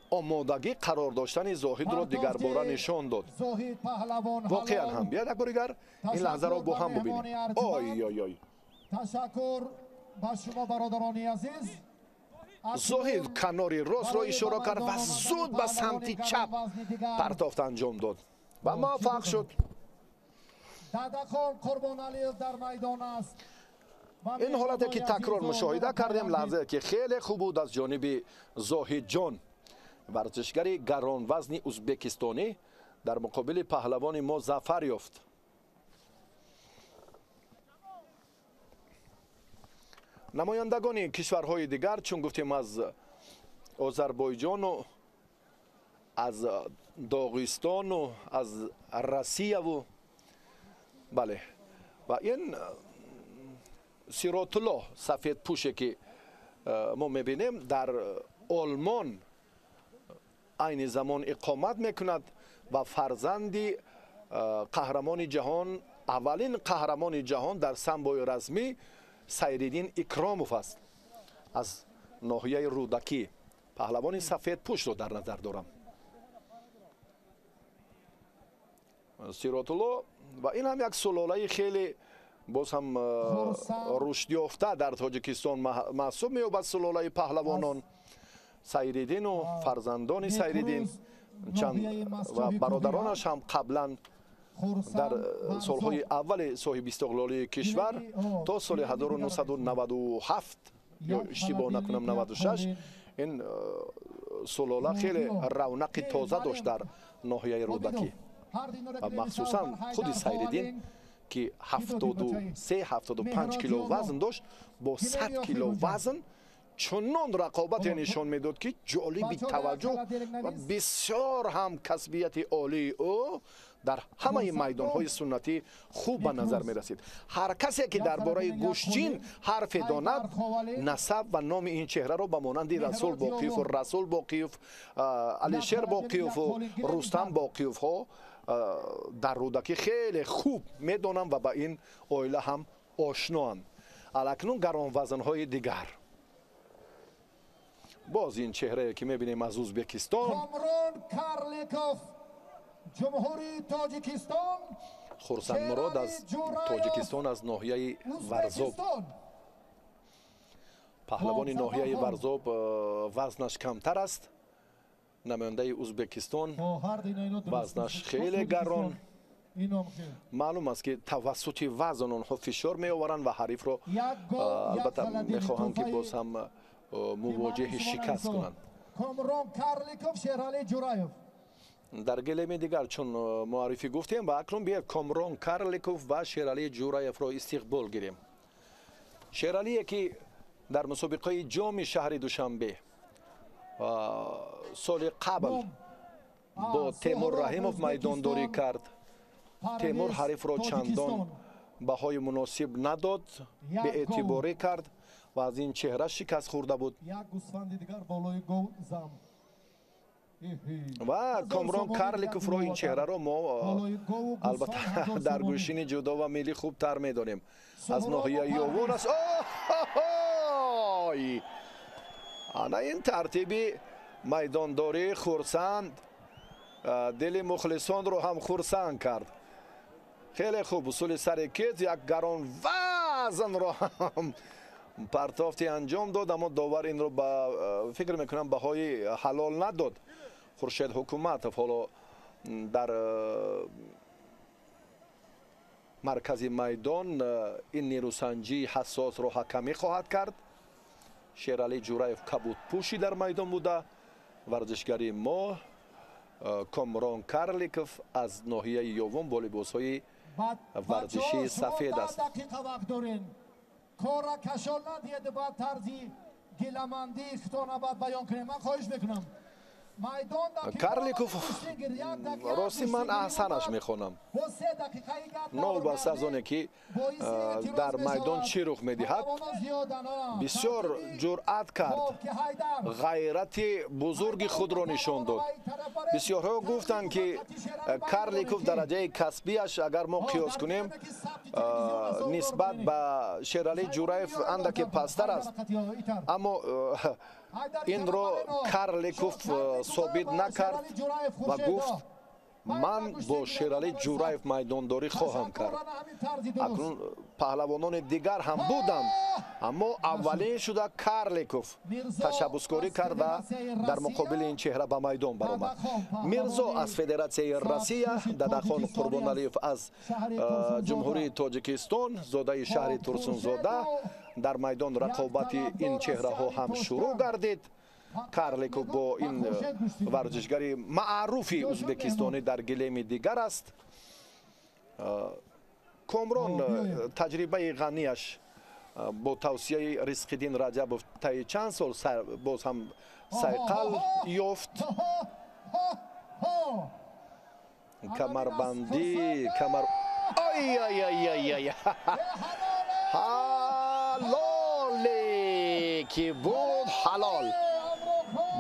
омодагӣ қарор доштани Зоҳидро дигарбора нишон дод. Воқеан ҳам биёед як бор дигар ин лаҳзаро бо ҳам бубинем. Ой ой ой, ташаккур ба шумо, бародарони азиз. Зоҳид канори ростро ишора кард ва зуд ба самти чап партофт анҷом дод ва муваффақ шуд. Дадахон Қурбоналиев дар майдон аст. Ин ҳолате ки такрор мушоҳида кардем, лаҳзае ки хеле хуб буд аз ҷониби Зоҳидҷон, варзишгари гаронвазни узбекистонӣ, дар муқобили паҳлавони мо зафар ёфт. Намояндагони кишварҳои дигар, чун гуфтем, аз Озарбойҷону аз Доғистону аз Россияву, бале, ва ин Сиротулло сафедпӯше, ки мо мебинем, дар Олмон айни замон иқомат мекунад ва фарзанди қаҳрамони ҷаҳон, аввалин қаҳрамони ҷаҳон дар самбои расмӣ Сайриддин Икромов аст, аз ноҳияи Рӯдакӣ. Паҳлавони сафедпӯшро дар назар дорам. Сиротулло, ва ин ҳам як сулолаи хеле Боз ҳам рушдёфта дар Тоҷикистон маҳсуб меёбад сулолаи паҳлавонон. Сайриддину фарзандони Сайриддин чанд ва бародаронаш ҳам қаблан дар солҳои аввали соҳибистиқлолии кишвар то соли 1997 ё иштибоҳ накунам 96 ин сулола хеле равнақи тоза дошт дар ноҳияи Рӯдакӣ ва махсусан худи Сайриддин, ки 73-75 кило вазн дошт, бо 100 кило вазн чунон рақобате нишон медод, ки ҷолиби таваҷҷӯҳ ва бисёр ҳам касбияти олии ӯ дар ҳамаи майдонҳои суннатӣ хуб ба назар мерасид. Ҳар касе ки дар бораи гӯштчин ҳарфе донад, насаб ва номи ин чеҳраро ба монанди Расул Боқиеву Расул Боқиев, Алишер Боқиеву Рустам Боқиевҳо дар Рӯдакӣ хеле хуб медонанд ва ба ин оила ҳам ошноанд. Алакнун гаронвазнҳои дигар. Боз ин чеҳрае ки мебинем аз Узбекистон, Комрон Карликов, Ҷумҳурии Тоҷикистон, Хурсандмурод аз Тоҷикистон, аз ноҳияи Варзоб. Паҳлавони ноҳияи Варзоб вазнаш камтар аст. Намояндаи Узбекистон вазнаш хеле гарон. Маълум аст, ки тавассути вазн онҳо фишор меоваранд ва ҳарифро албатта мехоҳанд, ки боз ҳам мувоҷиҳи шикаст кунанд. Комрон Карликов, Шерали Ҷураев. Дар гелеми дигар чун муаррифӣ гуфтем, ва акнун биёед Комрон Карликов ва Шерали Ҷураевро истиқбол гирем. Шералие, ки дар мусобиқаи ҷоми шаҳри Душанбе соли қабл бо Темур Раҳимов майдондорӣ кард, Темур ҳарифро чандон баҳои муносиб надод, беэътиборӣ кард ва аз ин чеҳра шикаст хӯрда буд. Ва Комрон Карликовро, ин чеҳраро мо албатта дар гӯшини ҷудо ва миллӣ хубтар медонем. Аз ноҳияи Ёвон аст. Ой, ана ин тартиби майдондорӣ хурсанд, дили мухлисонро ҳам хурсанд кард. Хеле хуб усули сари кит як гарон вазнро ҳам партофти анҷом дод, аммо довар инро ба фикр мекунам баҳои ҳалол надод. Хуршед Ҳукуматов ҳоло дар маркази майдон ин нерӯсанҷии ҳассосро ҳакамӣ хоҳад кард. Шералӣ Ҷураев кабудпӯшӣ дар майдон буда. Варзишгари мо Комрон Карликов аз ноҳияи Ёвон бо либосҳои варзишии сафед аст. Кора кашол надиҳед, бояд тарзи гиламандии худтона бояд баён кунед. Ман хоҳиш мекунам. Карликов, рости ман аҳсанаш мехонам, новобаста аз оне ки дар майдон чӣ рух медиҳад, бисёр ҷуръат кард, ғайрати бузурги худро нишон дод. Бисёрҳо гуфтанд, ки Карликов дараҷаи касбиаш, агар мо қиёс кунем, нисбат ба Шералӣ Ҷураев андаке пасттар аст, аммо инро Карликов собит накард ва гуфт: ман бо Шералӣ Ҷураев майдондорӣ хоҳам кард. Акнун паҳлавонони дигар ҳам буданд, аммо аввалин шуда Карликов ташаббускорӣ кард ва дар муқобили ин чеҳра ба майдон баромад. Мирзо аз Федератсияи Россия, Дадахон Қурбоналиев аз Ҷумҳурии Тоҷикистон, зодаи шаҳри Турсунзода. Дар майдон рақобати ин чеҳраҳо ҳам шурӯъ гардид. Карликов бо ин варзишгари маъруфи узбекистонӣ дар гилеми дигар аст. Комрон таҷрибаи ғанияш бо тавсияи Ризқиддин Раҷабов таи чанд сол боз ҳам сайқал ёфт. Камарбандӣ, камар, ой-ой-ой-ой, ҳалоле ки буд, ҳалол.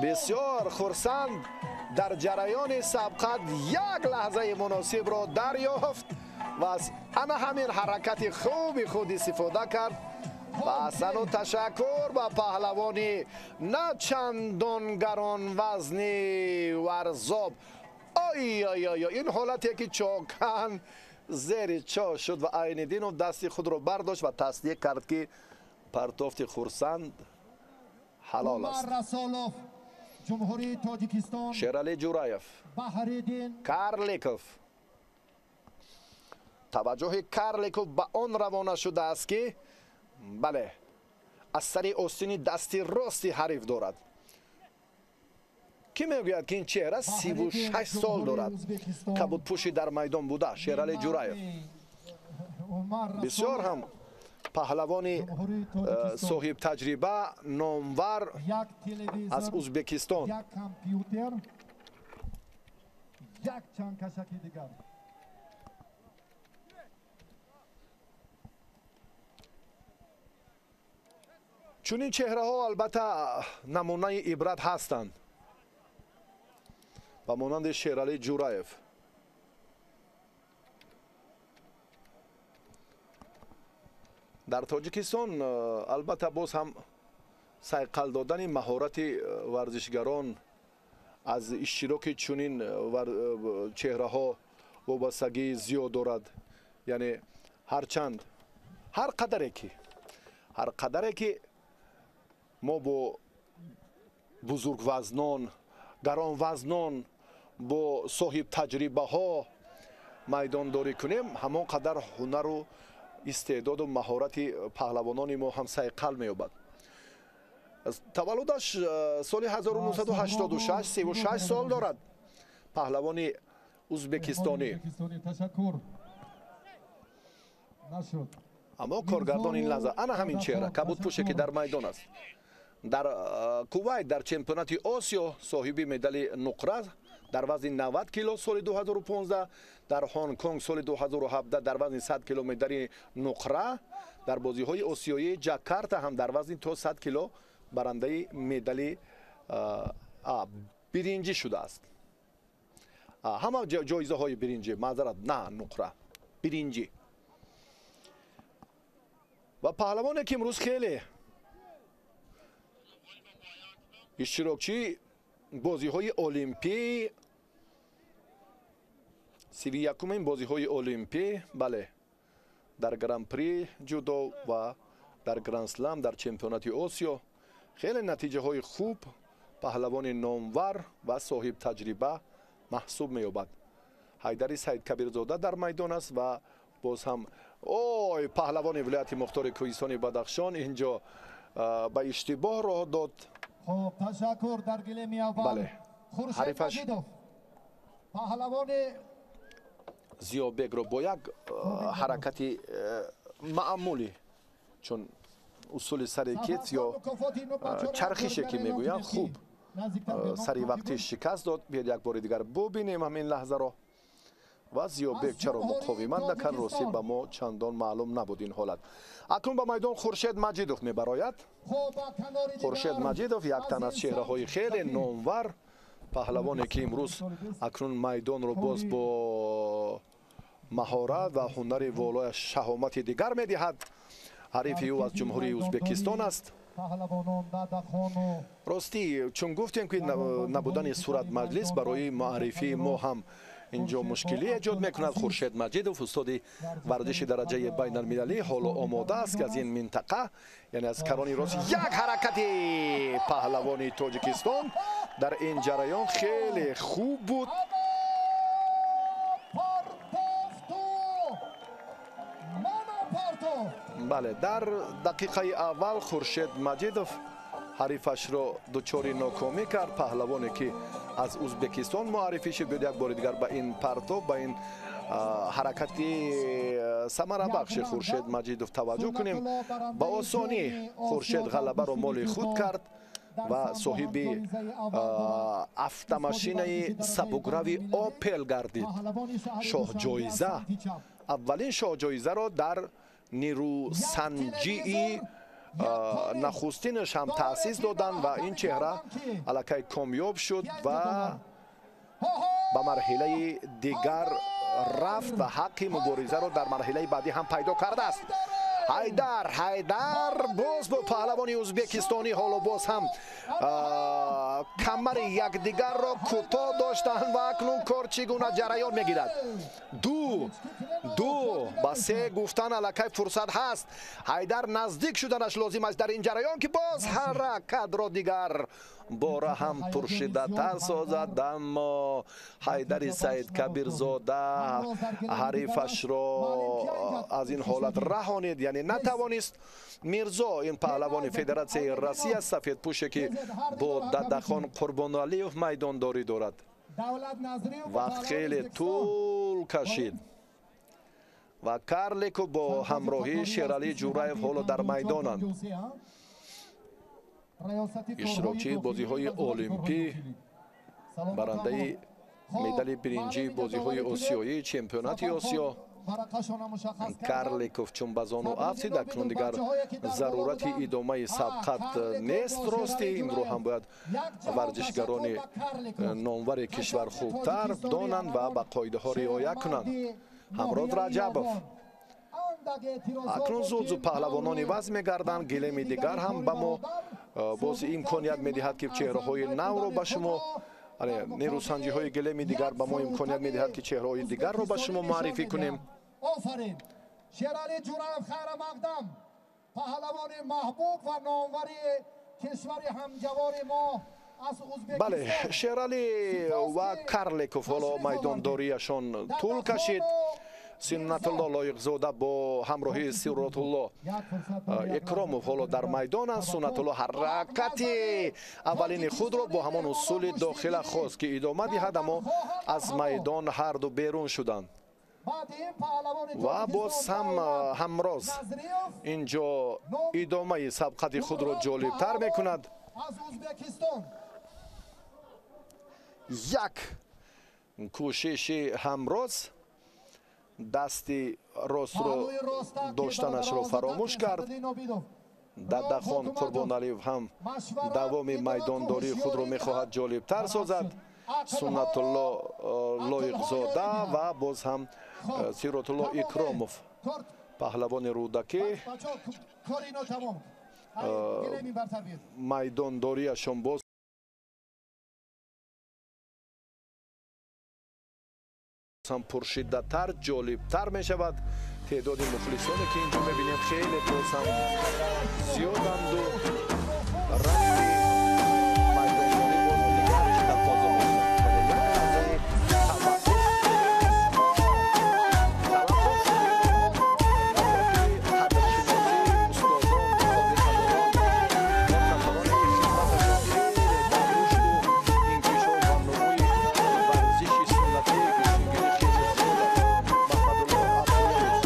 Бисёр хурсанд дар ҷараёни сабқат як лаҳзаи муносибро дарёфт ва аз ана ҳамин ҳаракати хуби худ истифода кард. Ва аҳсану ташаккур ба паҳлавони на чандон гаронвазни Варзоб. Ой-ой-ой, ин ҳолате ки Чокан Зери чоҳ шуд ва Айниддинов дасти худро бардошт ва тасдиқ кард, ки партофти Хурсанд ҳалол аст. Шералӣ Ҷураев, Карликов. Таваҷҷӯҳи Карликов ба он равона шудааст, ки бале, аз сари остини дасти рости ҳариф дорад. Кӣ мегӯяд, ки ин чеҳра 36 сол дорад? Кабудпӯши дар майдон буда Шералӣ Ҷураев. Бисёр ҳам паҳлавони соҳибтаҷриба, номвар аз Узбекистон. Чунин чеҳраҳо албатта намунаи ибрат ҳастанд, ба монанди Шералӣ Ҷураев. Дар Тоҷикистон албатта боз ҳам сайқал додани маҳорати варзишгарон аз иштироки чунин чеҳраҳо вобастагии зиёд дорад. Яъне ҳарчанд ҳар қадаре ки мо бо бузургвазнон, гаронвазнон, бо соҳибтаҷрибаҳо майдондорӣ кунем, ҳамон қадар ҳунару истеъдоду маҳорати паҳлавонони мо ҳам сайқал меёбад. Таваллудаш соли 1986, 36 сол дорад. Паҳлавони узбекистонӣ. Аммо коргардон ин лаҳза ана ҳамин чеҳра, кабудпӯше ки дар майдон аст. Дар Кувайт дар чемпионати Осиё соҳиби медали нуқра дар вазни 90 кило соли 2015, дар Ҳонконг соли 2017 дар вазни 100 кило медали нуқра, дар бозиҳои осиёии Ҷакарта ҳам дар вазни то 100 кило барандаи медали биринҷӣ шудааст. Ҳама ҷоизаҳои биринҷӣ, маъзарат, на нуқра, биринҷӣ. Ва паҳлавоне ки имрӯз хеле иштирокчии бозиҳои олимпӣ, 31-умин бозиҳои олимпӣ, бале, дар гран-при ҷудо ва дар гранд-слам дар чемпионати Осиё хеле натиҷаҳои хуб, паҳлавони номвар ва соҳибтаҷриба маҳсуб меёбад. Ҳайдари Саидкабирзода дар майдон аст ва боз ҳам ой паҳлавони вилояти мухтори кӯҳистони Бадахшон инҷо ба иштибоҳ роҳ дод. Хоб, ташаккур. Дар гилеми аввал Хуршед Маҷидов, паҳлавони Зиёбекро бо як ҳаракати маъмулӣ, чун усули сари китф ё чархише ки мегӯянд, хуб сари вақтӣ шикаст дод. Биёед як бори дигар бубинем ҳамин лаҳзаро. Ва Зиёбек чаро муқовимат накард, ростӣ ба мо чандон маълум набуд ин ҳолат. Акнун ба майдон Хуршед Маҷидов мебарояд. Хуршед Маҷидов як тан аз чеҳраҳои хеле номвар, паҳлавоне ки имрӯз акнун майдонро боз бо маҳорат ва ҳунари волояш шаҳомати дигар медиҳад. Ҳарифи ӯ аз Ҷумҳурии Узбекистон аст. Ростӣ, чун гуфтем ки набудани суратмаҷлис барои муаррифии мо ҳам инҷо мушкилӣ эҷод мекунад. Хуршед Маҷидов, устоди варзиши дараҷаи байналмилалӣ, ҳоло омода аст, ки аз ин минтақа, яъне аз карони рост, як ҳаракати паҳлавони Тоҷикистон дар ин ҷараён хеле хуб буд. Бале, дар дақиқаи аввал Хуршед Маҷидов ҳарифашро дучори нокомӣ кард. Паҳлавоне ки аз Узбекистон муаррифӣ шуд, биёд як бори дигар ба ин партоб, ба ин ҳаракати самарабахши Хуршед Маҷидов таваҷҷӯҳ кунем. Ба осонӣ Хуршед ғалабаро моли худ кард ва соҳиби автомашинаи сабукрави Опел гардид. Шоҳҷоиза, аввалин шоҳҷоизаро дар нерӯсанҷии нахустинаш ҳам таъсис доданд ва ин чеҳра аллакай комёб шуд ва ба марҳилаи дигар рафт ва ҳаққи муборизаро дар марҳилаи баъдӣ ҳам пайдо кардааст. Ҳайдар, Ҳайдар боз бо паҳлавони узбекистонӣ ҳоло боз ҳам камари якдигарро кӯтоҳ доштанд ва акнун кор чӣ гуна ҷараён мегирад. Ду 2 ба 3 гуфтан аллакай фурсат ҳаст. Ҳайдар наздик шуданаш лозим аст дар ин ҷараён, ки боз ҳаракатро дигар бора ҳам пуршиддаттар созад, аммо Ҳайдари Саидкабирзода ҳарифашро аз ин ҳолат раҳонид, яъне натавонист. Мирзо, ин паҳлавони Федератсияи Россия, сафедпӯше ки бо Дадахон Қурбоналиев майдондорӣ дорад ва хеле тӯл кашид. Ва Карликов бо ҳамроҳии Шералӣ Ҷураев ҳоло дар майдонанд. Иштирокчии бозиҳои олимпӣ, барандаи медали биринҷии бозиҳои осиёӣ, чемпионати Осиё. Карликов чун ба зону афтид, акнун дигар зарурати идомаи сабқат нест. Рости инро ҳам бояд варзишгарони номвари кишвар хубтар донанд ва ба қоидаҳо риоя кунанд. Ҳамроз Раҷабов. Акнун зуд зуд паҳлавонони вазн мегарданд. Гилеми дигар ҳам ба мо боз имконият медиҳад, ки чеҳраҳои навро ба шумо, нерӯсанҷиҳои гилеми дигар ба мо имконият медиҳад, ки чеҳраҳои дигарро ба шумо муаррифӣ кунем. Офарин! Шералӣ Ҷураев хайрамақдам, паҳлавони маҳбуб ва номвари кишвари ҳамҷавори мо. Бале, Шералӣ ва Карликов ҳоло майдондориашон тӯл кашид. Суннатулло Лоиқзода бо ҳамроҳии Сиротулло Икромов ҳоло дар майдон аст. Суннатулло ҳаракати аввалини худро бо ҳамон усули дохила хост, ки идома диҳад, аммо аз майдон ҳарду берун шуданд. Ва боз ҳам Ҳамроз инҷо идомаи сабқати худро ҷолибтар мекунад. Як кӯшиши Ҳамроз, дасти ростро доштанашро фаромӯш кард. Дадахон Қурбоналиев ҳам давоми майдондории худро мехоҳад ҷолибтар созад. Суннатулло Лоиқзода ва боз ҳам Сиротулло Икромов, паҳлавони Рӯдакӣ, майдондориашон боз ҳам пуршиддаттар, ҷолибтар мешавад. Теъдоди мухлисоне ки инҷо мебинем хеле боз ҳам зиёданду ранги майдондорӣ боз дигар тақозо мекунад. Вале як лаҳзаи таваққуф, қадршиносии устодон, собиқадорон, нафароне ки хидматашон хеле дар рушду инкишоф ва нумӯи варзиши суннатии гӯштингирӣ хеле зиёд аст. Маҳмадулло Абдуллоев,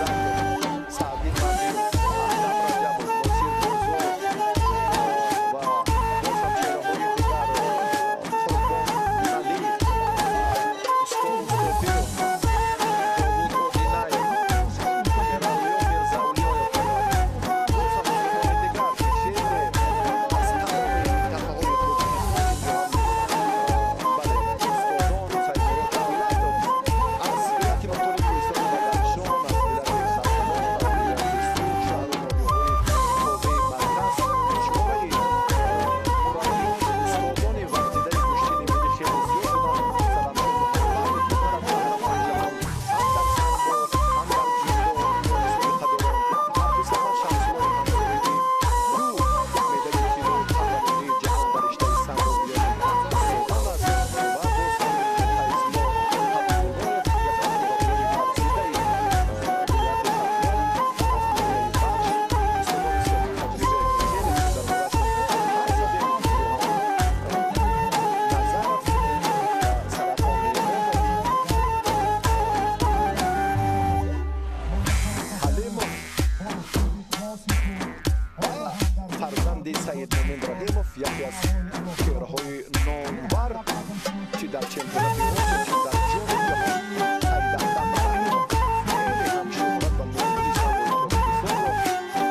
Сайдулло Иззатов, Саъдин Мардиев, Аҳтам Раҷабов, Носир Мирзоев ва боз ҳам чеҳраҳои дигар, Қурбон Али, Устод Устопиров, Довуд Одинаев, Миралиё Мирзавлиёев, боз ҳам устодони дигар, ки хеле аз тамоми минтақаҳои Тоҷикистон инҷо ҳам, бале, устодон, Сайдмурод Давлатов аз вилояти Мухтори Кӯҳистони Бадахшон, аз вилояти Хатлон, аз вилояти Суғд, шаҳру ноҳияҳои тобеи марказ, шумораи мураббиён, устодони варзидаи гӯштини миллӣ хеле зиёд буданд. Саламшо Муҳаммадов, қаҳрамони ҷаҳон ҳам дар самбо, ҳам дар ҷудо, собиқадорон, Абдусамад Шамсуллоев ҳам соҳиби 2 медали тиллои қаҳрамонии ҷаҳон дар риштаи самбо миёни занон аст ва боз ҳам Файзулло Ҳабибуллоев, яке аз мураббиёни варзидаи вилояти Хатлон, аз ноҳияи Вахш, устодони соҳибтаҷрибае ки хеле зуд дар борашон ҳарф задем, инҷо ҳам Назаров, Саратон Меҳромов, Ҳалимов ва фарзанди Саидмумин Раҳимов, яке аз чеҳраҳои номвар чӣ дар чемпионати Осиё, чӣ дар ҷоми ҷаҳон, Саидаҳтам Раҳимов хеле ҳам шӯҳрат ва нуфузи самбои Тоҷикистонро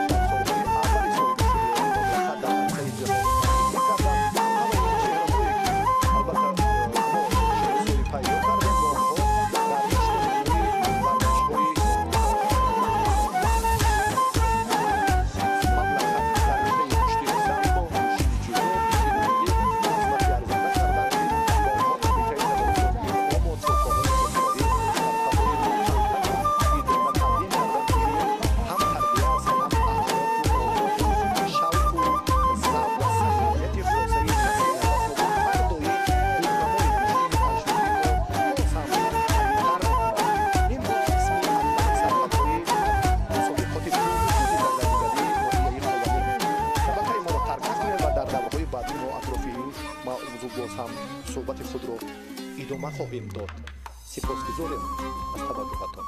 дар солҳои аввали соҳибистиқлолии мамлакат дар арсаи ҷаҳон муаррифӣ карданд. Ҳамаи ин чеҳраҳое ки албатта мо шиносоӣ пайдо кардем бо онҳо, дар рушду нумӯи варзишҳои мамлакат дар риштаи гӯштини самбо, гӯштини ҷудо, гӯштини миллӣ хизмати арзанда карданд, ки бо онҳо Кумитаи тадорукотии омодсозии Суҳбати худро идома хоҳем дод. Сипосгузорем аз таваҷҷӯҳатон.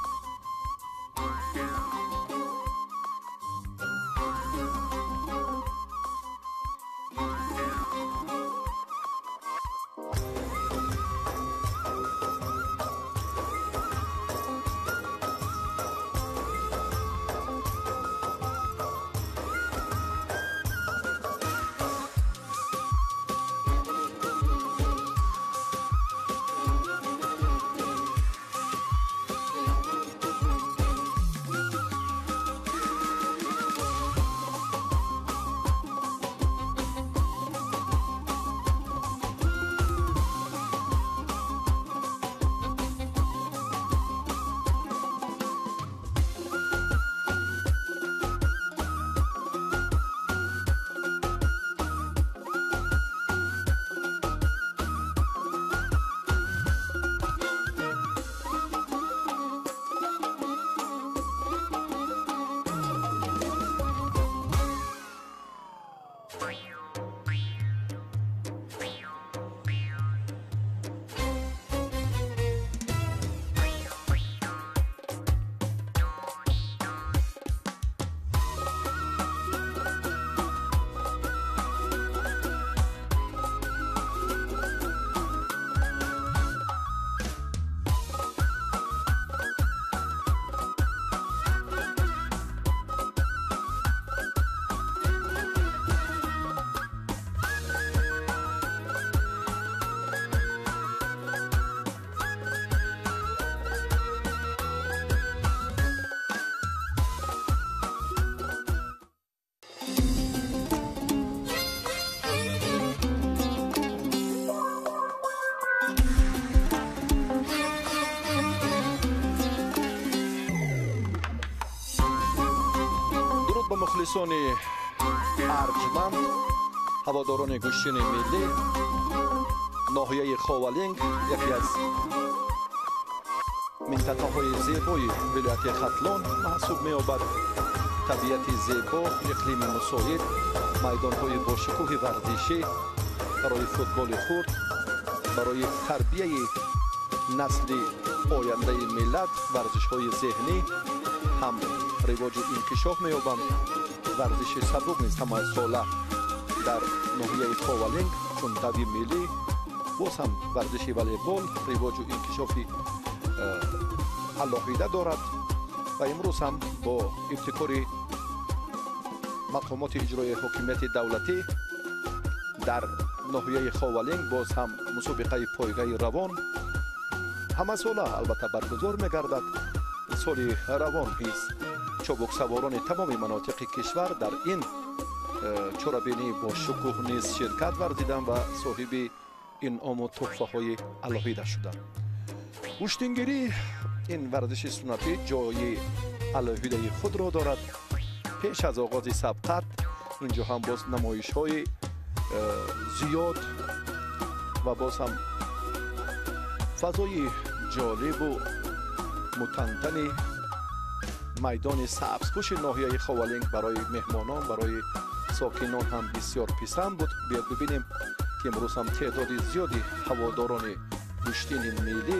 Мухлисони арҷманд, ҳаводорони гӯштини миллӣ, ноҳияи Ховалинг яке аз минтақаҳои зебои вилояти Хатлон маҳсуб меёбад. Табиати зебо, иқлими мусоид, майдонҳои бошукӯҳи варзишӣ барои футболи хурд, барои тарбияи насли ояндаи миллат, варзишҳои зеҳнӣ ҳам ривоҷу инкишоф меёбанд. Варзиши сабук низ ҳамасола дар ноҳияи Ховалинг чун дави миллӣ, боз ҳам варзиши волейбол ривоҷу инкишофи алоҳида дорад ва имрӯз ҳам бо ибтикори мақомоти иҷрои ҳокимияти давлатӣ дар ноҳияи Ховалинг боз ҳам мусобиқаи пойгаи равон ҳамасола албатта баргузор мегардад. Соли равон низ чобуксаворони тамоми манотиқи кишвар дар ин чорабинӣ бо шукӯҳ низ ширкат варзиданд ва соҳиби инъому туҳфаҳои алоҳида шуданд. Гӯштингирӣ ин варзиши суннатӣ ҷои алоҳидаи худро дорад. Пеш аз оғози сабқат инҷо ҳам боз намоишҳои зиёд ва боз ҳам фазои ҷолибу мутантани майдони сабзпӯши ноҳияи Ховалинг барои меҳмонон, барои сокинон ҳам бисёр писанд буд. Биёд бибинем, ки имрӯз ҳам теъдоди зиёди ҳаводорони гӯштини миллӣ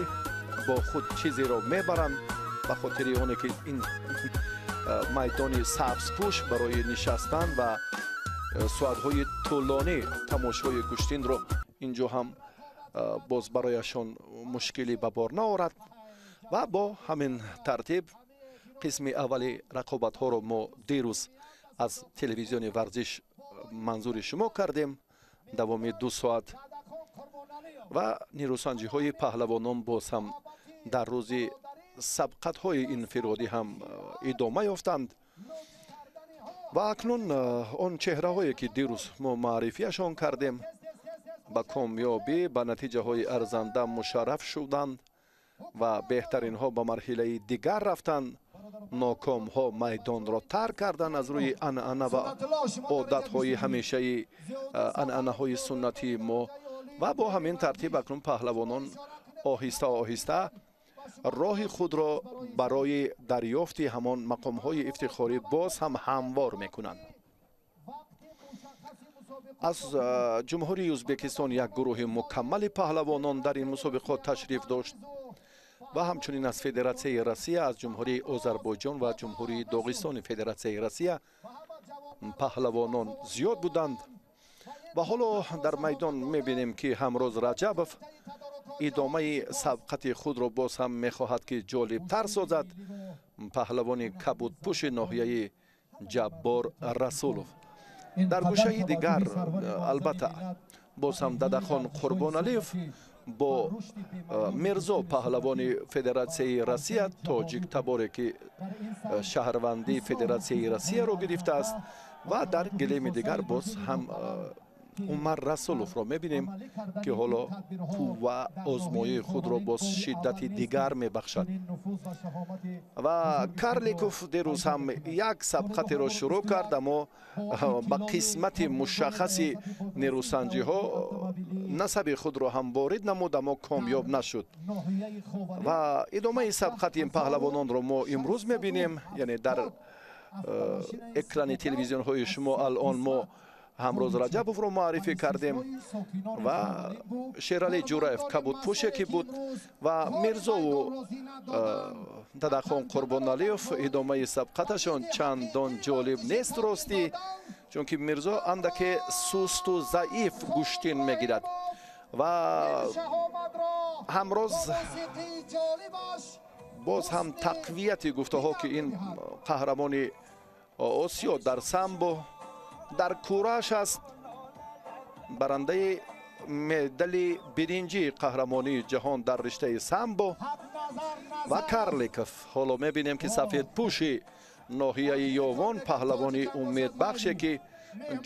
бо худ чизеро мебаранд, ба хотири оне ки ин майдони сабзпӯш барои нишастан ва соатҳои тӯлонӣ тамошои гӯштинро инҷо ҳам боз барояшон мушкилӣ ба бор наорад. Ва бо ҳамин тартиб қисми аввали рақобатҳоро мо дирӯз аз телевизиони варзиш манзури шумо кардем давоми 2 соат ва нерӯсанҷиҳои паҳлавонон боз ҳам дар рӯзи сабқатҳои инфиродӣ ҳам идома ёфтанд. Ва акнун он чеҳраҳое ки дирӯз мо маърифияшон кардем ба комёбӣ, ба натиҷаҳои арзанда мушарраф шуданд ва беҳтаринҳо ба марҳилаи дигар рафтанд. Нокомҳо майдонро тарк карданд аз рӯи анъана ва одатҳои ҳамешаи анъанаҳои суннатии мо. Ва бо ҳамин тартиб акнун паҳлавонон оҳиста оҳиста роҳи худро барои дарёфти ҳамон мақомҳои ифтихорӣ боз ҳам ҳамвор мекунанд. Аз Ҷумҳурии Ӯзбекистон як гурӯҳи мукаммали паҳлавонон дар ин мусобиқот ташриф дошт ва ҳамчунин аз Федератсияи Россия, аз Ҷумҳурии Озарбойҷон ва Ҷумҳурии Доғистони Федератсияи Россия паҳлавонон зиёд буданд. Ва ҳоло дар майдон мебинем, ки Ҳамроз Раҷабов идомаи сабқати худро боз ҳам мехоҳад, ки ҷолибтар созад. Паҳлавони кабудпӯши ноҳияи Ҷаббор Расулов. Дар гӯшаи дигар, албатта, боз ҳам Дадахон Қурбоналиев бо Мирзо, паҳлавони Федератсияи Россия, тоҷик таборе, ки шаҳрвандии Федератсияи Россияро гирифтааст. Ва дар гилеми дигар боз ҳам Умар Расуловро мебинем, ки ҳоло қувва озмоии худро боз шиддати дигар мебахшад. Ва Карликов дирӯз ҳам як сабқатеро шурӯъ кард, аммо ба қисмати мушаххаси нерӯсанҷиҳо насаби худро ҳам ворид намуд, аммо комёб нашуд. Ва идомаи сабқати ин паҳлавононро мо имрӯз мебинем, яъне дар экрани телевизионҳои шумо. Алон мо Ҳамроз Раҷабовро муаррифӣ кардем ва Шералӣ Ҷураев, кабудпӯше ки буд, ва Мирзову Дадахон Қурбоналиев. Идомаи сабқаташон чандон ҷолиб нест, ростӣ, чунки Мирзо андаке сусту заиф гӯштин мегирад ва Ҳамроз боз ҳам тақвияти гуфтаҳо, ки ин қаҳрамони Осиё дар самбо, дар кураш аст, барандаи медали биринҷии қаҳрамонии ҷаҳон дар риштаи самбо. Ва Карликов ҳоло мебинем, ки сафедпӯши ноҳияи Ёвон, паҳлавони умедбахше, ки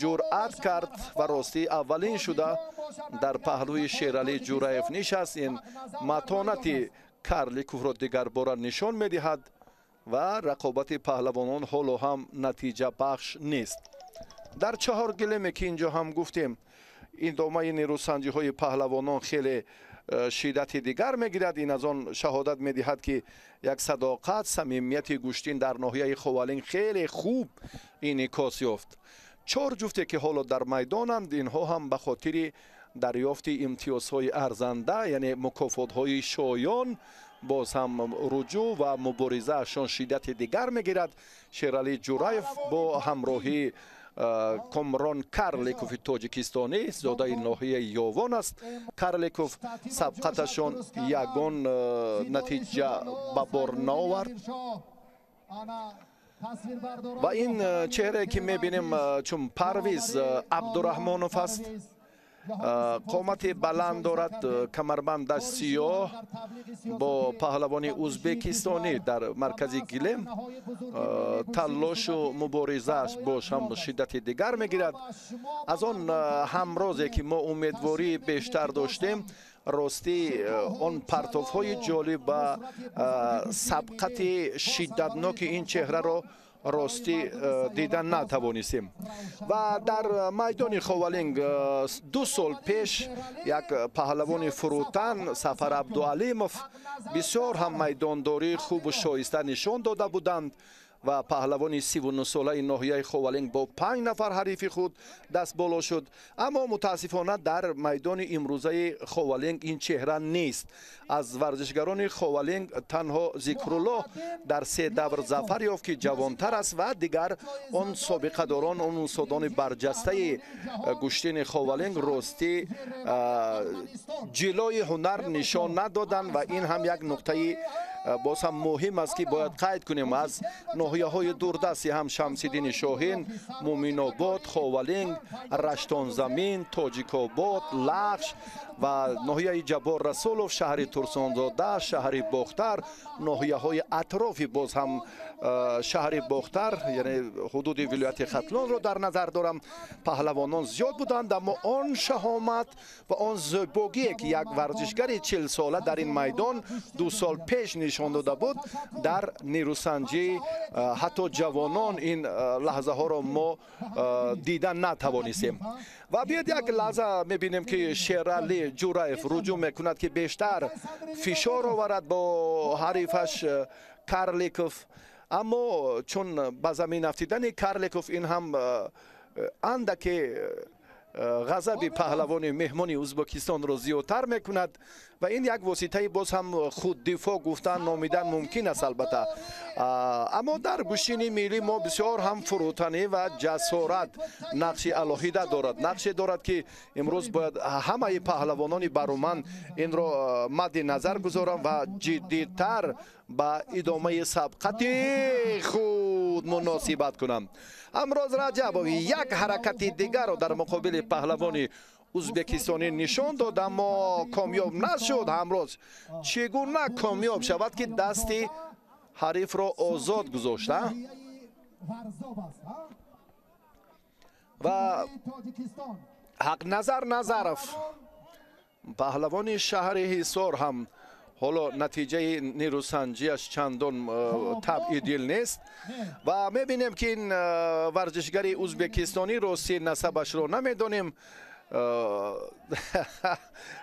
ҷуръат кард ва ростӣ аввалин шуда дар паҳлӯи Шералӣ Ҷураев нишаст. Ин матонати Карликовро дигарбора нишон медиҳад ва рақобати паҳлавонон ҳоло ҳам натиҷабахш нест. Дар чаҳор гилеме, ки инҷо ҳам гуфтем, идомаи нерӯсанҷиҳои паҳлавонон хеле шиддати дигар мегирад. Ин аз он шаҳодат медиҳад, ки як садоқат, самимияти гӯштин дар ноҳияи Ховалинг хеле хуб инъикос ёфт. Чор ҷуфте, ки ҳоло дар майдонанд, инҳо ҳам ба хотири дарёфти имтиёзҳои арзанда, яъне мукофотҳои шоён, боз ҳам руҷӯъ ва муборизаашон шиддати дигар мегирад. Шералӣ Ҷураев бо ҳамроҳии Комрон Карликови тоҷикистонӣ, зодаи ноҳияи Ёвон аст Карликов, сабқаташон ягон натиҷа ба бор наовард. Ва ин чеҳрае, ки мебинем, чун Парвиз Абдураҳмонов аст, қомати баланд дорад, камарбандаш сиёҳ, бо паҳлавони ӯзбекистонӣ дар маркази гилем талошу муборизааш боз ҳам шиддати дигар мегирад. Аз он ҳамрозе, ки мо умедвории бештар доштем, ростӣ, он партовҳои ҷолиб ва сабқати шиддатноки ин чеҳраро, ростӣ, дида натавонистем. Ва дар майдони Ховалинг 2 сол пеш як паҳлавони фурӯтан, Сафар Абдуалимов, бисёр ҳам майдондории хубу шоиста нишон дода буданд ва паҳлавони 39-солаи ноҳияи Ховалинг бо панҷ нафар ҳарифи худ даст боло шуд. Аммо мутаассифона дар майдони имрӯзаи Ховалинг ин чеҳра нест. Аз варзишгарони Ховалинг танҳо Зикруллоҳ дар се давр зафар ёфт, ки ҷавонтар аст, ва дигар он собиқадорон, он устодони барҷастаи гӯштини Ховалинг, ростӣ, ҷилои ҳунар нишон надоданд. Ва ин ҳам як нуқтаи боз ҳам муҳим аст, ки бояд қайд кунем. Аз ноҳияҳои дурдасти ҳам Шамсиддини Шоҳин, Муъминобод, Ховалинг, Раштонзамин, Тоҷикобод, Лахш ва ноҳияи Ҷаббор Расулов, шаҳри Турсунзода, шаҳри Бохтар, ноҳияҳои атрофи боз ҳам шаҳри Бохтар, яъне ҳудуди вилояти Хатлонро дар назар дорам, паҳлавонон зиёд буданд, аммо он шаҳомат ва он зебогие, ки як варзишгари 40-сола дар ин майдон 2 сол пеш нишон дода буд дар нерӯсанҷӣ, ҳатто ҷавонон, ин лаҳзаҳоро мо дида натавонистем. Ва биёд, як лаҳза мебинем, ки Шералӣ Ҷураев руҷӯъ мекунад, ки бештар фишор оварад бо ҳарифаш Карликов. Аммо чун ба замин афтидани Карликов, ин ҳам андаке Ғазаби паҳлавони меҳмони Ӯзбекистонро зиёдтар мекунад ва ин як воситаи боз ҳам худдифоъ гуфтан номидан мумкин аст албатта. Аммо дар гӯштини миллӣ мо бисёр ҳам фурӯтанӣ ва ҷасорат нақши алоҳида дорад, нақше дорад, ки имрӯз бояд ҳамаи паҳлавонони баруманд инро мадди назар гузоранд ва ҷиддитар ба идомаи сабқати худ муносибат кунанд. Ҳамроз Раҷабов як ҳаракати дигарро дар муқобили паҳлавони ӯзбекистонӣ нишон дод, аммо комёб нашуд. Ҳамроз чӣ гуна комёб шавад, ки дасти ҳарифро озод гузошта ва Ҳақназар Назаров, паҳлавони шаҳри Ҳисор, ҳам ҳоло натиҷаи нерӯсанҷиаш чандон табъи дил нест ва мебинем, ки ин варзишгари ӯзбекистонӣ, ростӣ насабашро намедонем,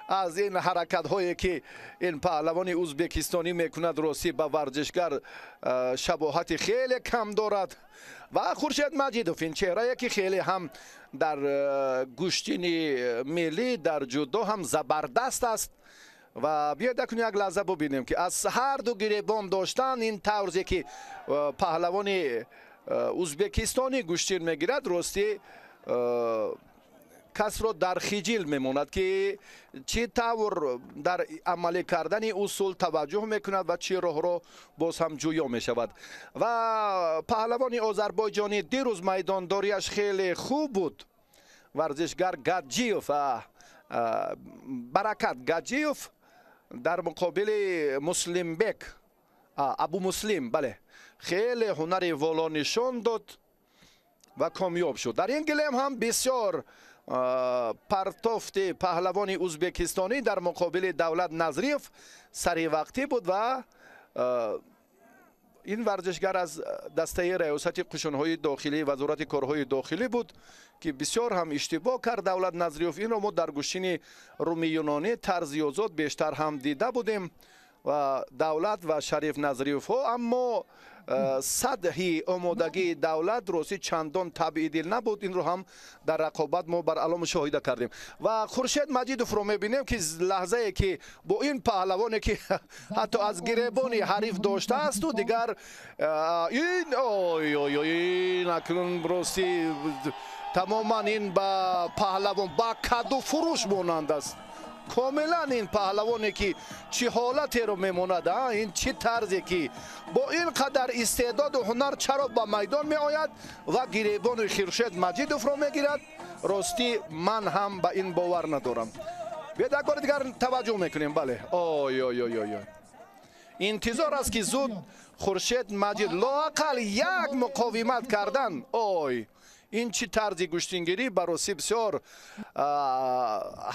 аз ин ҳаракатҳое ки ин паҳлавони ӯзбекистонӣ мекунад, ростӣ ба варзишгар шабоҳати хеле кам дорад. Ва Хуршед Маҷидов, ин чеҳрае ки хеле ҳам дар гӯштини миллӣ, дар ҷудо ҳам забардаст аст. Ва биёед акнун як лаҳза бубинем, ки аз ҳар ду гиребон доштан ин таврзе ки паҳлавони ӯзбекистонӣ гӯштин мегирад, ростӣ касро дар хиҷил мемонад, ки чӣ тавр дар амалӣ кардани усул таваҷҷӯҳ мекунад ва чӣ роҳро боз ҳам ҷӯё мешавад. Ва паҳлавони озарбойҷонӣ дирӯз майдондориаш хеле хуб буд. Варзишгар Гаджиев, Баракат Гаджиев дар муқобили Муслимбек Абу Муслим, бале, хеле ҳунари воло нишон дод ва комёб шуд. Дар ин гилем ҳам бисёр партофти паҳлавони ӯзбекистонӣ дар муқобили Давлат Назриев саривақтӣ буд ва ин варзишгар аз дастаи раёсати қушунҳои дохилӣ, Вазорати корҳои дохилӣ буд, ки бисёр ҳам иштибоҳ кард Давлат Назриев. Инро мо дар гӯштини румии юнонӣ тарзи озод бештар ҳам дида будем ва Давлат ва Шариф Назриевҳо, аммо сатҳи омодагии Давлат ростӣ чандон табъи дил набуд. Инро ҳам дар рақобат мо бар ало мушоҳида кардем. Ва Хуршед Маҷидовро мебинем, ки лаҳзае ки бо ин паҳлавоне ки ҳатто аз гиребони ҳариф доштаасту дигар ин ой ой ой, ин акнун ростӣ тамоман ин ба паҳлавон, ба кадуфурӯш монанд аст. Комилан ин паҳлавоне ки чӣ ҳолатеро мемонад, ин чӣ тарзе ки бо ин қадар истеъдоду ҳунар чаро ба майдон меояд ва гиребони Хуршед Маҷидовро мегирад, ростӣ ман ҳам ба ин бовар надорам. Биёед як бори дигар таваҷҷӯҳ мекунем. Бале, ой ой ой ой, интизор аст, ки зуд Хуршед Маҷид лоақал як муқовимат кардан. Ой, ин чӣ тарзи гӯштингирӣ, ба ростӣ бисёр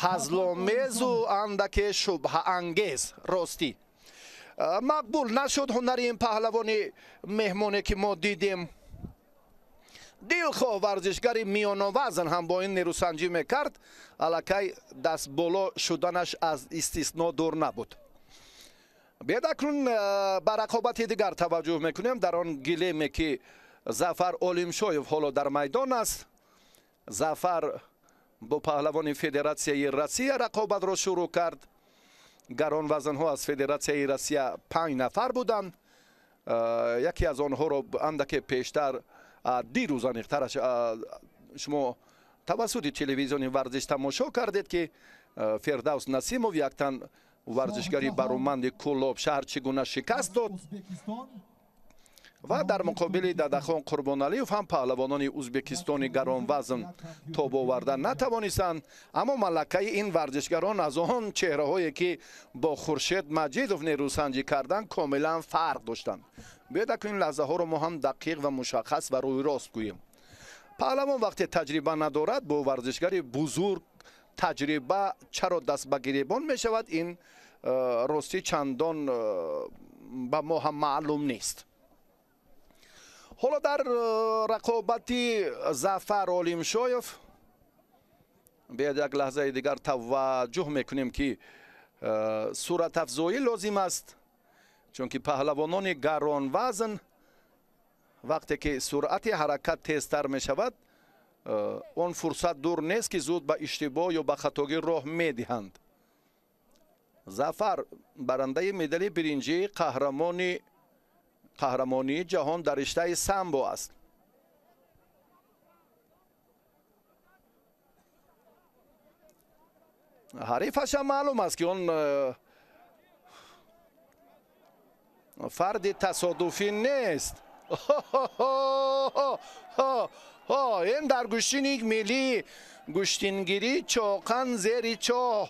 ҳазломезу андаке шубҳаангез. Ростӣ мақбул нашуд ҳунари ин паҳлавони меҳмоне, ки мо дидем. Дилхоҳ варзишгари миёнавазн ҳам бо ин нерӯсанҷӣ мекард, аллакай дастболо шуданаш аз истисно дур набуд. Биёед акнун ба рақобати дигар таваҷҷӯҳ мекунем. Дар он гилеме ки Зафар Олимшоев ҳоло дар майдон аст, Зафар бо паҳлавони Федератсияи Россия рақобатро шурӯъ кард. Гаронвазнҳо аз Федератсияи Россия 5 нафар буданд. Яке аз онҳоро андаке пештар, дирӯз аниқтараш, шумо тавассути телевизиони варзиш тамошо кардед, ки Фирдавс Насимов, яктан варзишгари баруманди Кӯлоб шаҳр, чӣ гуна шикаст дод. Ва дар муқобили Дадахон Қурбоналиев ҳам паҳлавонони ӯзбекистони гаронвазн тоб оварда натавонистанд. Аммо малакаи ин варзишгарон аз он чеҳраҳое ки бо Хуршед Маҷидов нерӯсанҷӣ карданд, комилан фарқ доштанд. Биёед акнун ин лаҳзаҳоро мо ҳам дақиқ ва мушаххас ва рӯи рост гӯем. Паҳлавон вақте таҷриба надорад, бо варзишгари бузург таҷриба чаро даст ба гиребон мешавад, ин ростӣ чандон ба мо ҳам маълум нест. Ҳоло дар рақобати Зафар Олимшоев биёед як лаҳзаи дигар таваҷҷӯҳ мекунем, ки суратафзоӣ лозим аст, чунки паҳлавонони гаронвазн вақте ки суръати ҳаракат тезтар мешавад, Он фурсат дур нест, ки зуд ба иштибоҳ ё ба хатогӣ роҳ медиҳанд. Зафар барандаи медали биринҷии қаҳрамонии ҷаҳон дар риштаи самбо аст. Ҳарифашам маълум аст, ки он фарди тасодуфӣ нест. Ин дар гӯштини миллӣ гӯштингирӣ чоқан зери чоҳ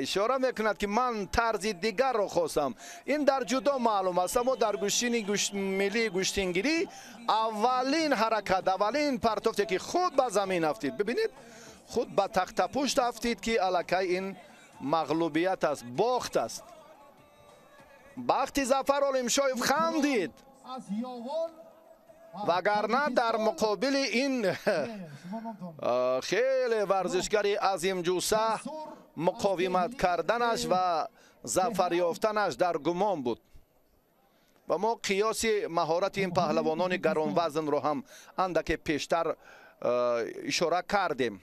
ишора мекунад, ки ман тарзи дигарро хостам. Ин дар ҷудо маълум аст, аммо дар гӯштини миллии гӯштингирӣ аввалин ҳаракат, аввалин партофте, ки худ ба замин афтид, бибинед, худ ба тахтапушт афтид, ки аллакай ин мағлубият аст, бохт аст. Бахти Зафар Олимшоев хандид, вагарна дар муқобили ин хеле варзишгари азимҷуса муқовимат карданаш ва зафар ёфтанаш дар гумон буд. Ва мо қиёси маҳорати ин паҳлавонони гаронвазнро ҳам андаке пештар ишора кардем.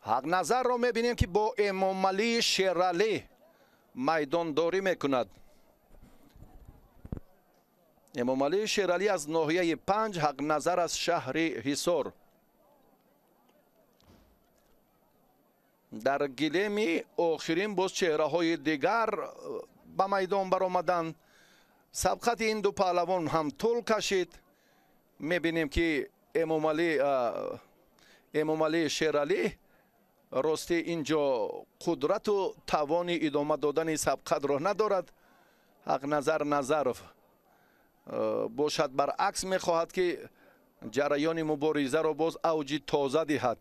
Ҳақназарро мебинем, ки бо Эмомалии Шералӣ майдондорӣ мекунад. Эмомалии Шералӣ аз ноҳияи Панҷ, Ҳақназар аз шаҳри Ҳисор. Дар гилеми охирин боз чеҳраҳои дигар ба майдон баромаданд. Сабқати ин ду паҳлавон ҳам тӯл кашид. Мебинем, ки Эмомалии Шералӣ рости ин ҷо қудрату тавони идома додани сабқатро надорад. Ҳақназар Назаров бошад, баръакс, мехоҳад, ки ҷараёни муборизаро боз авҷи тоза диҳад.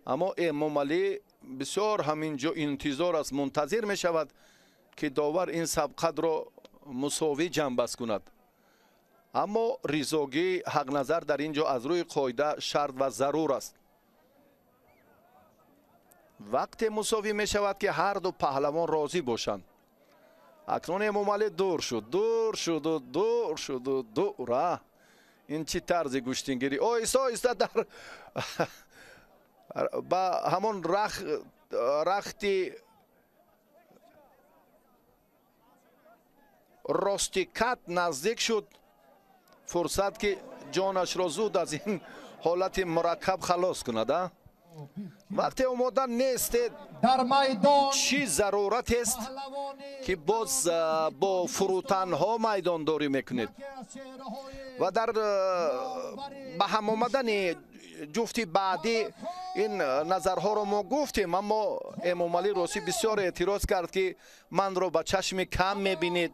Аммо Эмомалӣ бисёр ҳамин ҷо интизор аст, мунтазир мешавад, ки довар ин сабқатро мусовӣ ҷамъбаст кунад. Аммо ризогии Ҳақназар дар ин ҷо аз рӯи қоида шарт ва зарур аст. Вақте мусовӣ мешавад, ки ҳар ду паҳлавон розӣ бошанд. Акнун Эмомалӣ дур шуд, дур шуду дур шуду дур. Ин чӣ тарзи гӯштингирӣ? Оҳиста оҳиста дар ба ҳамон рахти рости кат наздик шуд. Фурсат, ки ҷонашро зуд аз ин ҳолати мураккаб халос кунад. Вақте омода нестед, чӣ заруратест, ки боз бо фурӯтанҳо майдондорӣ мекунед? Ва дар ба ҳам омадани ҷуфти баъдӣ ин назарҳоро мо гуфтем, аммо Эмомалӣ росӣ бисёр эътироз кард, ки манро ба чашми кам мебинед.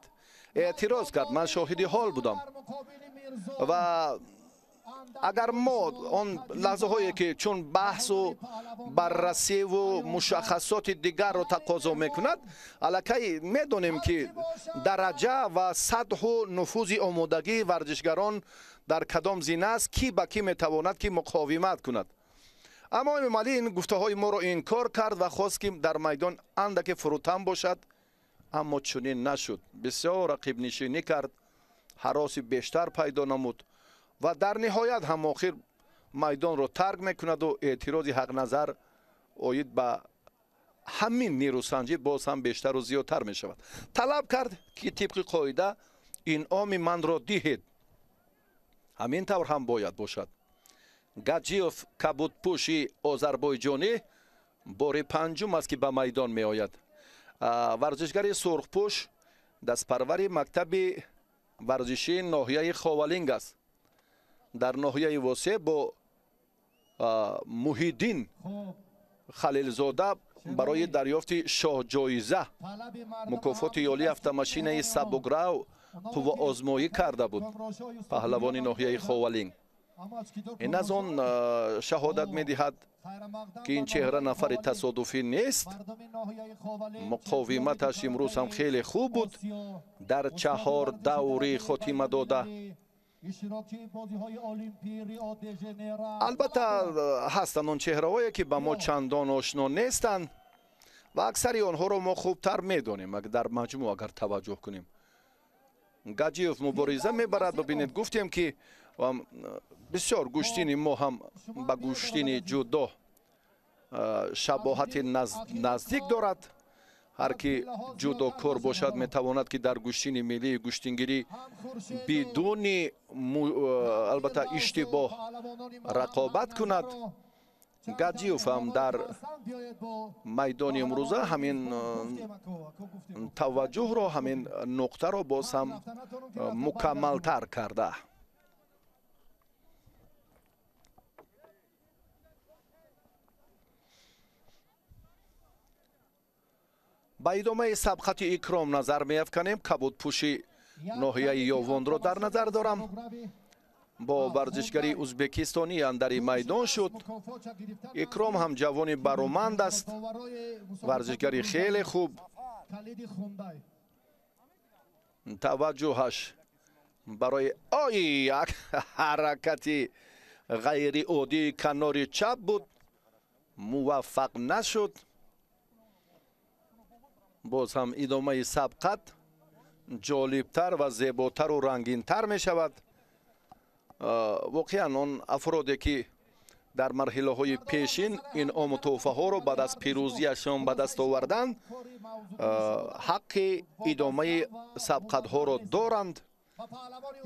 Эътироз кард, ман шоҳиди ҳол будам. Ва агар мо он лаҳзаҳое, ки чун баҳсу баррасиву мушаххасоти дигарро тақозо мекунад, аллакай медонем, ки дараҷа ва сатҳу нуфузи омодагии варзишгарон дар кадом зина аст, кӣ ба кӣ метавонад, ки муқовимат кунад. Аммо Эмомалӣ ин гуфтаҳои моро инкор кард ва хост, ки дар майдон андаке фурӯтан бошад, аммо чунин нашуд. Бисёр рақибнишинӣ кард, ҳароси бештар пайдо намуд ва дар ниҳоят ҳам охир майдонро тарк мекунаду эътирози Ҳақназар оид ба ҳамин нерӯсанҷӣ боз ҳам бештару зиёдтар мешавад. Талаб кард, ки тибқи қоида инъоми манро диҳед. Ҳамин тавр ҳам бояд бошад. Гаджиев кабудпӯши озарбойҷонӣ бори панҷум аст, ки ба майдон меояд. Варзишгари сурхпӯш дастпарвари мактаби варзишии ноҳияи Ховалинг аст. Дар ноҳияи Восе бо Муҳиддин Халилзода барои дарёфти шоҳҷоиза мукофоти ёлии автомашинаи сабукрав қувваозмоӣ карда буд паҳлавони ноҳияи Ховалинг. Ин аз он шаҳодат медиҳад, ки ин чеҳра нафари тасодуфӣ нест. Муқовиматаш имрӯз ҳам хеле хуб буд, дар 4 даври хотима дода. Албатта, ҳастанд он чеҳраҳое, ки ба мо чандон ошно нестанд ва аксари онҳоро мо хубтар медонем, дар маҷмӯъ агар таваҷҷӯҳ кунем. Гаджиев мубориза мебарад. Бибинед, гуфтем ки бисёр гӯштини мо ҳам ба гӯштини ҷудо шабоҳати наздик дорад. Ҳар ки ҷудокор бошад, метавонад ки дар гӯштини миллии гӯштингирӣ бидуни албатта иштибоҳ рақобат кунад. Гаджиев ҳам дар майдони имрӯза ҳамин таваҷҷӯҳро, ҳамин нуқтаро боз ҳам мукаммалтар карда. Ба идомаи сабқати Икром назар меафканем. Кабудпӯши ноҳияи Ёвонро дар назар дорам. Бо варзишгари узбекистонӣ андари майдон шуд. Икром ҳам ҷавони бароманд аст, варзишгари хеле хуб. Таваҷҷӯҳаш барои ой як ҳаракати ғайриоддии канори чап буд, муваффақ нашуд. Боз ҳам идомаи сабқат ҷолибтар ва зеботару рангинтар мешавад. Воқеан он афроде ки дар марҳилаҳои пешин инъому тӯҳфаҳоро баъд аз пирӯзиашон ба даст оварданд, ҳаққи идомаи сабқатҳоро доранд.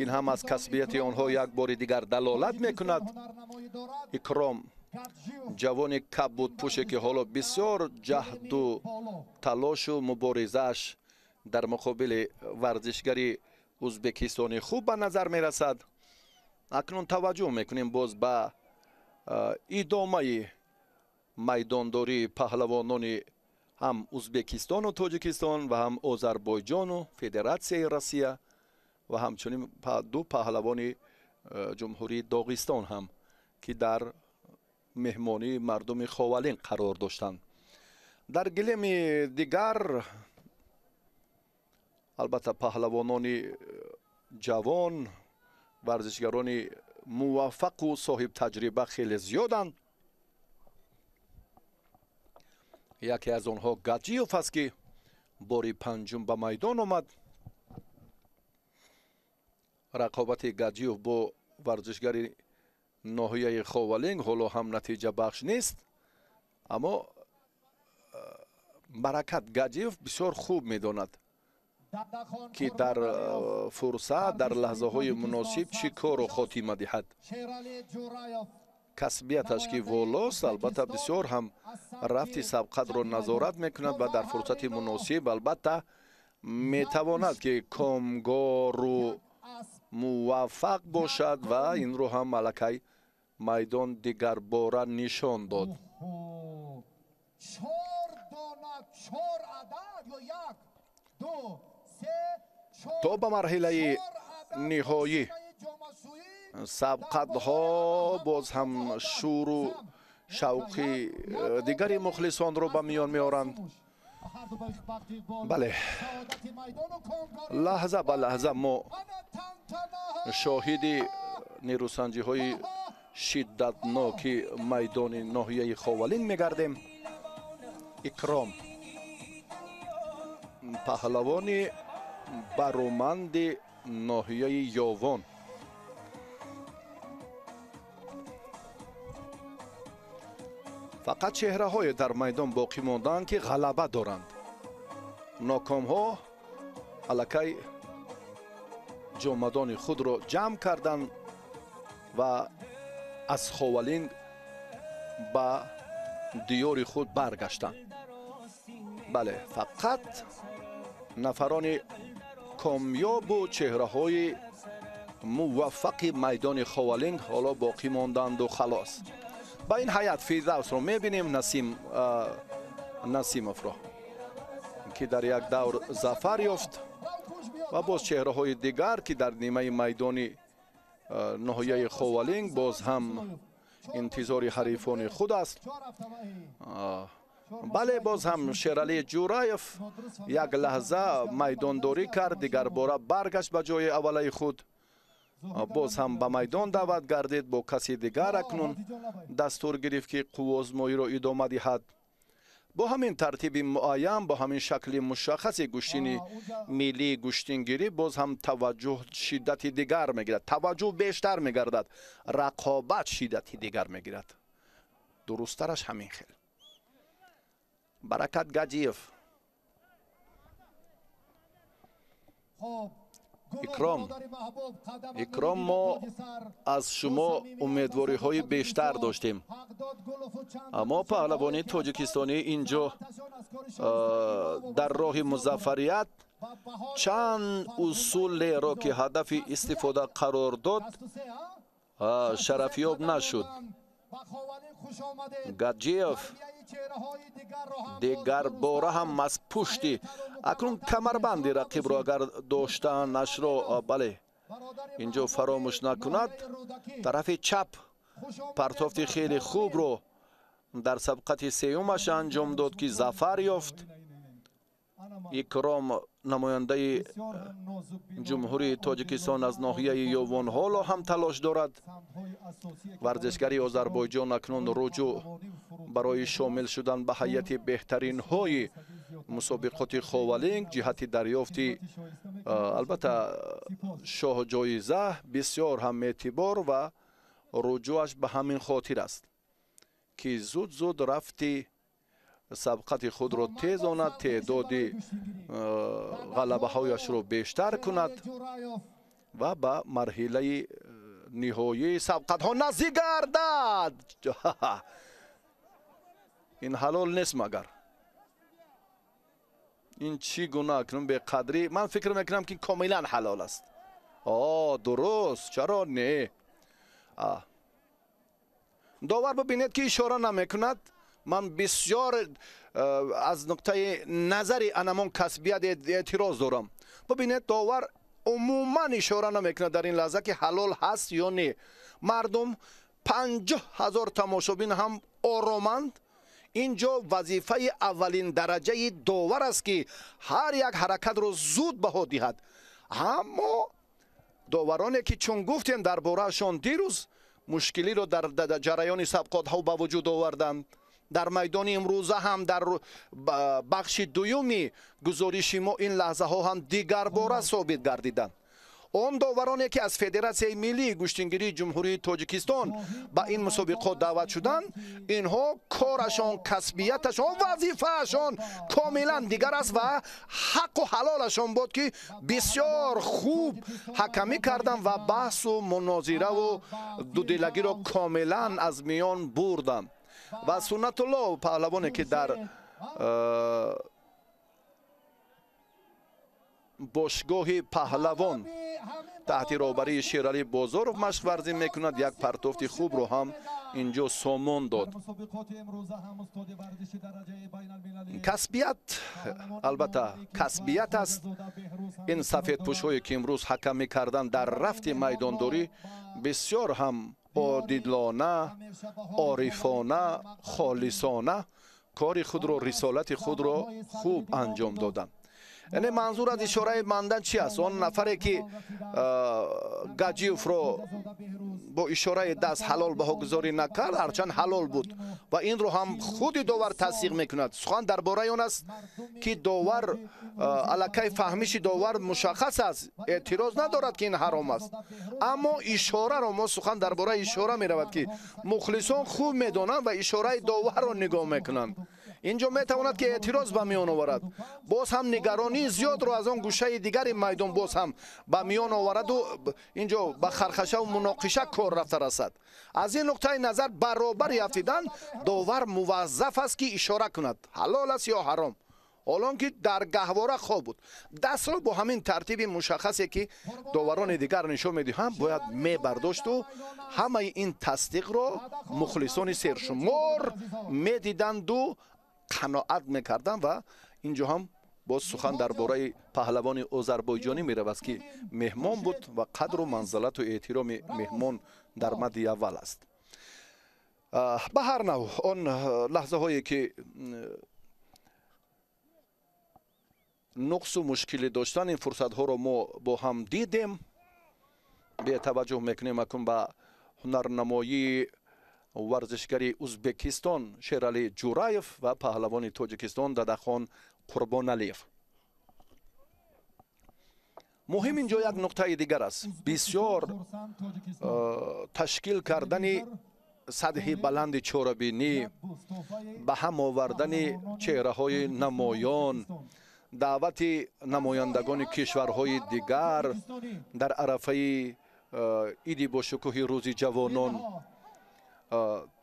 Ин ҳам аз касбияти онҳо як бори дигар далолат мекунад. Икром ҷавони кабудпӯше ки ҳоло бисёр ҷаҳду талошу муборизааш дар муқобили варзишгари узбекистони хуб ба назар мерасад. Акнун таваҷҷӯҳ мекунем боз ба идомаи майдондории паҳлавонони ҳам Узбекистону Тоҷикистон ва ҳам Озарбойҷону Федератсияи Россия ва ҳамчунин ду паҳлавони Ҷумҳурии Доғистон ҳам ки дар меҳмонии мардуми Ховалин қарор доштанд. Дар гилеми дигар албатта паҳлавонони ҷавон, варзишгарони муваффақу соҳибтаҷриба хеле зиёданд. Яке аз онҳо Гаджиев аст ки бори панҷум ба майдон омад. Рақобати Гаджиев бо варзишгари ноҳияи Ховалинг ҳоло ҳам натиҷабахш нест, аммо Баракат Гаджиев бисёр хуб медонад ки дар фурсат, дар лаҳзаҳои муносиб чӣ корро хотима диҳад. Касбияташ ки волост, албатта бисёр ҳам рафти сабқатро назорат мекунад ва дар фурсати муносиб албатта метавонад ки комгору муваффақ бошад ва инро ҳам аллакай майдон дигарбора нишон дод. То ба марҳилаи ниҳоӣ сабқатҳо боз ҳам шӯру шавқи дигари мухлисонро ба миён меоранд. Бале, лаҳза ба лаҳза мо шоҳиди нерӯсанҷиҳои шиддатноки майдони ноҳияи Ховалин мегардем. Икром паҳлавони бароманди ноҳияи Ёвон. Фақат чеҳраҳое дар майдон боқӣ мондаанд ки ғалаба доранд. Нокомҳо аллакай ҷомадони худро ҷамъ карданд ва аз Ховалин ба диёри худ баргаштанд. Бале, фақат нафарони комёбу чеҳраҳои муваффақи майдони Ховалинг ҳоло боқӣ монданду халос. Ба ин ҳайат Фирдавсро мебинем, Насимовро ки дар як давр зафар ёфт ва боз чеҳраҳои дигар ки дар нимаи майдони ноҳияи Ховалинг боз ҳам интизори ҳарифони худ аст. Бале, боз ҳам Шерали Ҷураев як лаҳза майдондорӣ кард, дигарбора баргашт ба ҷои аввалаи худ, боз ҳам ба майдон даъват гардид бо каси дигар. Акнун дастур гирифт ки қуввозмоиро идома диҳад. Бо ҳамин тартиби муайян, бо ҳамин шакли мушаххаси гӯштини миллии гӯштингирӣ боз ҳам таваҷҷӯҳ шиддати дигар мегирад, таваҷҷӯҳ бештар мегардад, рақобат шиддати дигар мегирад. Дурусттараш ҳамин хел. Баракат Гаджиев. Икром, Икром, мо аз шумо умедвориҳои бештар доштем, аммо паҳлавони тоҷикистонӣ инҷо дар роҳи музаффарият чанд усулеро ки ҳадафи истифода қарор дод, шарафёб нашуд. Гаджиев дигарбора ҳам аз пушти акнун камарбанди рақибро агар доштанашро, бале, инҷо фаромӯш накунад, тарафи чап партофти хеле хубро дар сабқати сеюмаш анҷом дод, ки зафар ёфт. Икром, намояндаи Ҷумҳурии Тоҷикистон аз ноҳияи Ёвон, ҳоло ҳам талош дорад. Варзишгари Озарбойҷон акнун руҷӯъ барои шомил шудан ба ҳайати беҳтаринҳои мусобиқоти Ховалинг ҷиҳати дарёфти албатта шоҳҷоиза бисёр ҳам эътибор ва руҷӯъаш ба ҳамин хотир аст, ки зуд-зуд рафти сабқати худро тезонад, теъдоди ғалабаҳояшро бештар кунад ва ба марҳилаи ниҳоии сабқатҳо наздик гардад. Ин ҳалол нест магар? Ин чӣ гуна акнун беқадрӣ? Ман фикр мекунам, ки комилан ҳалол аст. Дуруст, чаро не? Довар бибинед, ки ишора намекунад. Ман бисёр аз нуқтаи назари анамон касбият эътироз дорам. Бибинед, довар умуман ишора намекунад дар ин лаҳза, ки ҳалол ҳаст ё не. Мардум 50 000 тамошобин ҳам ороманд. Инҷо вазифаи аввалин дараҷаи довар аст, ки ҳар як ҳаракатро зуд баҳо диҳад. Аммо довароне ки чун гуфтем дар бораашон дирӯз мушкилиро дар ҷараёни сабқотҳо ба вуҷуд оварданд, дар майдони имрӯза ҳам дар бахши дуюми гузориши мо ин лаҳзаҳо ҳам дигарбора собит гардиданд. Он довароне ки аз Федератсияи миллии гӯштингирии Ҷумҳурии Тоҷикистон ба ин мусобиқот даъват шуданд, инҳо корашон, касбияташон, вазифаашон комилан дигар аст ва ҳаққу ҳалолашон буд, ки бисёр хуб ҳакамӣ карданд ва баҳсу мунозираву дудилагиро комилан аз миён бурданд. Ва Суннатулло паҳлавоне ки дар бошгоҳи Паҳлавон таҳти роҳбарии Шералӣ Бозоров машқварзӣ мекунад, як партофти хубро ҳам инҷо сомон дод. Касбият албатта касбият аст. Ин сафедпӯшҳое ки имрӯз ҳакамӣ карданд дар рафти майдондорӣ бисёр ҳам одилона, орифона, холисона кори худро, рисолати худро хуб анҷом доданд. Яъне манзур аз ишораи мандан чи аст? Он нафаре ки Гаджиевро бо ишораи даст ҳалол баҳогузорӣ накард, ҳарчанд ҳалол буд ва инро ҳам худи довар тасдиқ мекунад. Сухан дар бораи он аст, ки довар аллакай фаҳмиши довар мушаххас аст, эътироз надорад, ки ин ҳаром аст. Аммо ишораро мо сухан дар бораи ишора меравад, ки мухлисон хуб медонанд ва ишораи доварро нигоҳ мекунанд. Инҷо метавонад, ки эътироз ба миён оварад, боз ҳам нигаронии зиёдро аз он гӯшаи дигари майдон боз ҳам ба миён овараду инҷо ба хархашаву муноқиша кор рафта расад. Аз ин нуқтаи назар баробари афтидан довар муваззаф аст, ки ишора кунад ҳалол аст ё ҳаром. Ҳолон ки дар гаҳвора хоб буд, дастро бо ҳамин тартиби мушаххасе ки доварони дигар нишон медиҳанд бояд мебардошту ҳамаи ин тасдиқро мухлисони сершумор медиданду қаноат мекарданд. Ва инҷо ҳам боз сухан дар бораи паҳлавони озарбойҷонӣ меравад, ки меҳмон буд ва қадру манзалату эҳтироми меҳмон дар мадди аввал аст. Ба ҳар нав он лаҳзаҳое ки нуқсу мушкилӣ доштан, ин фурсатҳоро мо бо ҳам дидем. Бетаваҷҷӯҳ мекунем акун ба ҳунарнамоии Варзишгари Узбекистон Шералӣ Ҷураев ва паҳлавони Тоҷикистон Дадахон Қурбоналиев. Муҳим инҷо як нуқтаи дигар аст. Бисёр ташкил кардани сатҳи баланди чорабинӣ, ба ҳам овардани чеҳраҳои намоён, даъвати намояндагони кишварҳои дигар дар арафаи иди бошукӯҳи рӯзи ҷавонон,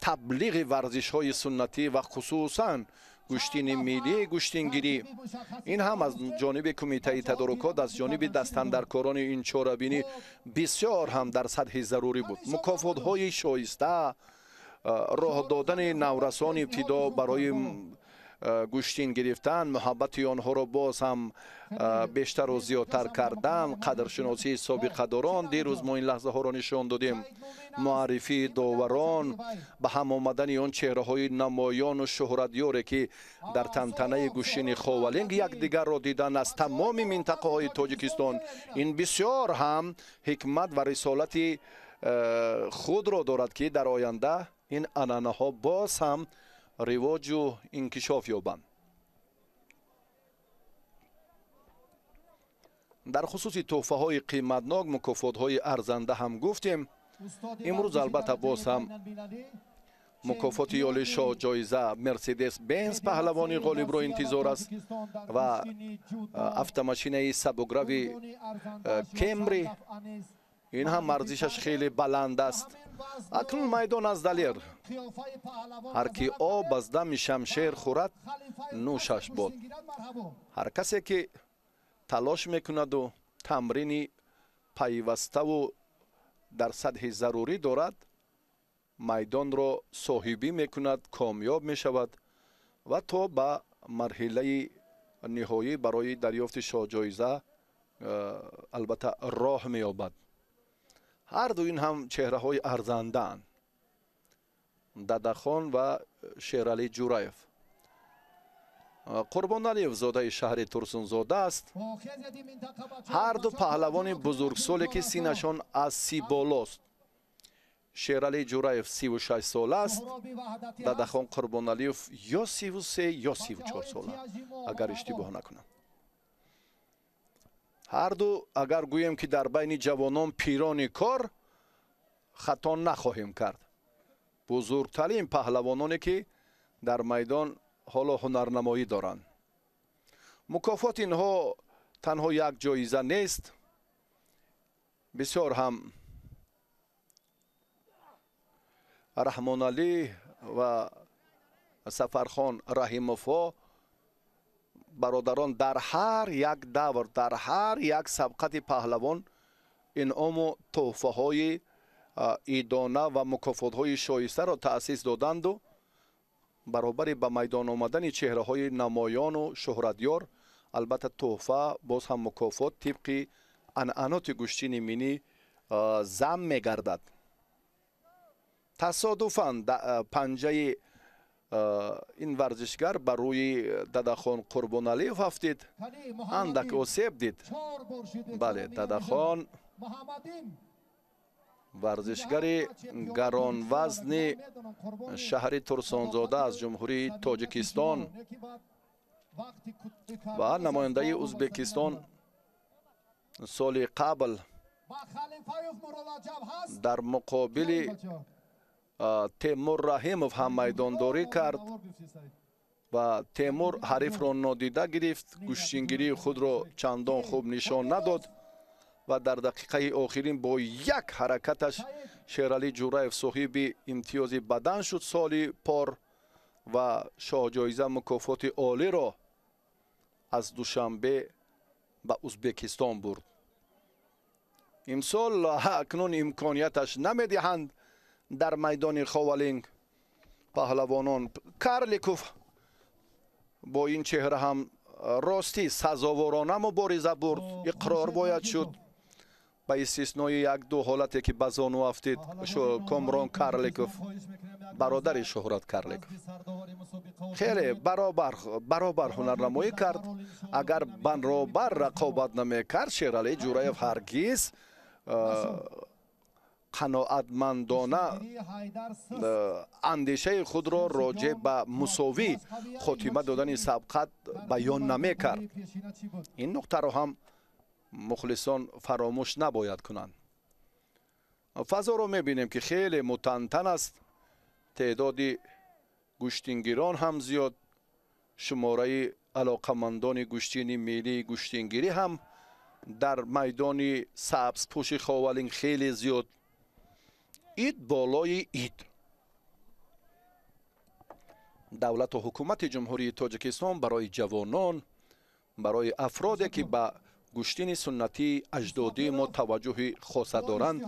таблиғи варзишҳои суннатӣ ва хусусан гӯштини миллии гӯштингирӣ, ин ҳам аз ҷониби кумитаи тадорукот, аз ҷониби дастандаркорони ин чорабинӣ бисёр ҳам дар сатҳи зарурӣ буд. Мукофотҳои шоиста, роҳ додани наврасон ибтидо барои гӯштин гирифтан, муҳаббати онҳоро боз ҳам бештару зиёдтар кардан, қадршиносии собиқадорон, дирӯз мо ин лаҳзаҳоро нишон додем, муаррифии доварон, ба ҳам омадани он чеҳраҳои намоёну шӯҳратёре ки дар тантанаи гӯштини Ховалинг якдигарро дидан аз тамоми минтақаҳои Тоҷикистон, ин бисёр ҳам ҳикмат ва рисолати худро дорад, ки дар оянда ин анъанаҳо боз ҳам ривоҷу инкишоф ёбанд. Дар хусуси тӯҳфаҳои қиматнок, мукофотҳои арзанда ҳам гуфтем. Имрӯз албатта боз ҳам мукофоти ёли шоҳҷоиза Мерседес Бенз паҳлавони ғолибро интизор аст ва автомашинаи сабуграви Кемри, ин ҳам арзишаш хеле баланд аст. Акнун майдон аз Далер. Ҳар ки об аз дами шамшер хӯрад, нӯшаш бод. Ҳар касе ки талош мекунаду тамрини пайваставу дар сатҳи зарурӣ дорад, майдонро соҳибӣ мекунад, комёб мешавад ва то ба марҳилаи ниҳоӣ барои дарёфти шоҳҷоиза албатта роҳ меёбад. Ҳар ду ин ҳам чеҳраҳои арзандаанд, Дадахон ва Шералӣ Ҷураев. Қурбоналиев зодаи шаҳри Турсунзода аст. Ҳар ду паҳлавони бузургсоле ки синашон аз 30 болост. Шералӣ Ҷураев 36 сола аст, Дадахон Қурбоналиев ё 33 ё 34 сола, агар иштибоҳ накунам. Ҳар ду агар гӯем ки дар байни ҷавонон пирони кор, хато нахоҳем кард. Бузургтарин паҳлавононе ки дар майдон ҳоло ҳунарнамоӣ доранд. Мукофоти инҳо танҳо як ҷоиза нест, бисёр ҳам Раҳмоналӣ ва Сафархон Раҳимовҳо бародарон дар ҳар як давр, дар ҳар як сабқати паҳлавон инъому тӯҳфаҳои идона ва мукофотҳои шоистаро таъсис доданду баробари ба майдон омадани чеҳраҳои намоёну шӯҳратёр, албатта тӯҳфа боз ҳам мукофот тибқи анъаноти гӯштини минӣ зам мегардад. Тасодуфан панҷаи ин варзишгар ба рӯи Дадахон Қурбоналиев афтид, андак осеб дид. Бале, Дадахон варзишгари гаронвазни шаҳри Турсунзода аз Ҷумҳурии Тоҷикистон ва намояндаи Узбекистон соли қабл дар муқобили Темур Раҳимов ҳам майдондорӣ кард ва Темур ҳарифро нодида гирифт, гӯштингирии худро чандон хуб нишон надод ва дар дақиқаи охирин бо як ҳаракаташ Шералӣ Ҷураев соҳиби имтиёзи бадан шуд соли пор ва шоҳҷоиза мукофоти олиро аз Душанбе ба Узбекистон бурд. Имсол акнун имконияташ намедиҳанд дар майдони Ховалинг паҳлавонон. Карликов бо ин чеҳра ҳам ростӣ сазоворона мубориза бурд, иқрор бояд шуд. Ба истиснои як-ду ҳолате ки ба зону афтид Комрон Карликов, бародари Шӯҳрат Карликов, хеле баробар ҳунарнамоӣ кард. Агар баробар рақобат намекард, Шералӣ Ҷураев ҳаргиз Қаноатмандона андешаи худро роҷеъ ба мусовӣ хотима додани сабқат баён намекард. Ин нуқтаро ҳам мухлисон фаромӯш набояд кунанд. Фазоро мебинем, ки хеле мутантан аст. Теъдоди гӯштингирон ҳам зиёд, шумораи алоқамандони гӯштини миллии гӯштингирӣ ҳам дар майдони сабзпӯши Ховалинг хеле зиёд. Ид болои ид. Давлату ҳукумати Ҷумҳурии Тоҷикистон барои ҷавонон, барои афроде, ки ба гӯштини суннатии аҷдодии мо таваҷҷӯҳи хоса доранд,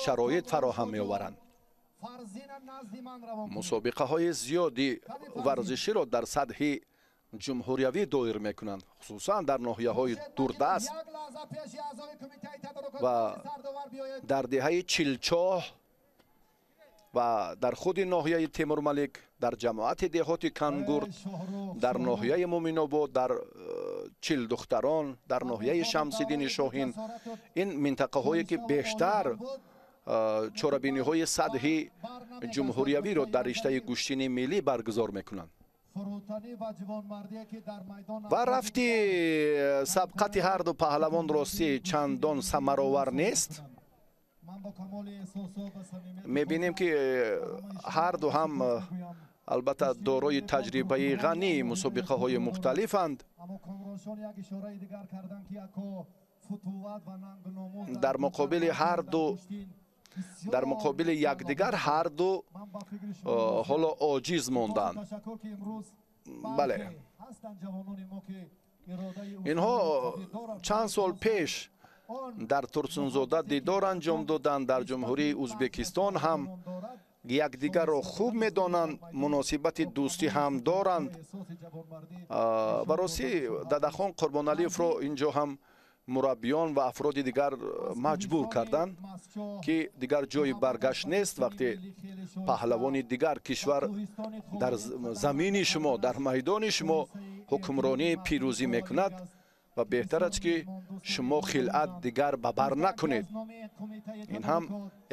шароит фароҳам меоваранд. Мусобиқаҳои зиёди варзиширо дар сатҳи ҷумҳуриявӣ доир мекунанд, хусусан дар ноҳияҳои дурдаст ва дар деҳаи Чилчоҳ ва дар худи ноҳияи Темурмалик, дар ҷамоати деҳоти Кангурд, дар ноҳияи Муминобод, дар Чилдухтарон, дар ноҳияи Шамсиддини Шоҳин. Ин минтақаҳое, ки бештар чорабиниҳои сатҳи ҷумҳуриявиро дар риштаи гӯштини миллӣ баргузор мекунанд. Ва рафти сабқати ҳарду паҳлавон ростӣ чандон самаровар нест. Мебинем, ки ҳарду ҳам албатта дорои таҷрибаи ғании мусобиқаҳои мухталифанд. Дар муқобили ҳарду, дар муқобили якдигар ҳарду ҳоло оҷиз монданд. Бале, инҳо чанд сол пеш дар Турсунзода дидор анҷом доданд. Дар Ҷумҳурии Ӯзбекистон ҳам якдигарро хуб медонанд, муносибати дӯстӣ ҳам доранд. Ва ростӣ Дадахон Қурбоналиевро инҷо ҳам мураббиён ва афроди дигар маҷбур карданд, ки дигар ҷои баргашт нест. Вақте паҳлавони дигар кишвар дар замини шумо, дар майдони шумо ҳукмронии пирӯзӣ мекунад, ва беҳтар аст, ки шумо хилъат дигар ба бар накунед. Ин ҳам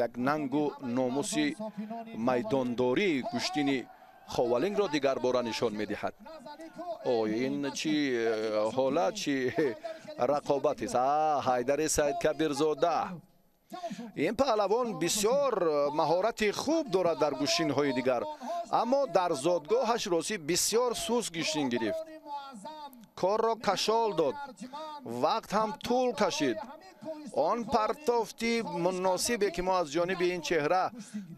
як нангу номуси майдондории гӯштини Ховалингро дигар бора нишон медиҳад. О, ин чӣ ҳолат, чӣ рақобатест! Ҳайдари Саидкабирзода. Ин паҳлавон бисёр маҳорати хуб дорад дар гӯштинҳои дигар, аммо дар зодгоҳаш ростӣ бисёр суст гӯштин гирифт. Корро кашол дод, вақт ҳам тӯл кашид. Он партофти муносибе, ки мо аз ҷониби ин чеҳра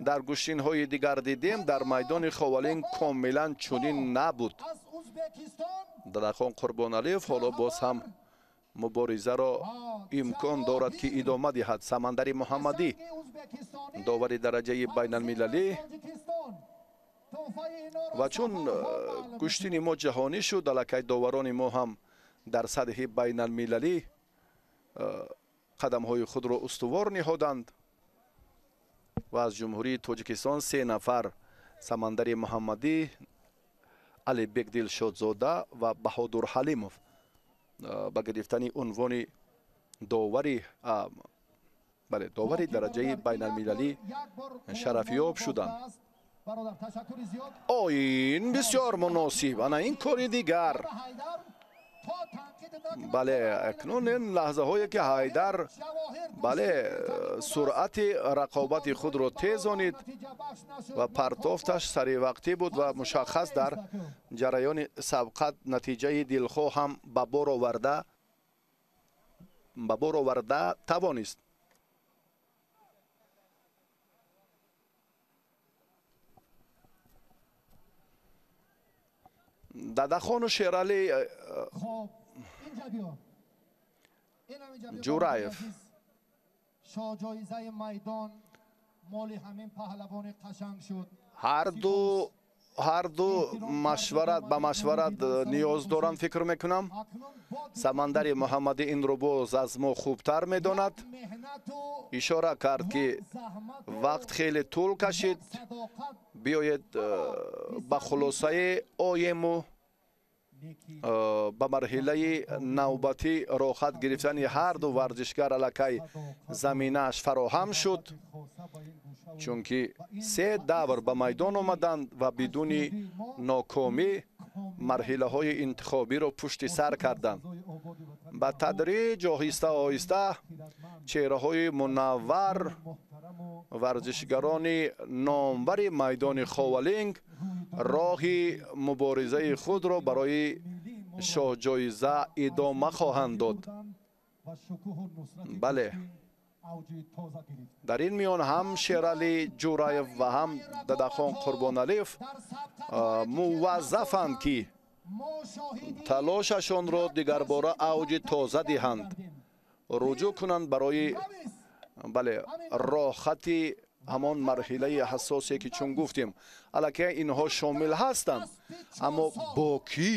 дар гӯштинҳои дигар дидем, дар майдони Ховалинг комилан чунин набуд. Дадахон Қурбоналиев ҳоло боз ҳам муборизаро имкон дорад, ки идома диҳад. Самандари Муҳаммадӣ, довари дараҷаи байналмилалӣ. Ва чун гӯштини мо ҷаҳонӣ шуд, аллакай доварони мо ҳам дар сатҳи байналмилалӣ қадамҳои худро устувор ниҳоданд ва аз Ҷумҳурии Тоҷикистон се нафар: Самандари Муҳаммадӣ, Алибек Дилшодзода ва Баҳодур Ҳалимов ба гирифтани унвони довари, бале, довари дараҷаи байналмилалӣ шарафёб шуданд. О, ин бисёр муносиб, ана ин кори дигар. Бале, акнун ин лаҳзаҳое, ки Ҳайдар, бале, суръати рақобати худро тезонид ва партофташ саривақтӣ буд ва мушаххас дар ҷараёни сабқат натиҷаи дилхоҳ ҳам ба бор оварда тавонист. Дадахону Шералӣ Ҷураев. Шоҳҷоизаи майдон моли ҳамин паҳлавони қашанг шуд. Ҳарду машварат ба машварат ниёз доранд, фикр мекунам. Самандари Муҳаммадӣ инро боз аз мо хубтар медонад. Ишора кард, ки вақт хеле тӯл кашид, биёед ба хулосае оему. Ба марҳилаи навбатӣ роҳат гирифтани ҳар ду варзишгар аллакай заминааш фароҳам шуд, чунки се давр ба майдон омаданд ва бидуни нокомӣ марҳилаҳои интихобиро пушти сар карданд. Ба тадриҷ оҳиста оҳиста чеҳраҳои мунаввар варзишгарони номбари майдони Ховалинг роҳи муборизаи худро барои шоҳҷоиза идома хоҳанд дод. Бале, дар ин миён ҳам Шералӣ Ҷураев ва ҳам Дадахон Қурбоналиев муваззафанд, ки талошашонро дигарбора авҷи тоза диҳанд, руҷӯъ кунанд барои бале роҳхати ҳамон марҳилаи ҳассосе, ки чун гуфтем, аллакай инҳо шомил ҳастанд, аммо бо кӣ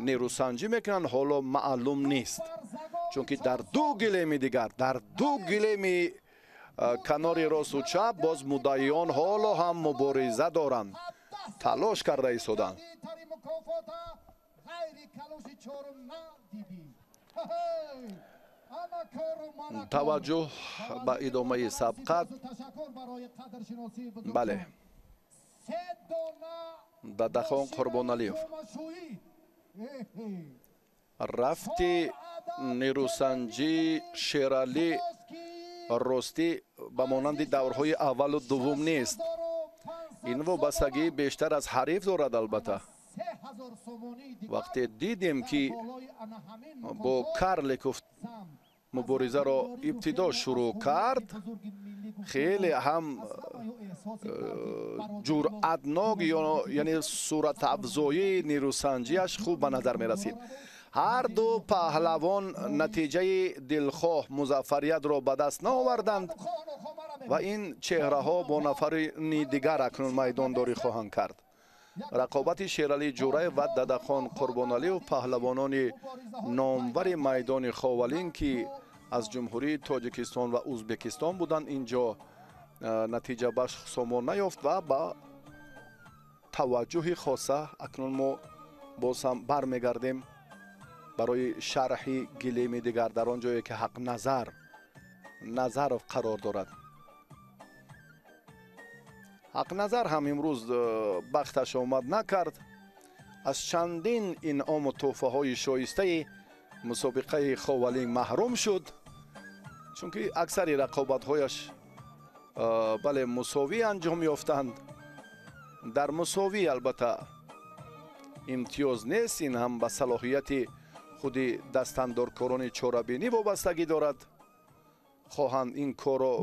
нерӯсанҷӣ мекунанд, ҳоло маълум нест, чунки дар ду гилеми дигар, дар ду гилеми канори росту чап боз муддаиён ҳоло ҳам мубориза доранд, талош карда истоданд. Таваҷҷӯҳ ба идомаи сабқат. Бале, Дадахон Қурбоналиев рафти нерӯсанҷии Шералӣ ростӣ ба монанди даврҳои аввалу дуввум нест. Ин вобастагӣ бештар аз ҳариф дорад. Албатта, вақте дидем, ки бо Карликов муборизаро ибтидо шурӯъ кард, хеле ҳам ҷуръатнок, яъне суратафзоии нерӯсанҷиаш хуб ба назар мерасид. Ҳар ду паҳлавон натиҷаи дилхоҳ музаффариятро ба даст наоварданд ва ин чеҳраҳо бо нафари дигар акнун майдондорӣ хоҳанд кард. Рақобати Шералӣ Ҷураев ва Дадахон Қурбоналиев, паҳлавонони номвари майдони Ховалинг, ки аз Ҷумҳурии Тоҷикистон ва Узбекистон буданд, инҷо натиҷабахш сомон наёфт ва ба таваҷҷӯҳи хоса акнун мо боз ҳам бармегардем барои шарҳи гилеми дигар, дар он ҷое ки Ҳақназар Назаров қарор дорад. Ҳақназар ҳам имрӯз бахташ омад накард. Аз чандин инъому тӯҳфаҳои шоистаи мусобиқаи Ховалинг маҳрум шуд, чунки аксари рақобатҳояш бале мусовӣ анҷом ёфтанд. Дар мусовӣ албатта имтиёз нест, ин ҳам ба салоҳияти худи дастандоркорони чорабинӣ вобастагӣ дорад. Хоҳанд ин корро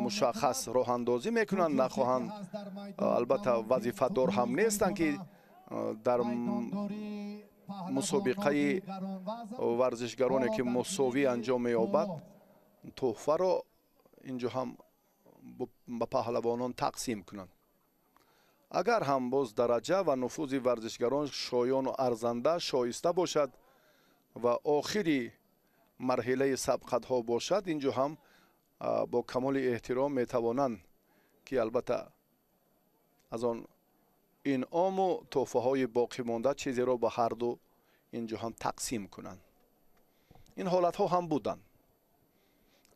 мушаххас роҳандозӣ мекунанд, нахоҳанд албатта вазифадор ҳам нестанд, ки дар мусобиқаи варзишгароне ки мусовӣ анҷом меёбад, тӯҳфаро инҷо ҳам ба паҳлавонон тақсим кунанд. Агар ҳам боз дараҷа ва нуфузи варзишгарон шоёну арзанда шоиста бошад ва охири марҳилаи сабқатҳо бошад, инҷо ҳам бо камоли эҳтиром метавонанд, ки албатта аз он инъому тӯҳфаҳои боқӣ монда чизеро ба ҳарду инҷо ҳам тақсим кунанд. Ин ҳолатҳо ҳам буданд.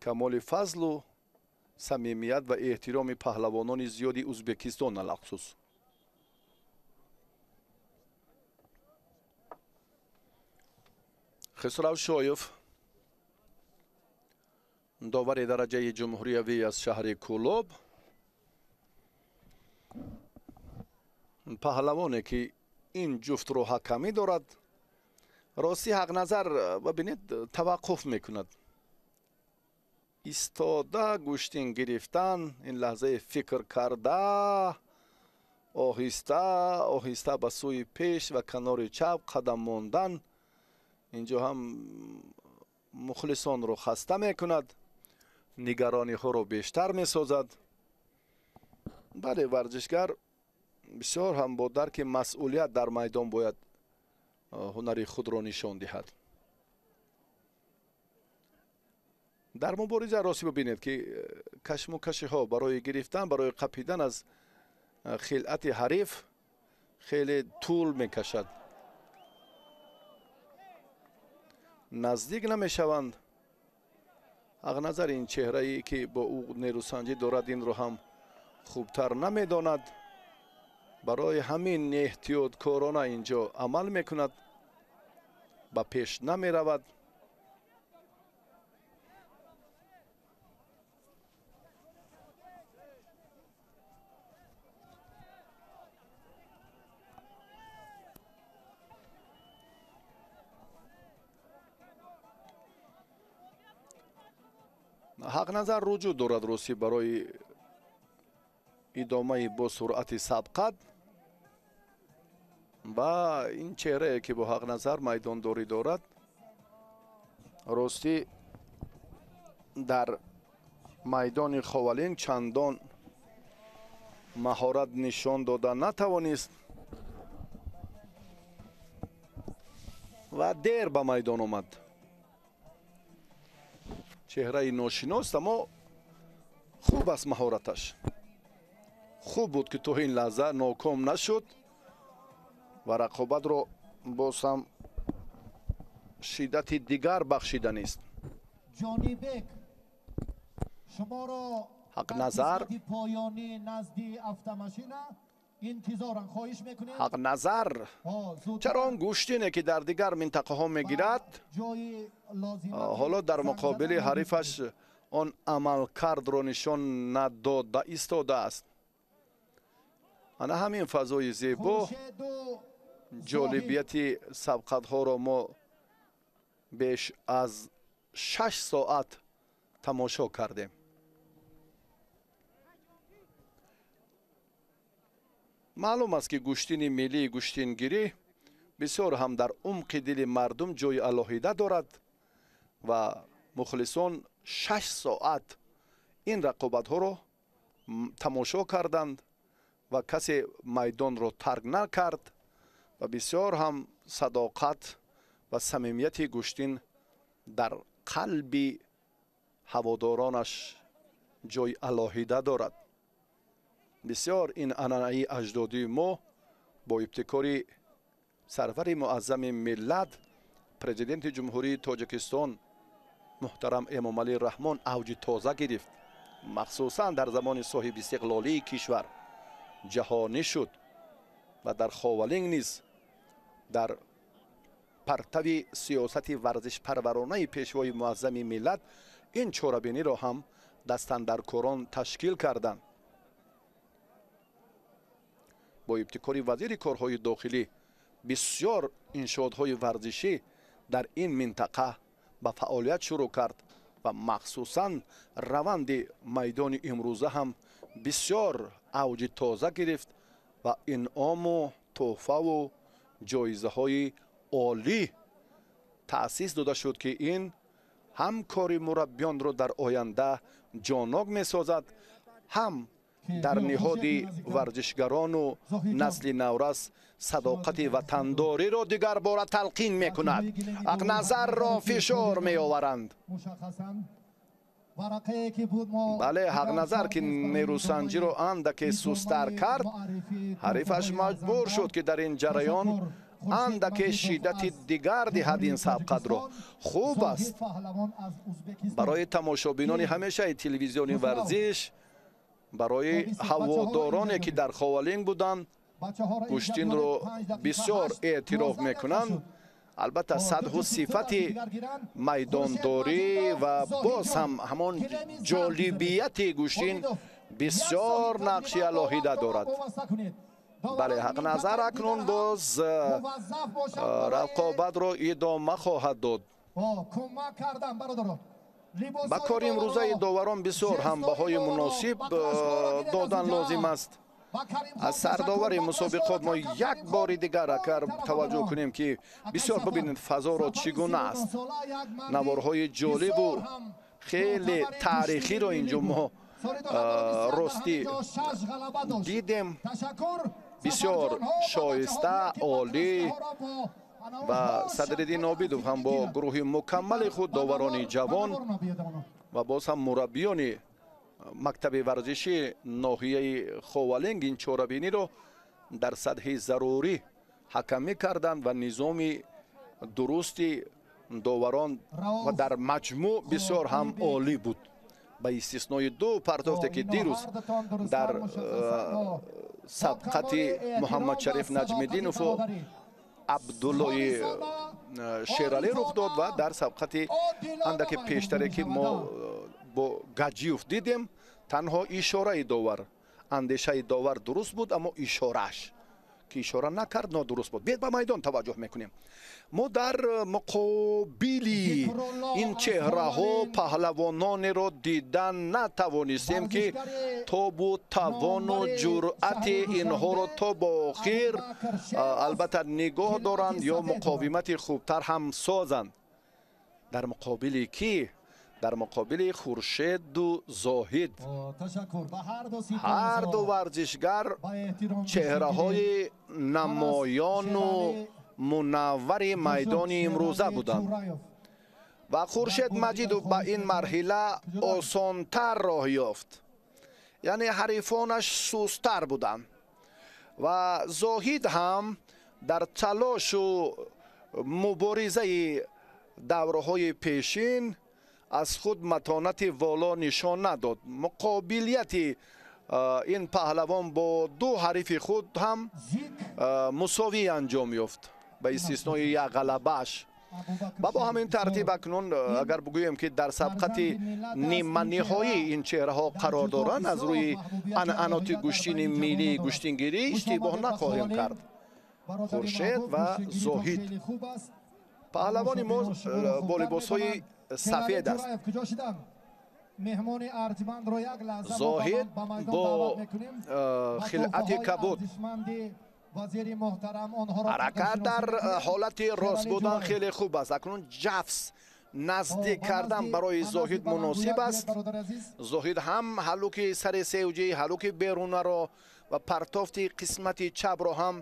Камоли фазлу самимият ва эҳтироми паҳлавонони зиёди Узбекистон алахусус. Хисрав Шоев, довари дараҷаи ҷумҳуриявӣ аз шаҳри Кӯлоб, паҳлавоне ки ин ҷуфтро ҳакамӣ дорад, ростӣ Ҳақназар бибинед таваққуф мекунад. Истода гӯштин гирифтан, ин лаҳзаи фикр карда, оҳиста оҳиста ба сӯи пеш ва канори чап қадам мондан, инҷо ҳам мухлисонро хаста мекунад, нигарониҳоро бештар месозад. Бале, варзишгар бисёр ҳам бо дарки масъулият дар майдон бояд ҳунари худро нишон диҳад. Дар мубориза ростӣ бибинед, ки кашмукашиҳо барои гирифтан, барои қапидан аз хилъати ҳариф хеле тӯл мекашад. наздик намешаванд. Ҳақназар ин чеҳрае ки бо ӯ нерӯсанҷӣ дорад, инро ҳам хубтар намедонад. Барои ҳамин эҳтиёткорона инҷо амал мекунад, ба пеш намеравад. Ҳақназар руҷӯъ дорад росӣ барои идомаи бо суръати сабқат ва ин чеҳрае ки бо Ҳақназар майдондорӣ дорад, ростӣ дар майдони Ховалинг чандон маҳорат нишон дода натавонист ва дер ба майдон омад. Чеҳраи ношинос, аммо хуб аст маҳораташ. Хуб буд ки то ин лаҳза ноком нашуд ва рақобатро боз ҳам шиддати дигар бахшиданист. Ҷонибек, шуморо Ҳақназар поёнӣ назди автомашина интизорам, хоҳиш мекунем. Ҳақназар чаро он гӯштине ки дар дигар минтақаҳо мегирад, ҳоло дар муқобили ҳарифаш он амалкардро нишон надода истодааст. Ана ҳамин фазои зебо ҷолибияти сабқатҳоро мо беш аз 6 соат тамошо кардем. Маълум аст ки гӯштини миллии гӯштингирӣ бисёр ҳам дар умқи дили мардум ҷои алоҳида дорад ва мухлисон 6 соат ин рақобатҳоро тамошо карданд ва касе майдонро тарк накард ва бисёр ҳам садоқат ва самимияти гӯштин дар қалби ҳаводоронаш ҷои алоҳида дорад. Бисёр ин анъанаи аҷдодии мо бо ибтикори сарвари муаззами миллат, президенти Ҷумҳурии Тоҷикистон муҳтарам Эмомалӣ Раҳмон авҷи тоза гирифт. Махсусан дар замони соҳибистиқлолии кишвар ҷаҳонӣ шуд ва дар Ховалинг низ дар партави сиёсати варзишпарваронаи пешвои муаззами миллат ин чорабиниро ҳам дастандаркорон ташкил карданд. Бо ибтикори вазири корҳои дохилӣ бисёр иншоотҳои варзишӣ дар ин минтақа ба фаъолият шурӯъ кард ва махсусан раванди майдони имрӯза ҳам бисёр авҷи тоза гирифт ва инъому тӯҳфаву ҷоизаҳои олӣ таъсис дода шуд, ки ин ҳам кори мураббиёнро дар оянда ҷонок месозад, ҳам дар ниҳоди варзишгарону насли наврас садоқати ватандориро дигарбора талқин мекунад. Ҳақназарро фишор меоваранд. Бале, Ҳақназар ки нерӯсанҷиро андаке сустар кард, ҳарифаш маҷбур шуд ки дар ин ҷараён андаке шиддати дигар диҳад ин сабқатро. Хуб аст барои тамошобинони ҳамешаи телевизиони варзиш, барои ҳаводороне ки дар Ховалинг буданд, гӯштинро бисёр эътироф мекунанд. Албатта сатҳу сифати майдондорӣ ва боз ҳам ҳамон ҷолибияти гӯштин бисёр нақши алоҳида дорад. Бале, Ҳақназар акнун боз рақобатро идома хоҳад дод. Ба кори имрӯзаи доварон бисёр ҳам баҳои муносиб додан лозим аст. Аз сардовари мусобиқот мо як бори дигар агар таваҷҷӯҳ кунем ки бисёр бибинед фазоро чӣ гуна аст. Наворҳои ҷолибу хеле таърихиро инҷо мо ростӣ дидем. Бисёр шоиста, олӣ ва Садриддин Обидов ҳам бо гурӯҳи мукаммали худ, доварони ҷавон ва боз ҳам мураббиёни мактаби варзиши ноҳияи Ховалинг ин чорабиниро дар сатҳи зарурӣ ҳакамӣ карданд ва низоми дурусти Доварон ва дар маҷмӯъ бисёр ҳам олӣ буд, ба истиснои ду партофте, ки дирӯз дар сабқати Муҳаммадшариф Наҷмиддинову Абдуллои Шералӣ рух дод ва дар сабқати андаке пештаре, ки мо бо Гаҷиев дидем, танҳо ишораи довар, андешаи довар дуруст буд, аммо ишорааш, ки ишора накард, нодуруст буд. Биед, ба майдон таваҷҷӯҳ мекунем. Мо дар муқобили ин чеҳраҳо паҳлавононеро дидан натавонистем, ки тобу тавону ҷуръати инҳоро то ба охир албатта нигоҳ доранд ё муқовимати хубтар ҳам созанд. Дар муқобили кӣ? Дар муқобили Хуршеду Зоҳид. Ҳар ду варзишгар чеҳраҳои намоёну мунаввари майдони имрӯза буданд ва Хуршед Маҷидов ба ин марҳила осонтар роҳ ёфт, яъне ҳарифонаш сустар буданд ва Зоҳид ҳам дар талошу муборизаи давраҳои пешин аз худ матонати воло нишон надод. Муқобилияти ин паҳлавон бо ду ҳарифи худ ҳам мусовӣ анҷом ёфт, ба истиснои як ғалабааш. Ва бо ҳамин тартиб акнун агар бигӯем, ки дар сабқати ниманиҳоӣ ин чеҳраҳо қарор доранд, аз рӯи анъаноти гӯштини миллии гӯштингирӣ иштибоҳ нахоҳем кард. Хуршед ва Зоҳид. Паҳлавони мо бо либосҳои сафед аст. Зоҳид бо хилъати кабуд. Ҳаракат дар ҳолати рост будан хеле хуб аст. Акнун ҷафс наздик кардан барои Зоҳид муносиб аст. Зоҳид ҳам ҳалуки сари севҷӣ, ҳалуки берунаро ва партофти қисмати чапро ҳам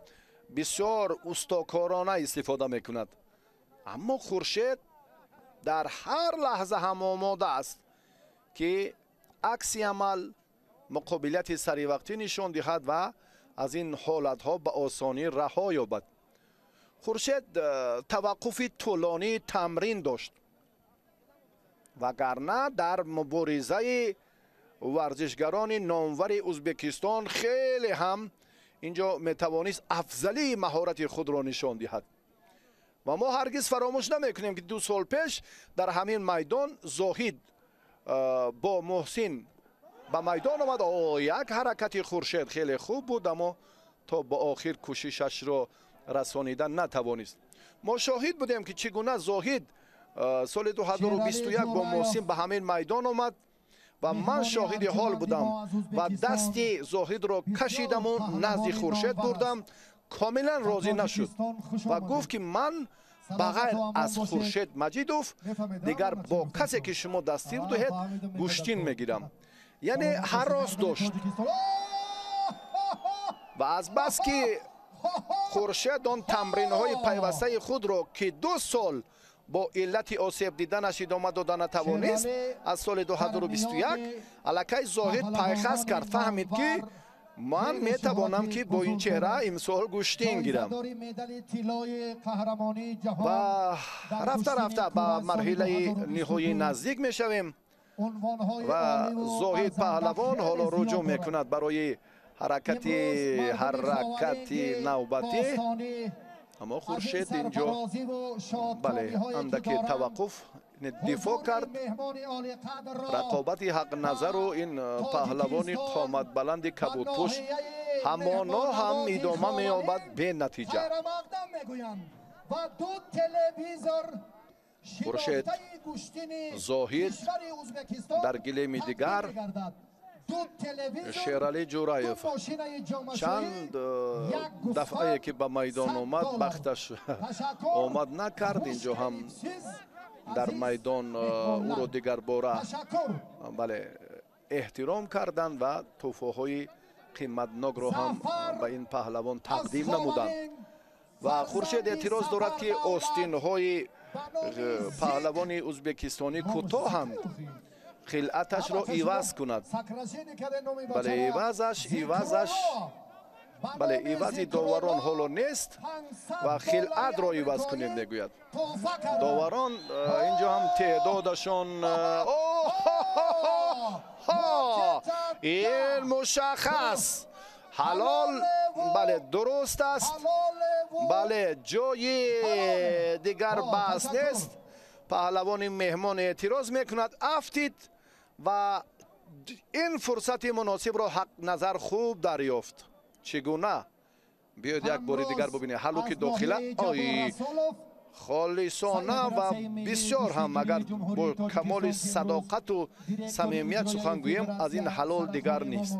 бисёр устокорона истифода мекунад, аммо Хуршед дар ҳар лаҳза ҳам омода аст, ки акси амал, муқобилияти саривақтӣ нишон диҳад ва аз ин ҳолатҳо ба осонӣ раҳо ёбад. Хуршед таваққуфи тӯлонии тамрин дошт, вагарна дар муборизаи варзишгарони номвари Ӯзбекистон хеле ҳам инҷо метавонист афзалии маҳорати худро нишон диҳад. Ва мо ҳаргиз фаромӯш намекунем, ки 2 сол пеш дар ҳамин майдон Зоҳид бо Муҳсин ба майдон омад. О, як ҳаракати Хуршед хеле хуб буд, аммо то ба охир кӯшишашро расонидан натавонист. Мо шоҳид будем, ки чӣ гуна Зоҳид соли 2021 бо Муҳсин ба ҳамин майдон омад ва ман шоҳиди ҳол будам ва дасти Зоҳидро кашидаму назди Хуршед бурдам. Комилан розӣ нашуд ва гуфт, ки ман ба ғайр аз Хуршед Маҷидов дигар бо касе, ки шумо дастир диҳед, гӯштин мегирам. Яъне ҳарос дошт ва азбаски Хуршед он тамринҳои пайвастаи худро, ки 2 сол бо иллати осеб диданаш идома дода натавонист, аз соли 2021 аллакай Зоҳид пайхас кард, фаҳмид, ки ман метавонам, ки бо ин чеҳра имсол гӯштин гирам ва рафта рафта ба марҳилаи ниҳоӣ наздик мешавем. Ва Зоҳид паҳлавон ҳоло руҷӯъ мекунад барои ҳаракати навбатӣ, аммо Хуршед инҷо, бале, андаке таваққуф, дифоъ кард. Рақобати ҳақназару ин паҳлавони қоматбаланди кабудпӯш ҳамоно ҳам идома меёбад бенатиҷа. Ва ду телевизор. Хуршед, Зоҳид, дар гилеми дигар Шералӣ Ҷураев. Чанд дафъае ки ба майдон омад, бахташ омад накард. Инҷо ҳам дар майдон ӯро дигарбора, бале, эҳтиром карданд ва тӯҳфаҳои қиматнокро ҳам ба ин паҳлавон тақдим намуданд. Ва Хуршед эътироз дорад, ки остинҳои паҳлавони ӯзбекистонӣ кӯтоҳанд, хилъаташро иваз кунад. Бале, ивазаш. Бале, ивази доварон ҳоло нест ва хилъатро иваз кунед мегӯяд. Доварон инҷо ҳам теъдодашон ин мушаххас ҳалол, бале, дуруст аст. Бале, ҷои дигар баҳс нест. Паҳлавони меҳмон эътироз мекунад, афтид ва ин фурсати муносибро Ҳақназар хуб дарёфт. Чӣ гуна? Биёед як бори дигар бубинед. Ҳалуки дохила ой холисона ва бисёр ҳам агар бо камоли садоқату самимият сухан гӯем, аз ин ҳалол дигар нест.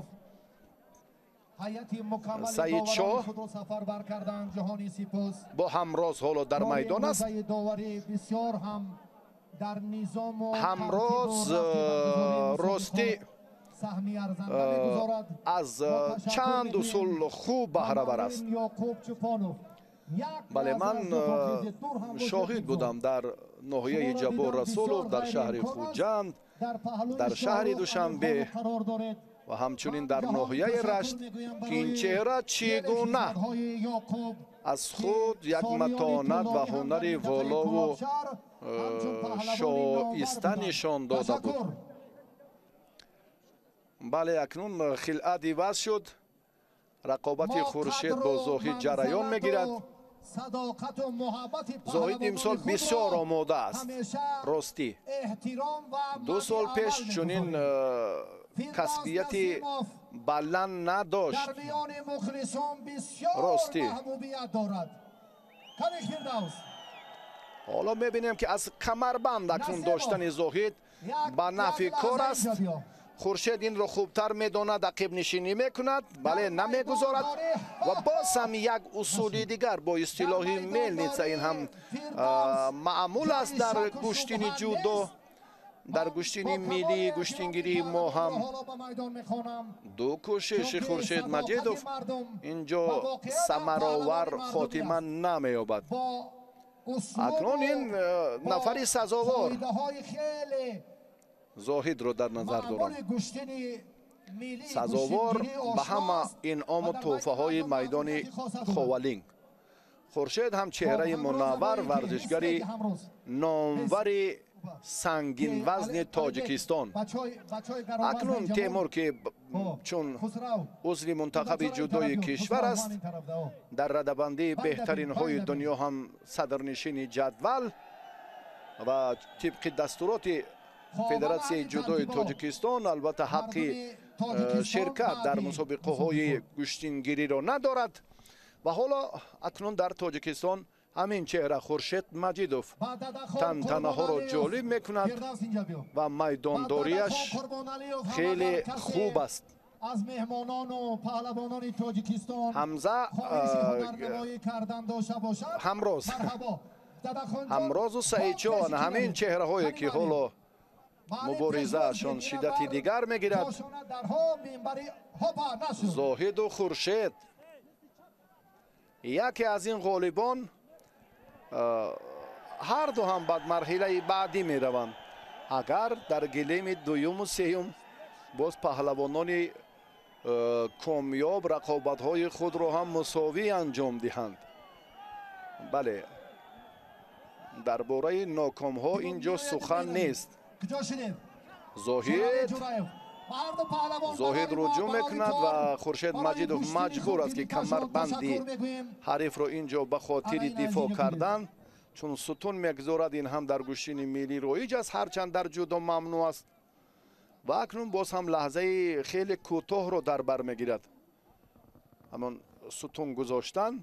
Саидшоҳ бо ҳамроз ҳоло дар майдон аст. Ҳамроз ростӣ аз чанд усул хуб баҳравар аст. Бале, ман шоҳид будам дар ноҳияи Ҷаббор Расулов, дар шаҳри Хуҷанд, дар шаҳри Душанбе ва ҳамчунин дар ноҳияи Рашт, ки ин чеҳра чӣ гуна аз худ як матонат ва ҳунари волову шоиста нишон дода буд. Бале, акнун хилъат иваз шуд. Рақобати Хуршед бо Зоҳид ҷараён мегирад. Зоҳид имсол бисёр омода аст. Ростӣ, 2 сол пеш чунин касбияти баланд надошт. Ростӣ, ҳоло мебинем, ки аз камарбанд акнун доштани Зоҳид ба нафъи кор аст. Хуршед инро хубтар медонад, ақибнишинӣ мекунад, бале, намегузорад ва боз ҳам як усули дигар бо истилоҳи мелница, ин ҳам маъмул аст дар гӯштини ҷудо, дар гӯштини миллии гӯштингирии мо ҳам. Ду кӯшиши Хуршед Маҷидов инҷо самаровар хотима намеёбад. Акнун ин нафари сазовор Зоҳидро дар назар дорам. Сазовор ба ҳама инъому тӯҳфаҳои майдони Ховалинг. Хуршед ҳам чеҳраи мунаввар, варзишгари номвари сангинвазни Тоҷикистон. Акнун Темур, ки чун узви мунтахаби ҷудои кишвар аст, дар радабандии беҳтаринҳои дунё ҳам садрнишини ҷадвал ва тибқи дастуроти Федератсияи ҷудои Тоҷикистон албатта ҳаққи ширкат дар мусобиқаҳои гӯштингириро надорад. Ва ҳоло акнун дар Тоҷикистон ҳамин чеҳра Хуршед Маҷидов тантанаҳоро ҷолиб мекунад ва майдондориаш хеле хуб аст. Аз меҳмонону паҳлавонони Тоҷикистон Ҳамза ҳамроз Ҳамрозу Саидшоҳ, ҳамин чеҳраҳое ки ҳоло муборизаашон шиддати дигар мегирад. Зоҳиду Хуршед, яке аз ин ғолибон, ҳарду ҳам ба марҳилаи баъдӣ мераванд. Агар дар гилеми дуюму сеюм боз паҳлавонони комёб рақобатҳои худро ҳам мусовӣ анҷом диҳанд. Бале, дар бораи нокомҳо ин ҷо сухан нест. Зоҳид руҷӯъ мекунад ва Хуршед Маҷидов маҷбур аст, ки камарбанди ҳарифро ин ҷо ба хотири дифоъ кардан, чун сутун мегузорад, ин ҳам дар гӯштини миллӣ роиҷ аст, ҳарчанд дар ҷудо мамнӯъ аст. Ва акнун боз ҳам лаҳзаи хеле кӯтоҳро дар бар мегирад ҳамон сутун гузоштан,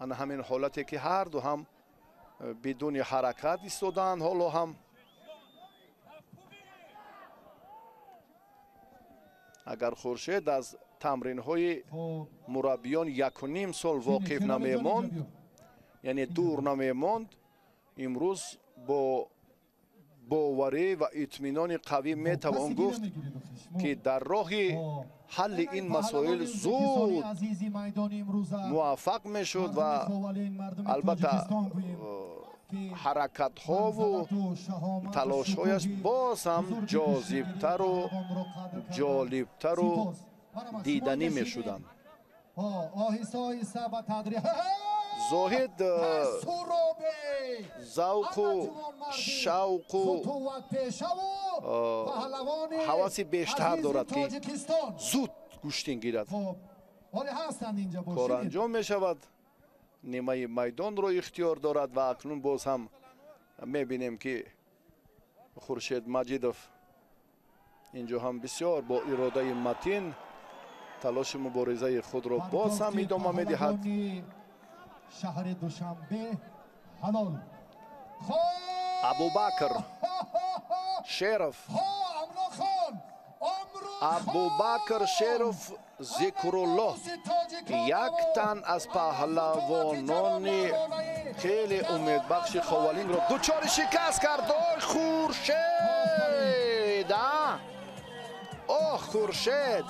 ана ҳамин ҳолате ки ҳарду ҳам бидуни ҳаракат истодаанд. Ҳоло ҳам агар Хуршед аз тамринҳои мураббиён 1.5 сол воқиф намемонд, яъне дур намемонд, имрӯз бо боварӣ ва итминони қавӣ метавон гуфт, ки дар роҳи ҳалли ин масоил зуд муваффақ мешуд ва албатта ҳаракатҳову талошҳояш боз ҳам ҷозибтару ҷолибтару диданӣ мешуданд. Зоҳид завқу шавқу ҳаваси бештар дорад, ки зуд гӯштин гирад. Кор анҷом мешавад, нимаи майдонро ихтиёр дорад ва акнун боз ҳам мебинем, ки Хуршед Маҷидов инҷо ҳам бисёр бо иродаи матин талоши муборизаи худро боз ҳам идома медиҳад. Шаҳри Душанбе ҳалол. Абубакр Шеров, Абубакр Шеров Зикруллоҳ, як тан аз паҳлавонони хеле умедбахши Ховалингро дучори шикаст кард. Ой, Хуршед! Оҳ, Хуршед!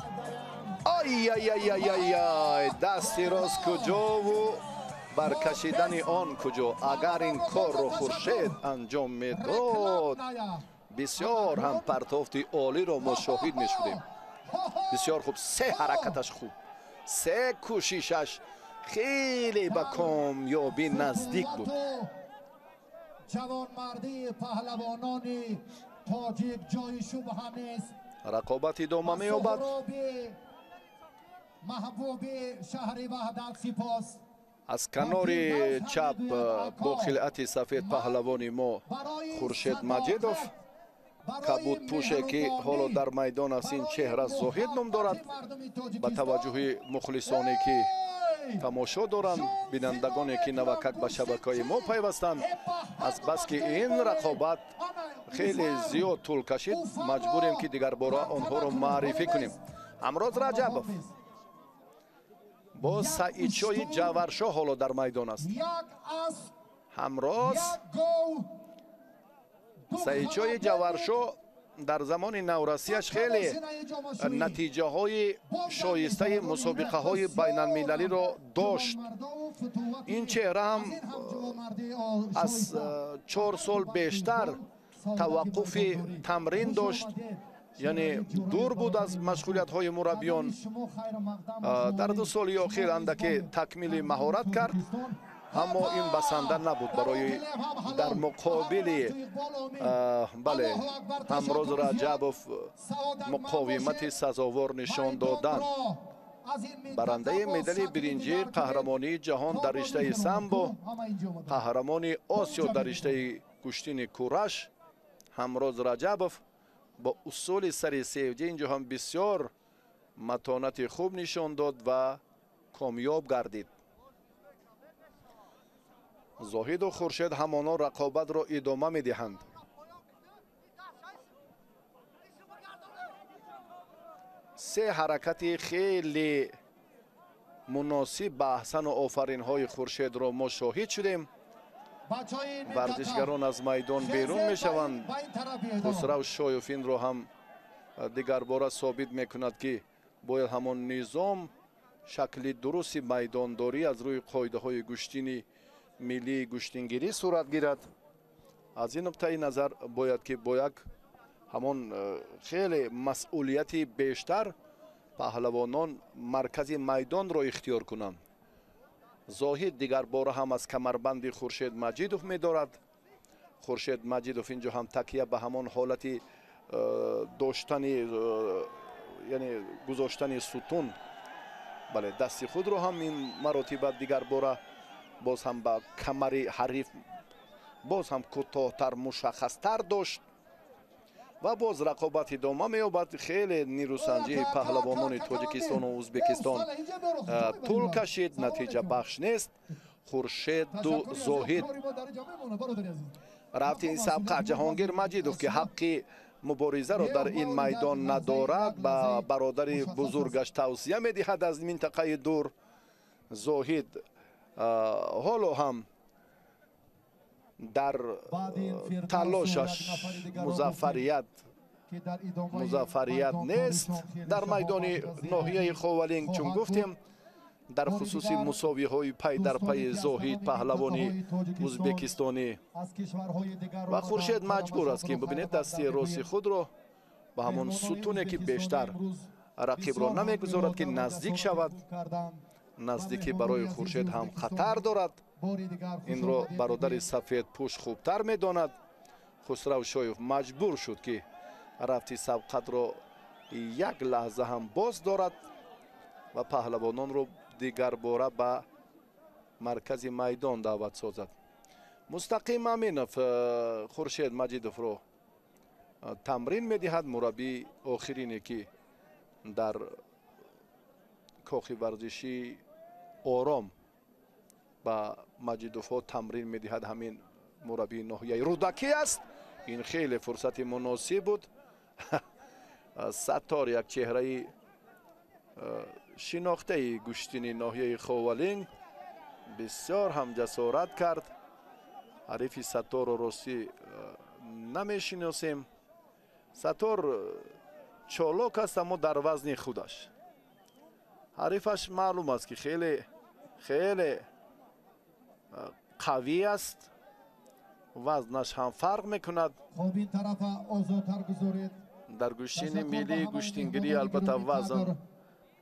Ай-ай-ай-ай-ай! Дасти рост куҷову баркашидани он куҷо? Агар ин корро Хуршед анҷом медод, бисёр ҳам партофти олиро мо шоҳид мешудем. Бисёр хуб, се ҳаракаташ хуб, се кӯшишаш хеле ба комёбӣ наздик буд. Ҷавонмардии паҳлавонони тоҷик ҷои шубҳа нест. Рақобат идома меёбад. Маҳбуби шаҳри Ваҳдат сипос. Аз канори чап бо хилъати сафед паҳлавони мо Хуршед Маҷидов, кабудпӯше, ки ҳоло дар майдон аст, ин чеҳра Зоҳид ном дорад. Ба таваҷҷӯҳи мухлисоне, ки тамошо доранд, бинандагоне, ки навакак ба шабакаи мо пайвастанд, азбаски ин рақобат хеле зиёд тӯл кашид, маҷбурем, ки дигарбора онҳоро маърифӣ кунем. Ҳамроз Раҷабов бо Саидшоҳи Ҷаваршоҳ ҳоло дар майдон аст. Ҳамроз Саидшоҳи Ҷаваршоҳ дар замони наврасияш хеле натиҷаҳои шоистаи мусобиқаҳои байналмилалиро дошт. Ин чеҳра ҳам аз 4 сол бештар таваққуфи тамрин дошт, яъне дур буд аз машғулиятҳои мураббиён. Дар 2 соли охир андаке такмили маҳорат кард, аммо ин басанда набуд барои дар муқобили бале Ҳамроз Раҷабов муқовимати сазовор нишон додан. Барандаи медали биринҷӣ, қаҳрамонии ҷаҳон дар риштаи самбо, қаҳрамони Осиё дар риштаи гӯштини кураш Ҳамроз Раҷабов бо усули сари севҷа инҷо ҳам бисёр матонати хуб нишон дод ва комёб гардид. Зоҳиду Хуршед ҳамоно рақобатро идома медиҳанд. Се ҳаракати хеле муносиб ба аҳсану офаринҳои Хуршедро мо шоҳид шудем. Варзишгарон аз майдон берун мешаванд. Хусрав Шоев инро ҳам дигарбора собит мекунад, ки бояд ҳамон низом, шакли дурусти майдондорӣ аз рӯи қоидаҳои гӯштини миллии гӯштингирӣ сурат гирад. Аз ин нуқтаи назар бояд, ки бо як ҳамон хеле масъулияти бештар паҳлавонон маркази майдонро ихтиёр кунанд. Зоҳид дигарбора ҳам аз камарбанди Хуршед Маҷидов медорад. Хуршед Маҷидов инҷо ҳам такя ба ҳамон ҳолати доштани, яъне гузоштани сутун, бале, дасти худро ҳам ин маротиба дигарбора боз ҳам ба камари ҳариф боз ҳам кӯтоҳтар, мушаххастар дошт ва боз рақобат идома меёбад. Хеле нирӯсанҷии паҳлавонони Тоҷикистону Ӯзбекистон тӯл кашид, натиҷабахш нест. Хуршеду Зоҳид рафти ин сабқа. Ҷаҳонгир Маҷидов, ки ҳаққи муборизаро дар ин майдон надорад, ба бародари бузургаш тавсия медиҳад аз минтақаи дур. Зоҳид ҳоло ҳам дар талошаш музаффарият нест дар майдони ноҳияи Ховалинг, чун гуфтем дар хусуси мусовиҳои пай дар пайи Зоҳид паҳлавони ӯзбекистонӣ. Ва Хуршед маҷбур аст, ки бибинед дасти рости худро ба ҳамон сутуне, ки бештар рақибро намегузорад, ки наздик шавад. Наздикӣ барои Хуршед ҳам хатар дорад. Инро бародари сафедпӯш хубтар медонад. Хусрав Шоев маҷбур шуд, ки рафти сабқатро як лаҳза ҳам боз дорад ва паҳлавононро дигарбора ба маркази майдон даъват созад. Мустақим Аминов Хуршед Маҷидовро тамрин медиҳад. Мураббии охирине, ки дар кохи варзишии Ором ба Маҷидовҳо тамрин медиҳад, ҳамин мураббии ноҳияи Рӯдакӣ аст. Ин хеле фурсати муносиб буд. Саттор як чеҳраи шинохтаи гӯштини ноҳияи Ховалинг бисёр ҳам ҷасорат кард. Ҳарифи Сатторро ростӣ намешиносем. Саттор чолок аст, аммо дар вазни худаш. Ҳарифаш маълум аст, ки хеле хеле қавӣ аст, вазнаш ҳам фарқ мекунад. Хоб, ин тарафа озодтар гузоред. Дар гӯштини миллии гӯштингирӣ албатта вазн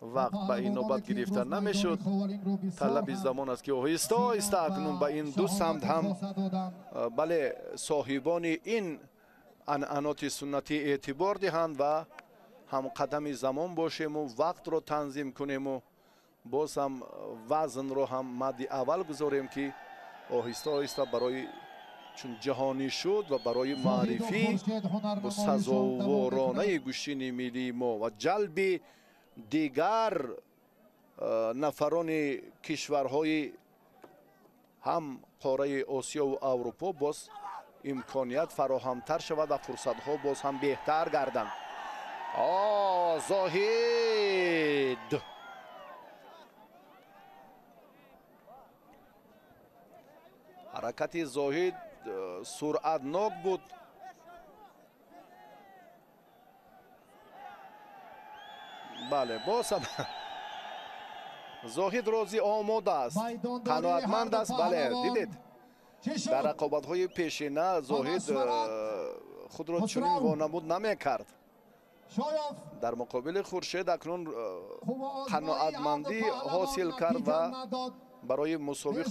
вақт ба инобат гирифта намешуд. Талаби замон аст, ки оҳиста оҳиста акнун ба ин ду самт ҳам, бале, соҳибони ин анъаноти суннатӣ эътибор диҳанд ва ҳамқадами замон бошему вақтро танзим кунему боз ҳам вазнро ҳам мадди аввал гузорем, ки оҳиста оҳиста барои чун ҷаҳонӣ шуд ва барои маърифӣ сазоворонаи гӯштини миллии мо ва ҷалби дигар нафарони кишварҳои ҳам қораи Осиёву Аврупо боз имконият фароҳамтар шавад ва фурсатҳо боз ҳам беҳтар гарданд. Зоҳид ҳаракати Зоҳид суръатнок буд. Бале, боз ҳам Зоҳид розӣ омода аст, қаноатманд аст. Бале, дидед, дар рақобатҳои пешина Зоҳид худро чунин вонамуд намекард. Дар муқобили Хуршед акнун қаноатмандӣ ҳосил кард ва барои мусовӣ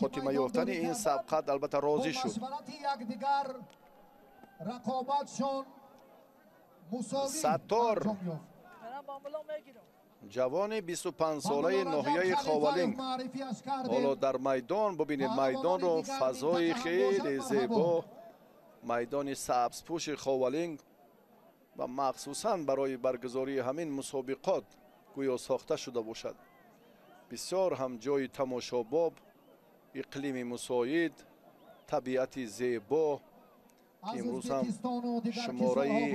хотима ёфтани ин сабқат албатта розӣ шуд. Саттор ҷавони 25-солаи ноҳияи Ховалинг ҳоло дар майдон. Бубинед майдонро, фазои хеле зебо, майдони сабзпӯши Ховалинг ва махсусан барои баргузории ҳамин мусобиқот гӯё сохта шуда бошад. Бисёр ҳам ҷои тамошобоб, иқлими мусоид, табиати зебо, ки имрӯз ҳам шумораи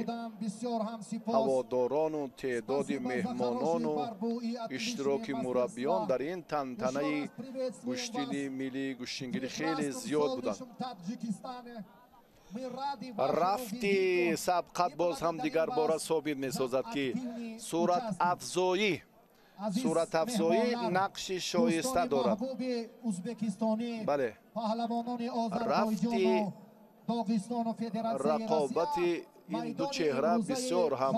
ҳаводорону теъдоди меҳмонону иштироки мураббиён дар ин тантанаи гӯштини миллии гӯштингирӣ хеле зиёд буданд. Рафти сабқат боз ҳам дигар бора собит месозад, ки суратафзоӣ нақши шоиста дорад. Бале, рафти рақобати ин ду чеҳра бисёр ҳам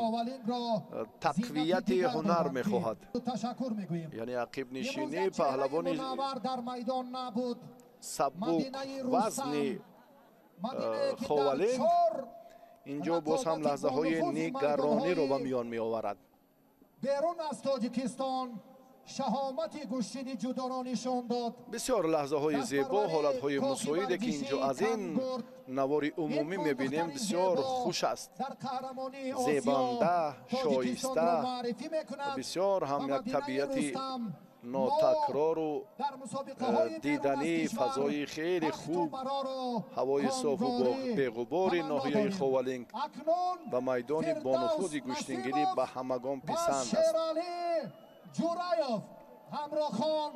тақвияти ҳунар мехоҳад. Яъне ақибнишинии паҳлавони сабук вазни Ховалинг инҷо боз ҳам лаҳзаҳои нигарониро ба миён меоварад. Берун аз Тоҷикистон шаҳомати гӯштини ҷудоро нишон дод. Бисёр лаҳзаҳои зебо, ҳолатҳои мусоиде, ки инҷо аз ин навори умумӣ мебинем, бисёр хуш аст, зебанда, шоиста, бисёр ҳам як табиати нотакрору диданӣ, фазои хеле хуб, ҳавои софу беғубори ноҳияи Ховалинг ва майдони бонуфузи гӯштингирӣ ба ҳамагон писанд аст. Ҷураев ҳамроҳон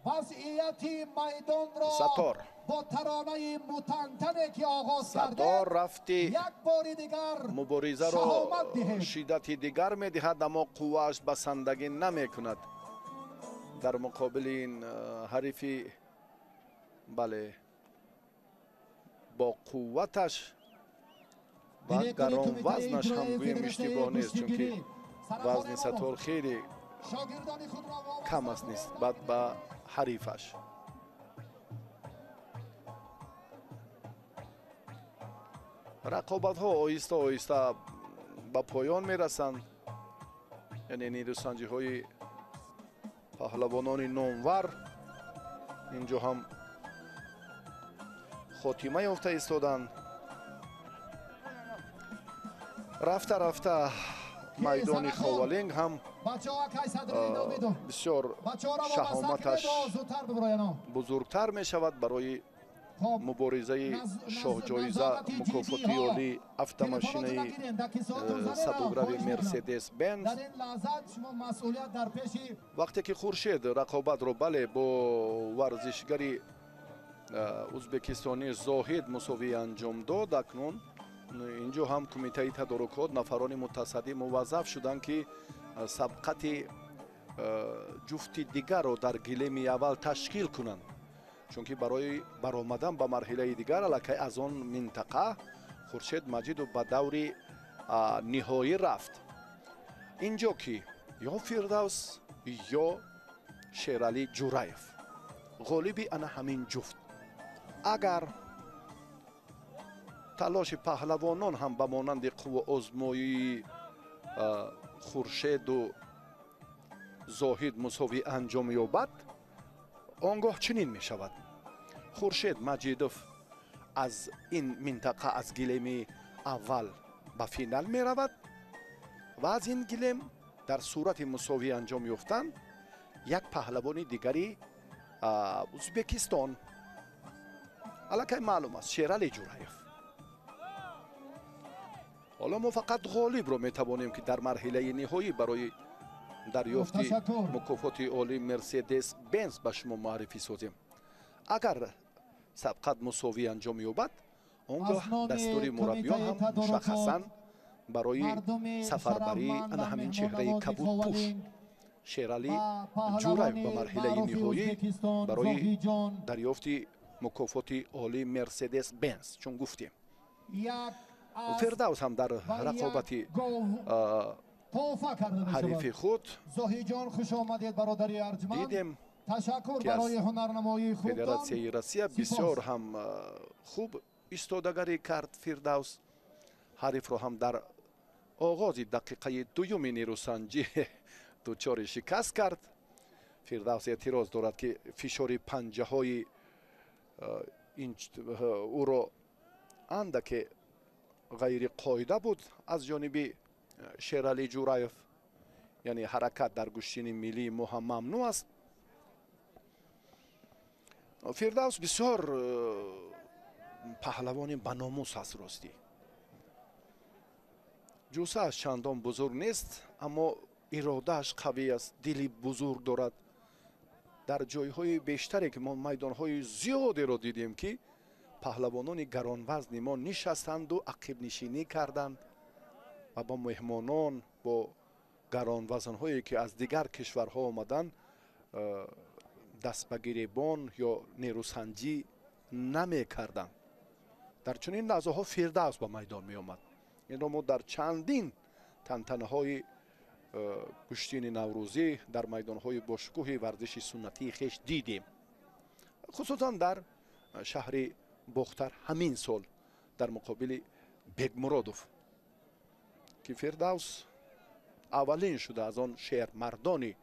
вазъияти майдонро Саттор бо таронаи мутантане ки оғоз Саттор рафти як бори дигар муборизаро шиддати дигар медиҳад, аммо қуввааш басандагӣ намекунад дар муқобили ин ҳарифи, бале, бо қувваташ ва гаронвазнаш ҳам гӯем иштибоҳ нест, чунки вазни Саттор хеле Кам аст нисбат ба ҳарифаш. Рақобатҳо оҳиста оҳиста ба поён мерасанд, яъне нерӯсанҷиҳои паҳлавонони номвар инҷо ҳам хотима ёфта истоданд. Рафта рафта майдони Ховалинг ҳам бисёр шаҳоматаш бузургтар мешавад барои муборизаи шоҳҷоиза, мукофоти олӣ, автомошинаи сабукрави Мерседес Бенз. Вақте ки Хуршед рақобатро, бале, бо варзишгари узбекистонӣ Зоҳид мусовӣ анҷом дод, акнун инҷо ҳам кумитаи тадорукот, нафарони мутасаддӣ муваззаф шуданд, ки сабқати ҷуфти дигарро дар гилеми аввал ташкил кунанд, чунки барои баромадан ба марҳилаи дигар аллакай аз он минтақа Хуршед Маҷидов ба даври ниҳоӣ рафт. Инҷо ки ё Фирдавс ё Шералӣ Ҷураев ғолиби ана ҳамин ҷуфт. Агар талоши паҳлавонон ҳам ба монанди қувваозмоии Хуршеду Зоҳид мусовӣ анҷом ёбад, он гоҳ чунин мешавад: Хуршед Маҷидов аз ин минтақа, аз гилеми аввал ба финал меравад ва аз ин гилем дар сурати мусовӣ анҷом ёфтан як паҳлавони дигари Узбекистон, аллакай маълум аст, Шералӣ Ҷураев. Ҳоло мо фақат ғолибро метавонем, ки дар марҳилаи ниҳоӣ барои дарёфти мукофоти олии Мерседес Бенз ба шумо муаррифӣ созем. Агар сабқат мусовӣ анҷом ёбад, он гоҳ дастури мураббиён ҳам мушаххасан барои сафарбарии ана ҳамин чеҳраи кабудпӯш Шералӣ Ҷураев ба марҳилаи ниҳоӣ барои дарёфти мукофоти олии Мерседес Бенз, чун гуфтем. Фирдавс ҳам дар рақобати ҳарифи худ дидем, ки аз Федератсияи Россия бисёр ҳам хуб истодагарӣ кард. Фирдавс ҳарифро ҳам дар оғози дақиқаи дуюми нерӯсанҷӣ дучори шикаст кард. Фирдавс эътироз дорад, ки фишори панҷаҳои ӯро андаке ғайриқоида буд аз ҷониби Шералӣ Ҷураев, яъне ҳаракат дар гӯштини миллии мо ҳам мамнӯъ аст. Фирдавс бисёр паҳлавони баномус аст. Ростӣ, ҷусааш чандон бузург нест, аммо иродааш қавӣ аст, дили бузург дорад. Дар ҷойҳои бештаре ки мо майдонҳои зиёдеро дидем, ки паҳлавонони гаронвазни мо нишастанду ақибнишинӣ карданд ва бо меҳмонон, бо гаронвазнҳое ки аз дигар кишварҳо омаданд, даст ба гиребон ё нерӯсанҷӣ намекарданд. Дар чунин лаҳзаҳо Фирдавс ба майдон меомад. Инро мо дар чандин тантанаҳои гӯштини наврӯзӣ дар майдонҳои бошукӯҳи варзиши суннатии хеш дидем, хусусан дар шаҳри Бохтар ҳамин сол дар муқобили Бегмуродов, ки Фирдавс аввалин шуда аз он шермардони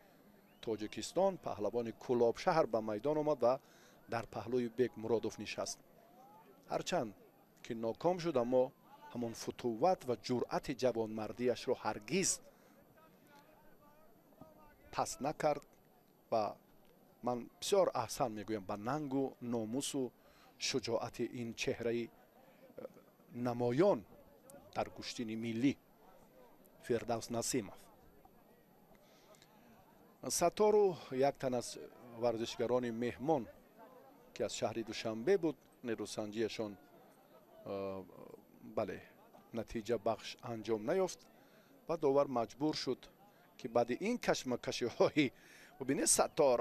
Тоҷикистон, паҳлавони Кӯлобшаҳр ба майдон омад ва дар паҳлӯи Бегмуродов нишаст. Ҳарчанд ки ноком шуд, аммо ҳамон футувват ва ҷуръати ҷавонмардиашро ҳаргиз пас накард ва ман бисёр аҳсан мегӯям ба нангу номусу шуҷоати ин чеҳраи намоён дар гӯштини миллӣ Фирдавс Насимов. Саттору як тан аз варзишгарони меҳмон, ки аз шаҳри Душанбе буд, нерӯсанҷиашон, бале, натиҷа бахш анҷом наёфт ва довар маҷбур шуд, ки баъди ин кашмакашиҳои, бубинед, Саттор,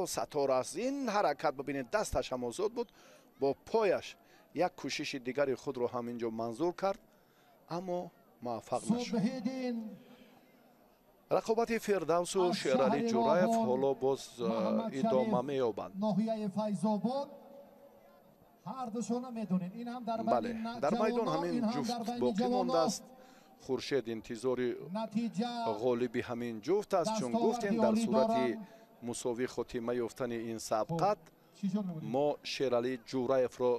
Саттор аз ин ҳаракат, бубинед, дасташ ҳам озод буд, бо пояш як кӯшиши дигари худро ҳам инҷо манзур кард, аммо муваффақ нашуд. Рақобати Фирдавсу Шералӣ Ҷураев ҳоло боз идома меёбанд. Бале, дар майдон ҳамин ҷуфт боқӣ мондааст. Хуршед интизори ғолиби ҳамин ҷуфт аст, чун гуфтем дар сурати мусовӣ хотима ёфтани ин сабқат мо Шералӣ Ҷураевро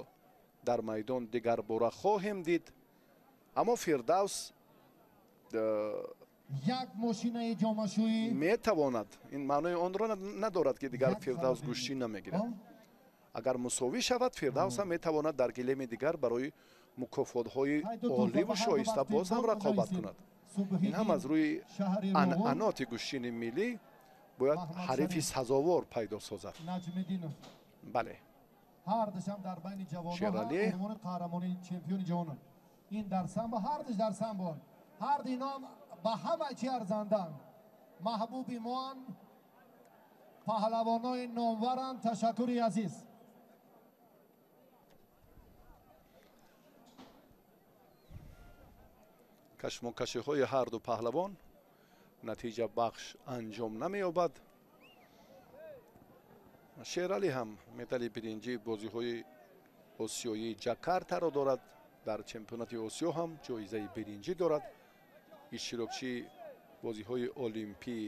дар майдон дигарбора хоҳем дид. Аммо Фирдавс метавонад, ин маънои онро надорад ки дигар Фирдавс гӯштӣ намегирад. Агар мусовӣ шавад, Фирдавс ҳам метавонад дар гилеми дигар барои мукофотҳои оливу шоиста боз ҳам рақобат кунад. Ин ҳам аз рӯи анъаноти гӯштини миллӣ бояд ҳарифи сазовор пайдо созад. Бале, Шералӣ ба ҳама чи арзанданд, маҳбуби моан, паҳлавонои номваранд. Ташаккури азиз. Кашмокашиҳои ҳарду паҳлавон натиҷа бахш анҷом намеёбад. Шералӣ ҳам медали биринҷии бозиҳои осиёии Ҷакартаро дорад. Дар чемпионати Осиё ҳам ҷоизаи биринҷӣ дорад. Иштирокчии бозиҳои олимпӣ,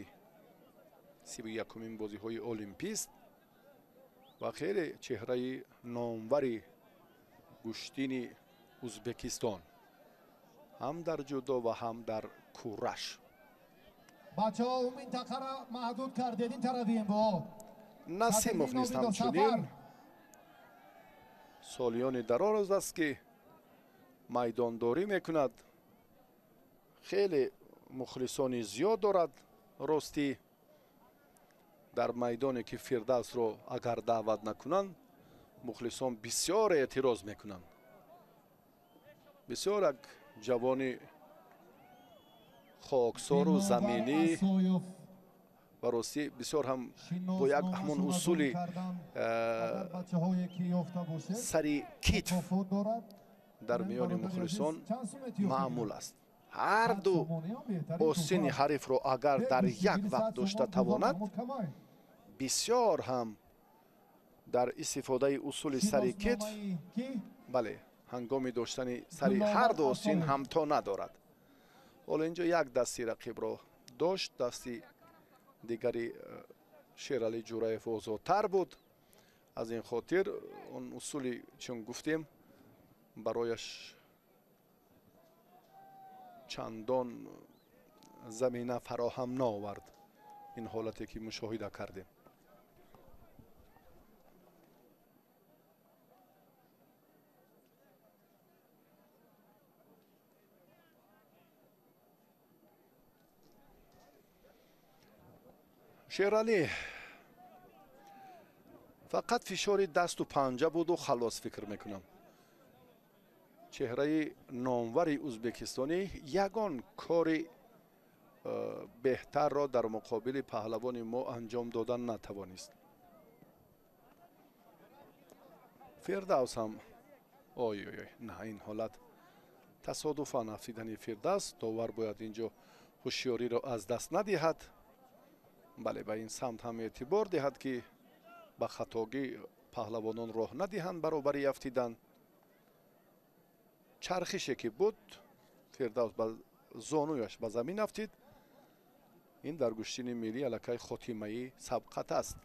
31-умин бозиҳои олимпист ва хеле чеҳраи номвари гӯштини Узбекистон ҳам дар ҷудо ва ҳам дар кураш. Бачаҳо, ӯ минтақаро маҳдуд кардед, ин тарафием бо Насимов низ ҳамчунин солиёни дароз аст ки майдондорӣ мекунад. Хеле мухлисони зиёд дорад. Ростӣ дар майдоне ки Фирдавсро агар даъват накунанд, мухлисон бисёр эътироз мекунанд. Бисёр як ҷавони хоксору заминӣ ва ростӣ бисёр ҳам бо як ҳамон усули сари китф дар миёни мухлисон маъмул аст. Ҳарду осини ҳарифро агар дар як вақт дошта тавонад, бисёр ҳам дар истифодаи усули сари китф, бале, ҳангоми доштани сари ҳарду осин ҳамто надорад. Ҳоло инҷо як дасти рақибро дошт, дасти дигари Шералӣ Ҷураев озодтар буд. Аз ин хотир он усули, чун гуфтем, барояш чандон замина фароҳам наовард ин ҳолате ки мушоҳида кардем. Шералӣ фақат фишори дасту панҷа буду халос, фикр мекунам. Чеҳраи номвари узбекистонӣ ягон кори беҳтарро дар муқобили паҳлавони мо анҷом додан натавонист. Фирдавс ҳам ой ой ой, на, ин ҳолат тасодуфан афтидани Фирдавс, довар бояд инҷо ҳушёриро аз даст надиҳад, бале, ба ин самт ҳам эътибор диҳад ки ба хатогӣ паҳлавонон роҳ надиҳанд баробари афтидан. Чархише ки буд, Фирдавс ба зонуяш ба замин афтид. Ин дар гӯштини миллӣ аллакай хотимаи сабқат аст.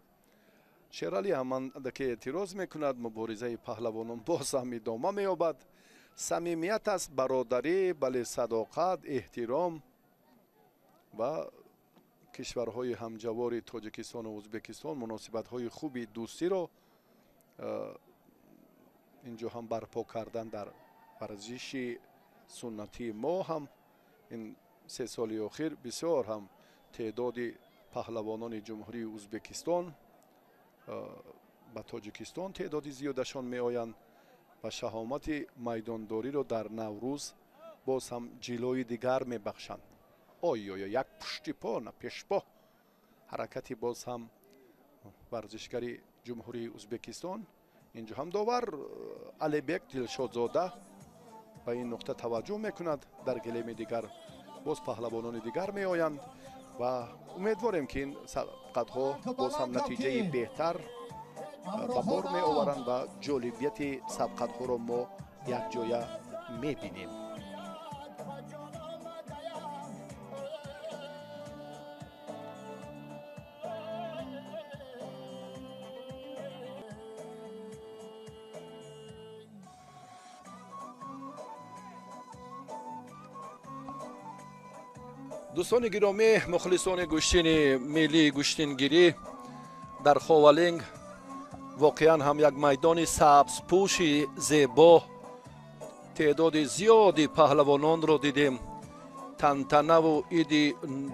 Шералӣ ҳамандаке эътироз мекунад. Муборизаи паҳлавонон боз ҳам идома меёбад. Самимият аст, бародарӣ, бале, садоқат, эҳтиром ва кишварҳои ҳамҷавори Тоҷикистону Узбекистон муносибатҳои хуби дӯстиро инҷо ҳам барпо кардан дар варзиши суннатии мо ҳам ин 3 соли охир бисёр ҳам теъдоди паҳлавонони ҷумҳурии Узбекистон ба Тоҷикистон теъдоди зиёдашон меоянд ва шаҳомати майдондориро дар Наврӯз боз ҳам ҷилои дигар мебахшанд. Ой ой, як пушти по, на пешпо. Ҳаракати боз ҳам варзишгари ҷумҳурии Узбекистон. Инҷо ҳам довар Алибек Дилшодзода ба ин нуқта таваҷҷӯҳ мекунад. Дар гилеми дигар боз паҳлавонони дигар меоянд Ва умедворем, ки ин сабқатҳо боз ҳам натиҷаи беҳтар ба бор меоваранд ва ҷолибияти сабқатҳоро мо якҷоя мебинем. Дӯстони гиромӣ, мухлисони гӯштини миллии гӯштингирӣ, дар Ховалинг воқеан ҳам як майдони сабзпӯши зебо, теъдоди зиёди паҳлавононро дидем. Тантанаву иди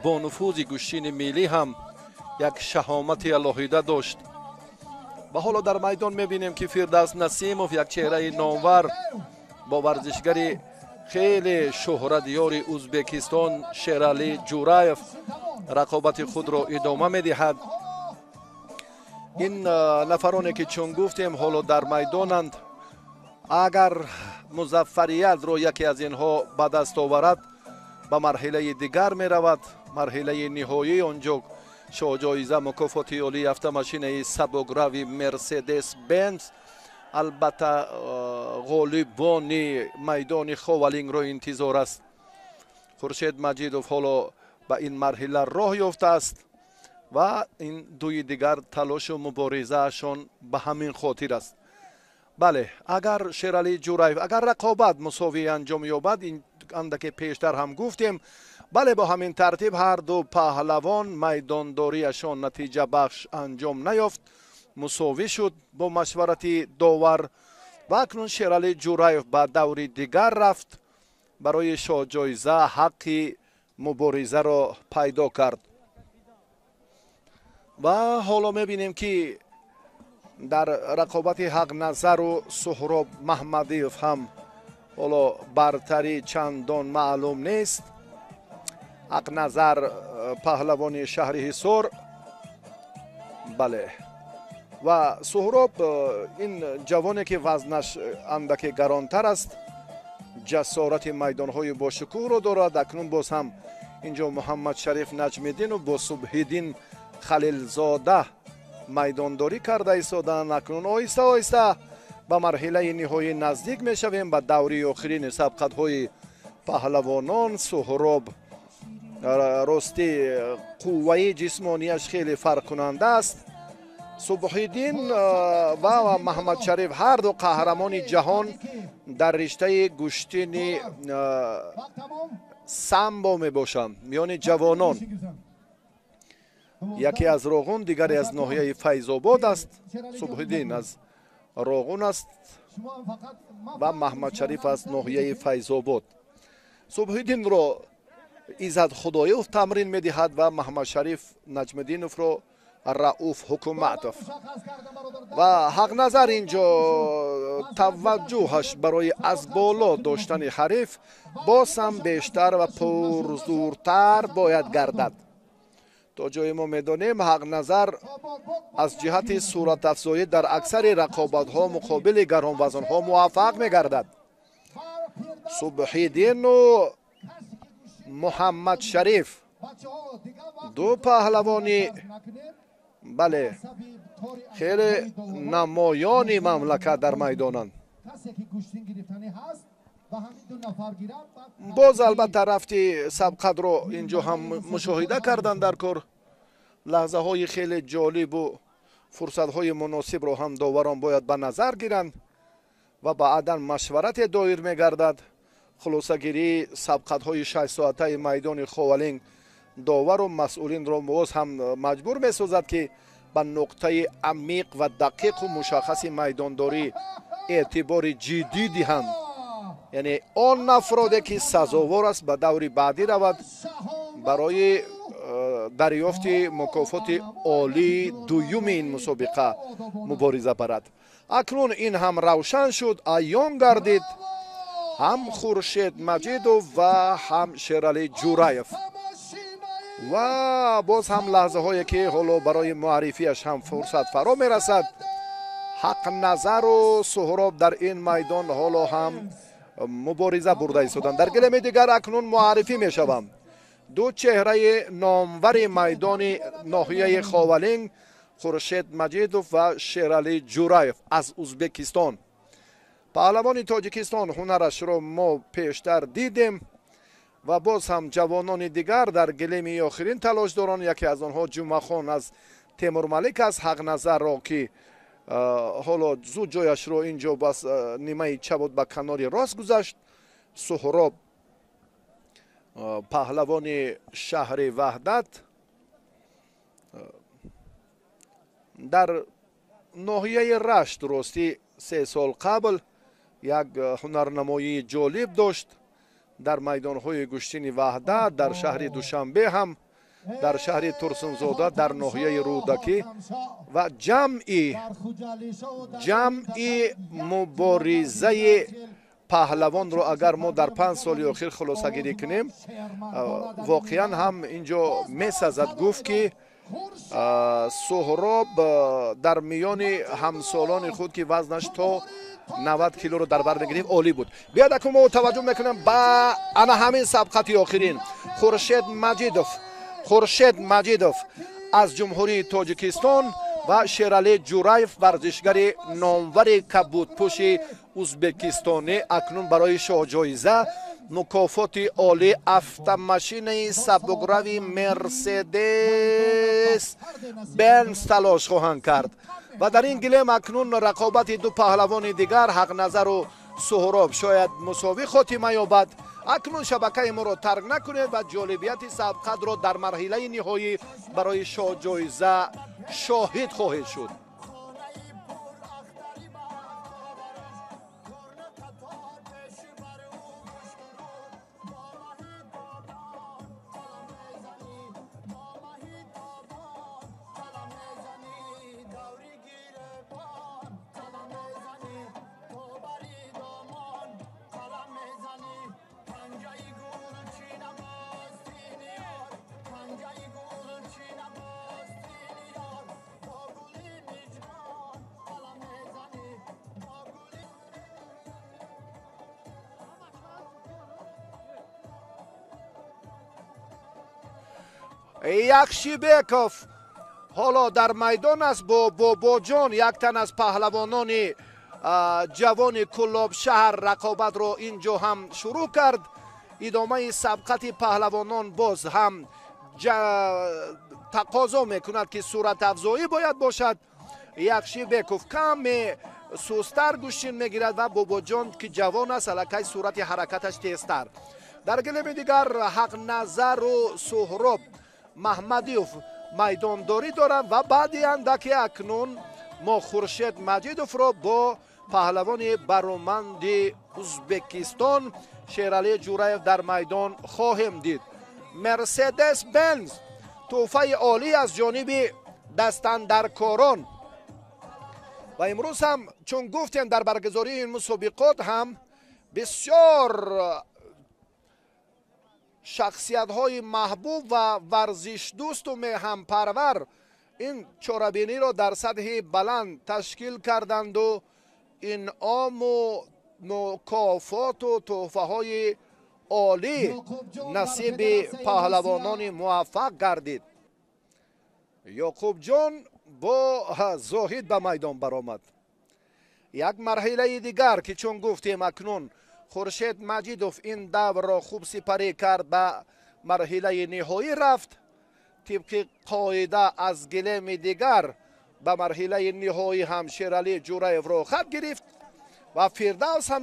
бонуфузи гӯштини миллӣ ҳам як шаҳомати алоҳида дошт. Ва ҳоло дар майдон мебинем, ки Фирдавс Насимов, як чеҳраи номвар, бо варзишгари хеле шӯҳратёри Узбекистон Шералӣ Ҷураев рақобати худро идома медиҳад. Ин нафароне, ки чун гуфтем, ҳоло дар майдонанд, агар музаффариятро яке аз инҳо ба даст оварад, ба марҳилаи дигар меравад, марҳилаи ниҳоӣ. Он ҷо шоҳҷоиза, мукофоти олии автомошинаи сабукрави Мерседес Бенз, албатта, ғолибони майдони Ховалингро интизор аст. Хуршед Маҷидов ҳоло ба ин марҳила роҳ ёфтааст ва ин дуи дигар талошу муборизаашон ба ҳамин хотир аст. Бале, агар Шералӣ Ҷураев, агар рақобат мусовӣ анҷом ёбад, ин андаке пештар ҳам гуфтем, бале, бо ҳамин тартиб ҳар ду паҳлавон майдондориашон натиҷабахш анҷом наёфт, мусовӣ шуд бо машварати довар ва акнун Шералӣ Ҷураев ба даври дигар рафт, барои шоҳҷоиза ҳаққи муборизаро пайдо кард. Ва ҳоло мебинем, ки дар рақобати Ҳақназару Суҳроб Маҳмадиев ҳам ҳоло бартарӣ чандон маълум нест. Ҳақназар, паҳлавони шаҳри Ҳисор, бале, ва Суҳроб, ин ҷавоне, ки вазнаш андаке гаронтар аст, ҷасорати майдонҳои бошукӯҳро дорад. Акнун боз ҳам инҷо Муҳаммадшариф Наҷмиддинов бо Субҳиддин Халилзода майдондорӣ карда истодаанд. Акнун оҳиста оҳиста ба марҳилаи ниҳоӣ наздик мешавем, ба даври охирини сабқатҳои паҳлавонон. Суҳроб, ростӣ, қувваи ҷисмонияш хеле фарқкунанда аст. Субҳиддин ва Маҳмадшариф ҳарду қаҳрамони ҷаҳон дар риштаи гӯштини самбо мебошанд миёни ҷавонон. Яке аз Роғун, дигаре аз ноҳияи Файзобод аст. Субҳиддин аз Роғун аст ва Маҳмадшариф аз ноҳияи Файзобод. Субҳиддинро Иззат Худоев тамрин медиҳад ва Маҳмадшариф Наҷмиддиновро Рауф Ҳукуматов. Ва Ҳақназар инҷо таваҷҷӯҳаш барои аз боло доштани ҳариф боз ҳам бештар ва пурзӯртар бояд гардад. То ҷое мо медонем, Ҳақназар аз ҷиҳати суратафзоӣ дар аксари рақобатҳо муқобили гаронвазонҳо муваффақ мегардад. Субҳиддину Муҳаммадшариф, ду паҳлавони, бале, хеле намоёни мамлакат дар майдонанд. Боз, албатта, рафти сабқатро инҷо ҳам мушоҳида кардан дар кор. Лаҳзаҳои хеле ҷолибу фурсатҳои муносибро ҳам доварон бояд ба назар гиранд ва баъдан машварате доир мегардад. Хулосагирии сабқатҳои шашсоатаи майдони Ховалинг довару масъулинро боз ҳам маҷбур месозад, ки ба нуқтаи амиқ ва дақиқу мушаххаси майдондорӣ эътибори ҷиддӣ диҳанд, яъне он нафроде, ки сазовор аст ба даври баъдӣ равад, барои дарёфти мукофоти олии дуюми ин мусобиқа мубориза барад. Акнун ин ҳам равшан шуд, аён гардид: ҳам Хуршед Маҷидов ва ҳам Шералӣ Ҷураев. Ва боз ҳам лаҳзаҳое, ки ҳоло барои муаррифиаш ҳам фурсат фаро мерасад. Ҳақназару Суҳроб дар ин майдон ҳоло ҳам мубориза бурда истоданд. Дар гилеми дигар акнун муаррифӣ мешаванд Ду чеҳраи номвари майдони ноҳияи Ховалинг, Хуршед Маҷидов ва Шералӣ Ҷураев аз Узбекистон. Паҳлавони Тоҷикистон ҳунарашро мо пештар дидем ва боз ҳам ҷавонони дигар дар гилеми охирин талош доранд. Яке аз онҳо Ҷумъахон аз Темурмалик аст, Ҳақназарро, ки ҳоло зуд ҷояшро ин ҷо бас нимаи чабот ба канори рост гузашт. Суҳроб, паҳлавони шаҳри Ваҳдат, дар ноҳияи Рашт ростӣ 3 сол қабл як ҳунарнамоии ҷолиб дошт дар майдонҳои гӯштини Ваҳдат, дар шаҳри Душанбе ҳам, дар шаҳри Турсунзода, дар ноҳияи Рӯдакӣ ва ҷамъи муборизаи паҳлавонро агар мо дар 5 соли охир хулосагирӣ кунем, воқеан ҳам ин ҷо месазад гуфт, ки Суҳроб дар миёни ҳамсолони худ, ки вазнаш то 90 килоро дар бар мегирифт, олӣ буд. Биёд, акун мо таваҷҷӯҳ мекунем ба ана ҳамин сабқати охирин. Хуршед Маҷидов аз Ҷумҳурии Тоҷикистон ва Шералӣ Ҷураев, варзишгари номвари кабудпӯши узбекистонӣ, акнун барои шоҳҷоиза мукофоти олӣ автомашинаи сабукрави Мерседес Бенз талош хоҳанд кард. Ва дар ин гилем акнун рақобати ду паҳлавони дигар, Ҳақназару Суҳроб, шояд мусовӣ хотима ёбад. Акнун шабакаи моро тарк накунед ва ҷолибияти сабқатро дар марҳилаи ниҳоӣ барои шоҳҷоиза шоҳид хоҳед шуд. Яхшибеков ҳоло дар майдон аст бо Бобоҷон, як тан аз паҳлавонони ҷавони Кӯлобшаҳр, рақобатро ин ҷо ҳам шурӯъ кард. Идомаи сабқати паҳлавонон боз ҳам тақозо мекунад, ки суратафзоӣ бояд бошад. Яхшибеков каме сустар гӯштин мегирад ва Бобоҷон, ки ҷавон аст, аллакай сурати ҳаракаташ тезтар. Дар гилеми дигар Ҳақназару Суҳроб Маҳмадиев майдондорӣ доранд ва баъди андаке акнун мо Хуршед Маҷидовро бо паҳлавони бароманди Узбекистон Шералӣ Ҷураев дар майдон хоҳем дид. Мерседес Бенз, тӯҳфаи олӣ аз ҷониби дастандаркорон. Ва имрӯз ҳам, чун гуфтем, дар баргузории ин мусобиқот ҳам бисёр шахсиятҳои маҳбуб ва варзишдӯсту меҳанпарвар ин чорабиниро дар сатҳи баланд ташкил карданду инъому мукофоту тӯҳфаҳои олӣ насиби паҳлавонони муваффақ гардид. Ёқубҷон бо Зоҳид ба майдон баромад. Як марҳилаи дигар, ки чун гуфтем, акнун Хуршед Маҷидов ин даврро хуб сипарӣ кард, ба марҳилаи ниҳоӣ рафт. Тибқи қоида аз гилеми дигар ба марҳилаи ниҳоӣ ҳам Шералӣ Ҷураевро хат гирифт ва Фирдавс ҳам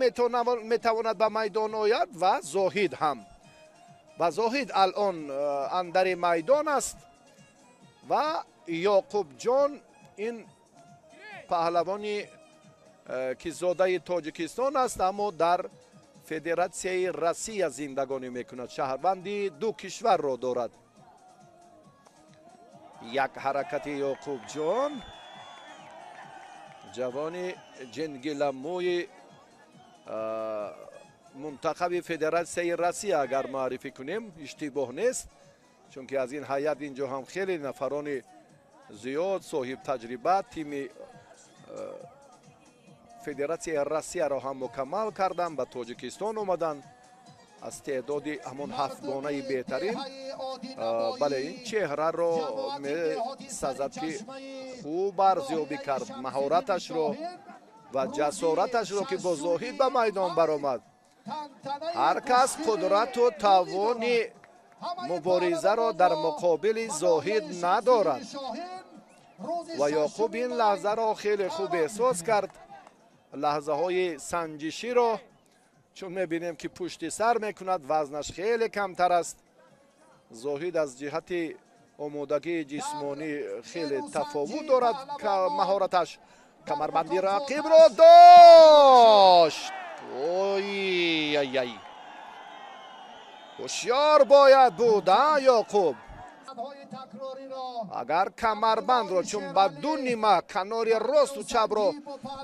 метавонад ба майдон ояд ва Зоҳид ҳам. Ва Зоҳид алон андари майдон аст ва Ёқубҷон, ин паҳлавони ки зодаи Тоҷикистон аст, аммо дар Федератсияи Россия зиндагонӣ мекунад, шаҳрванди ду кишварро дорад. Як ҳаракати Ёқубҷон, ҷавони ҷингиламӯи мунтахаби Федератсияи Россия агар муаррифӣ кунем, иштибоҳ нест, чунки аз ин ҳайат ин ҷо ҳам хеле нафарони зиёд соҳибтаҷриба тими Федератсияи Россияро ҳам мукаммал карданд, ба Тоҷикистон омаданд. Аз теъдоди ҳамон ҳафтгонаи беҳтарин, бале, ин чеҳраро месазад, ки хуб арзёбӣ кард маҳораташро ва ҷасораташро, ки бо Зоҳид ба майдон баромад. Ҳар кас қудрату тавони муборизаро дар муқобили Зоҳид надорад ва Ёқуб ин лаҳзаро хеле хуб эҳсос кард, лаҳзаҳои санҷиширо, чун мебинем, ки пушти сар мекунад, вазнаш хеле камтар аст. Зоҳид аз ҷиҳати омодагии ҷисмонӣ хеле тафовут дорад, маҳораташ. Камарбанди рақибро дошт. Ой-ай-ай, ҳушёр бояд буд, а, Ёқуб, агар камарбандро, чун ба ду нима, канори росту чапро,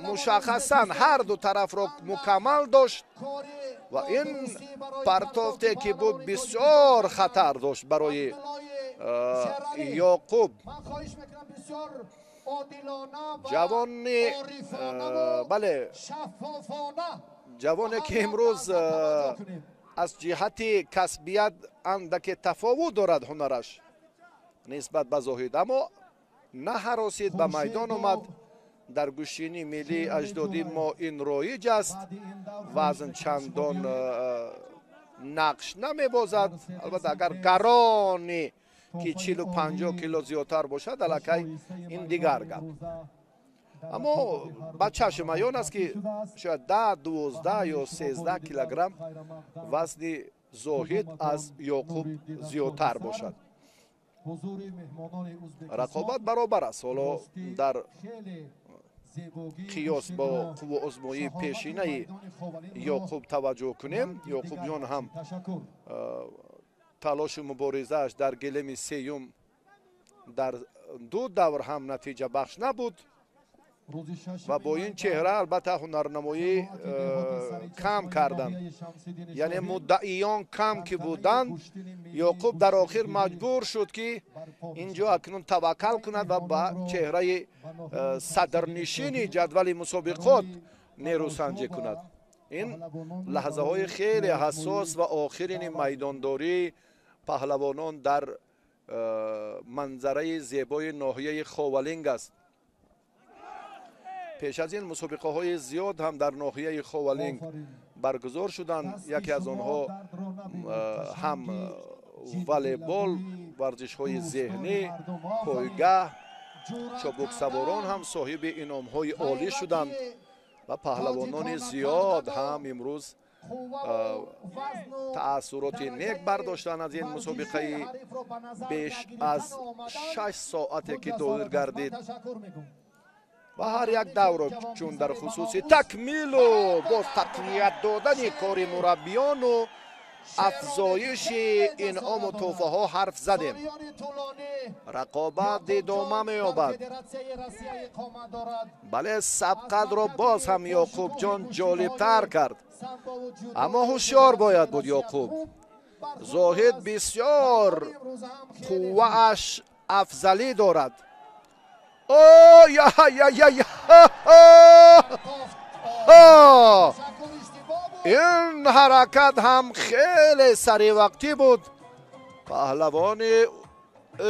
мушаххасан ҳар ду тарафро мукаммал дошт ва ин партофте, ки буд, бисёр хатар дошт барои Ёқуб. Ҷавони, бале, ҷавоне, ки имрӯз аз ҷиҳати касбият андаке тафовут дорад ҳунараш нисбат ба Зоҳид, аммо наҳаросид, ба майдон омад. Дар гӯштини миллии аҷдодии мо ин роиҷ аст, вазн чандон нақш намебозад. Албатта, агар гарони ки 40-50 кило зиёдтар бошад, аллакай ин дигар гап, аммо ба чашм аён аст, ки шояд 10, 12 ё 13 килограмм вазни Зоҳид аз Ёқуб зиёдтар бошад. Рақобат баробар аст. Ҳоло дар қиёс бо қувваозмоии пешинаи Ёқуб таваҷҷӯҳ кунем, Ёқубҷон ҳам талошу муборизааш дар гилеми сеюм дар ду давр ҳам натиҷабахш набуд ва бо ин чеҳра, албатта, ҳунарнамоӣ кам карданд, яъне муддаиён кам ки буданд, Ёқуб дар охир маҷбур шуд, ки ин ҷо акнун таваккал кунад ва ба чеҳраи садрнишини ҷадвали мусобиқот нерӯсанҷӣ кунад. Ин лаҳзаҳои хеле ҳассос ва охирини майдондории паҳлавонон дар манзараи зебои ноҳияи Ховалинг аст. Пеш аз ин мусобиқаҳои зиёд ҳам дар ноҳияи Ховалинг баргузор шуданд. Яке аз онҳо ҳам волейбол, варзишҳои зеҳнӣ, пойгаҳ, чобуксаворон ҳам соҳиби инъомҳои олӣ шуданд ва паҳлавонони зиёд ҳам имрӯз таассуроти нек бардоштанд аз ин мусобиқаи беш аз 6 соате, ки доир гардид ва ҳар як даврро, чун дар хусуси такмилу боз тақвият додани кори мураббиёну афзоиши инъому тӯҳфаҳо ҳарф задем. Рақобат идома меёбад. Бале, сабқатро боз ҳам Ёқубҷон ҷолибтар кард, аммо ҳушёр бояд буд Ёқуб. Зоҳид бисёр қуввааш афзалӣ дорад. О, я я я я, ин ҳаракат ҳам хеле саривақтӣ буд. Паҳлавони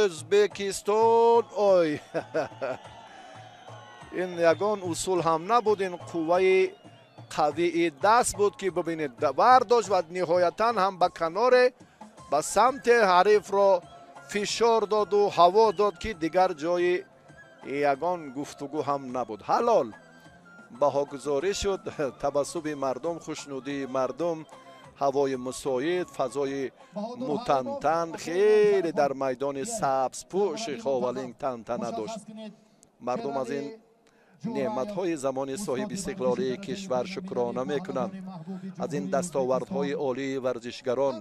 Ӯзбекистон, ой, ин ягон усул ҳам набуд, ин қувваи қавии даст буд, ки бибинед, бардошт ва ниҳоятан ҳам ба каноре, ба самти ҳарифро фишор доду ҳаво дод, ки дигар ҷои ягон гуфтугӯ ҳам набуд. Ҳалол баҳогузорӣ шуд. Табассуми мардум, хушнудии мардум, ҳавои мусоид, фазои мутантан хеле дар майдони сабзпӯши Ховалинг тантана дошт. Мардум аз ин неъматҳои замони соҳибистиқлолии кишвар шукрона мекунанд, аз ин дастовардҳои олии варзишгарон,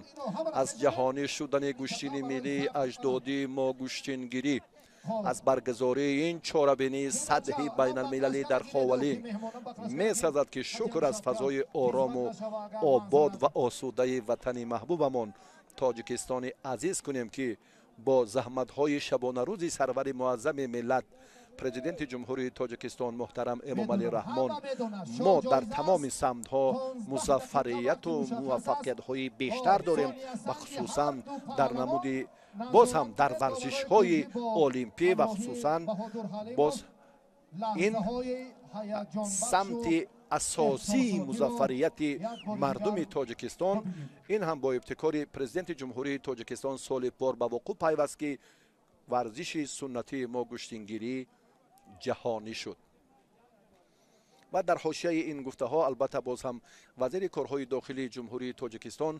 аз ҷаҳонӣ шудани гӯштини миллии аҷдодии мо, гӯштингирӣ, аз баргузории ин чорабинии сатҳи байналмилалӣ дар Ховалинг. Месазад, ки шукр аз фазои орому обод ва осудаи ватани маҳбубамон Тоҷикистони азиз кунем, ки бо заҳматҳои шабонарӯзи сарвари муаззами миллат, Президенти Ҷумҳурии Тоҷикистон муҳтарам Эмомалӣ Раҳмон мо дар тамоми самтҳо музаффарияту муваффақиятҳои бештар дорем ва хусусан дар намуди боз ҳам дар варзишҳои олимпӣ ва хусусан боз ин самти асосии музаффарияти мардуми Тоҷикистон, ин ҳам бо ибтикори Президенти Ҷумҳурии Тоҷикистон соли пор ба вуқӯъ пайваст, ки варзиши суннатии мо гӯштингирӣ ҷаҳонӣ шуд. Ва дар ҳошияи ин гуфтаҳо албатта боз ҳам вазири корҳои дохилии Ҷумҳурии Тоҷикистон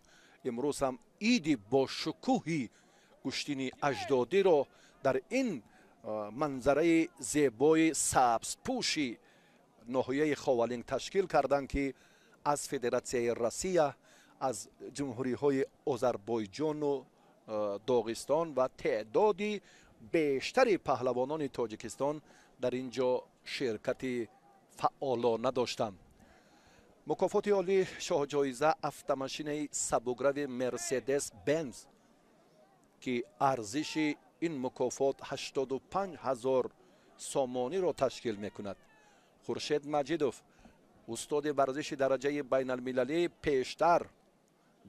имрӯз ҳам иди бошукӯҳи гӯштини аҷдодиро дар ин манзараи зебои сабзпӯши ноҳияи Ховалинг ташкил карданд, ки аз Федератсияи Россия, аз ҷумҳуриҳои Озарбойҷону Доғистон ва теъдоди бештари паҳлавонони Тоҷикистон дар ин ҷо ширкати фаъолона доштанд. Мукофоти олӣ шоҳҷоиза автомашинаи сабуграви Мерседес Бенз, ки арзиши ин мукофот 85 000 сомониро ташкил мекунад. Хуршед Маҷидов, устоди варзиши дараҷаи байналмилалӣ, пештар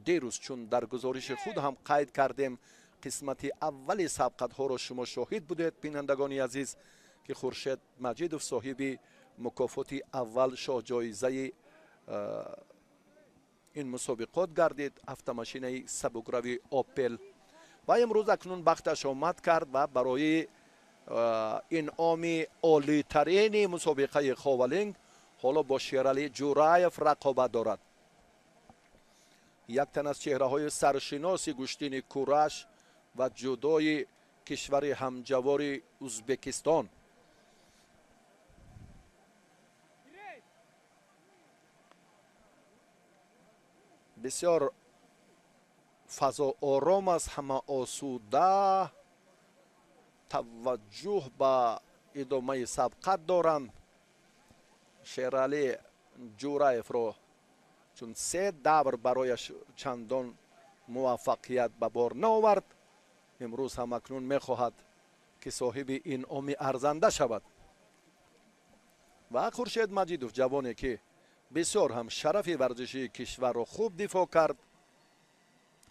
дирӯз чун дар гузориши худ ҳам қайд кардем, қисмати аввали сабқатҳоро шумо шоҳид будед, бинандагони азиз, ки Хуршед Маҷидов соҳиби мукофоти аввал шоҳҷоизаи ин мусобиқот гардид, автомашинаи сабуграви Опел. Ва имрӯз акнун бахташ омад кард ва барои инъоми олитарини мусобиқаи Ховалинг ҳоло бо Шералӣ Ҷураев рақобат дорад. Як тан аз чеҳраҳои саршиноси гӯштини кураш ва ҷудои кишвари ҳамҷавори Узбекистон. Бисёр фазо ором аст, ҳама осуда, таваҷҷӯҳ ба идомаи сабқат доранд. Шералӣ Ҷураевро чун се давр барояш чандон муваффақият ба бор наовард, имрӯз ҳам акнун мехоҳад, ки соҳиби инъоми арзанда шавад. Ва Хуршед Маҷидов, ҷавоне ки бисёр ҳам шарафи варзишии кишварро хуб дифоъ кард,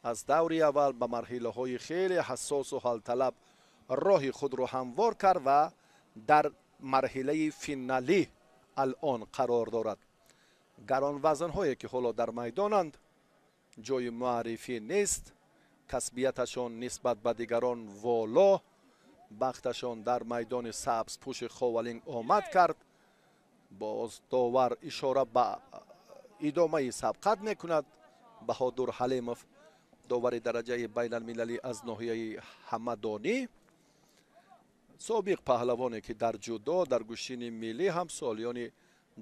аз даври аввал ба марҳилаҳои хеле ҳассосу ҳалталаб роҳи худро ҳамвор кард ва дар марҳилаи финалӣ алон қарор дорад. Гаронвазнҳое ки ҳоло дар майдонанд, ҷои муаррифӣ нест, касбияташон нисбат ба дигарон воло, бахташон дар майдони сабзпӯши Ховалинг омад кард. Боз довар ишора ба идомаи сабқат мекунад. Баҳодур Ҳалимов, довари дараҷаи байналмилалӣ аз ноҳияи Ҳамадонӣ, собиқ паҳлавоне ки дар ҷудо, дар гӯштини миллӣ ҳам солиёни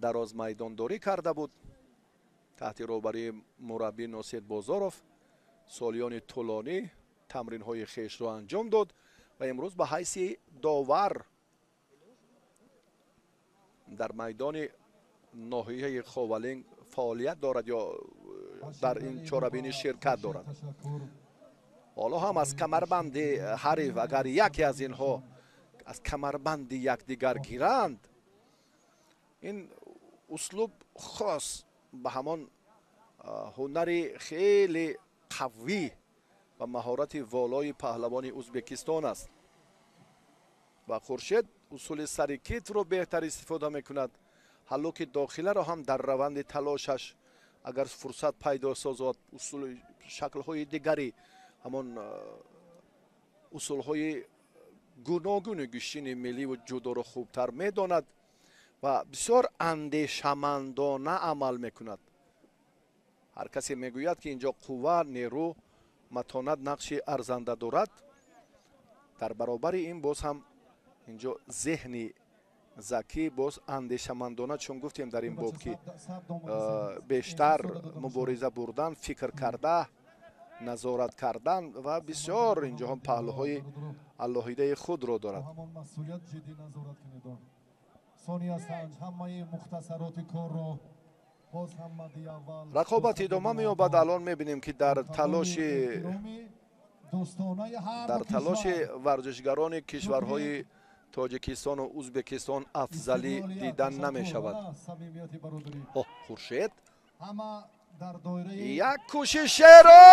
дароз майдондорӣ карда буд, таҳти роҳбарии мураббӣ Носир Бозоров солиёни тӯлонӣ тамринҳои хешро анҷом дод ва имрӯз ба ҳайси довар дар майдони ноҳияи Ховалинг фаъолият дорад ё дар ин чорабинӣ ширкат дорад. Ҳоло ҳам аз камарбанди ҳариф, агар яке аз инҳо аз камарбанди якдигар гиранд, ин услуб хос ба ҳамон ҳунари хеле қавӣ ва маҳорати волои паҳлавони Узбекистон аст. Ва Хуршед усули сари китфро беҳтар истифода мекунад. Ҳаллоки дохиларо ҳам дар раванди талошаш агар фурсат пайдо созад, усули шаклҳои дигари ҳамон усулҳои гуногуни гӯштини милливу ҷудоро хубтар медонад ва бисёр андешамандона амал мекунад. Ҳар касе мегӯяд, ки инҷо қувва, нерӯ, матонат нақши арзанда дорад. Дар баробари ин боз ҳам инҷо зеҳни закӣ боз андешамандона, чун гуфтем дар ин боб, ки бештар мубориза бурдан, фикр карда, назорат кардан ва бисёр инҷо ҳам паҳлӯҳои алоҳидаи худро дорад. Рақобат идома меёбад. Алон мебинем, ки дар талоши варзишгарони кишварҳои Тоҷикистону Узбекистон афзалӣ дида намешавад. Хуршед як кӯшишеро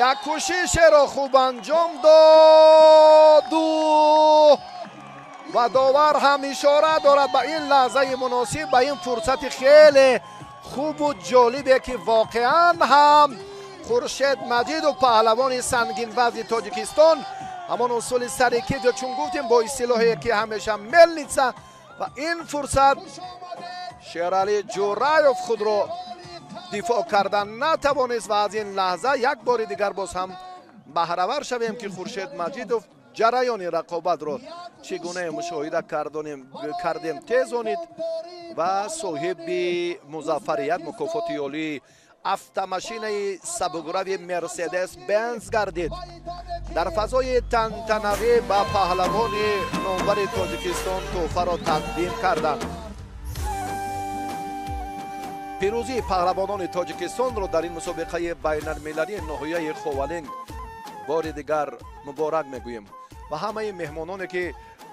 як кӯшишеро хуб анҷом доду ва довар ҳам ишора дорад ба ин лаҳзаи муносиб, ба ин фурсати хеле хубу ҷолибе ки воқеан ҳам Хуршед Маҷидов, паҳлавони сангинвазни Тоҷикистон, ҳамон усули сари кит ё чун гуфтем бо истилоҳе ки ҳамеша мелница, ва ин фурсат Шералӣ Ҷӯраев худро дифоъ кардан натавонист ва аз ин лаҳза як бори дигар боз ҳам баҳравар шавем ки Хуршед Маҷидов ҷараёни рақобатро чӣ гуна мушоҳида кардем тезонид ва соҳиби музаффарият мукофоти олии автомашинаи сабукрави Мерседес Бенз гардид. Дар фазои тантанавӣ ба паҳлавони номвари Тоҷикистон тӯҳфаро тақдим карданд. Пирӯзии паҳлавонони Тоҷикистонро дар ин мусобиқаи байналмилалии ноҳияи Ховалинг бори дигар муборак мегӯем ва ҳамаи меҳмононе ки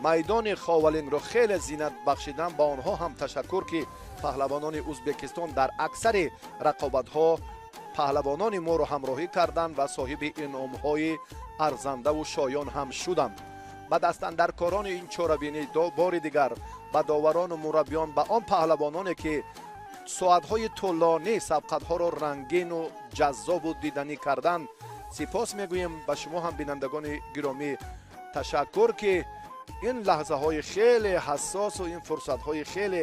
майдони Ховалингро хеле зинат бахшиданд, ба онҳо ҳам ташаккур ки паҳлавонони Узбекистон дар аксари рақобатҳо паҳлавонони моро ҳамроҳӣ карданд ва соҳиби инъомҳои арзандаву шоён ҳам шуданд. Ба дастандаркорони ин чорабинӣ бори дигар, ба доварону мураббиён, ба он паҳлавононе ки соатҳои тӯлонӣ сабқатҳоро рангину ҷаззобу диданӣ карданд, сипос мегӯем. Ба шумо ҳам бинандагони гиромӣ ташаккур ки ин лаҳзаҳои хеле ҳассосу ин фурсатҳои хеле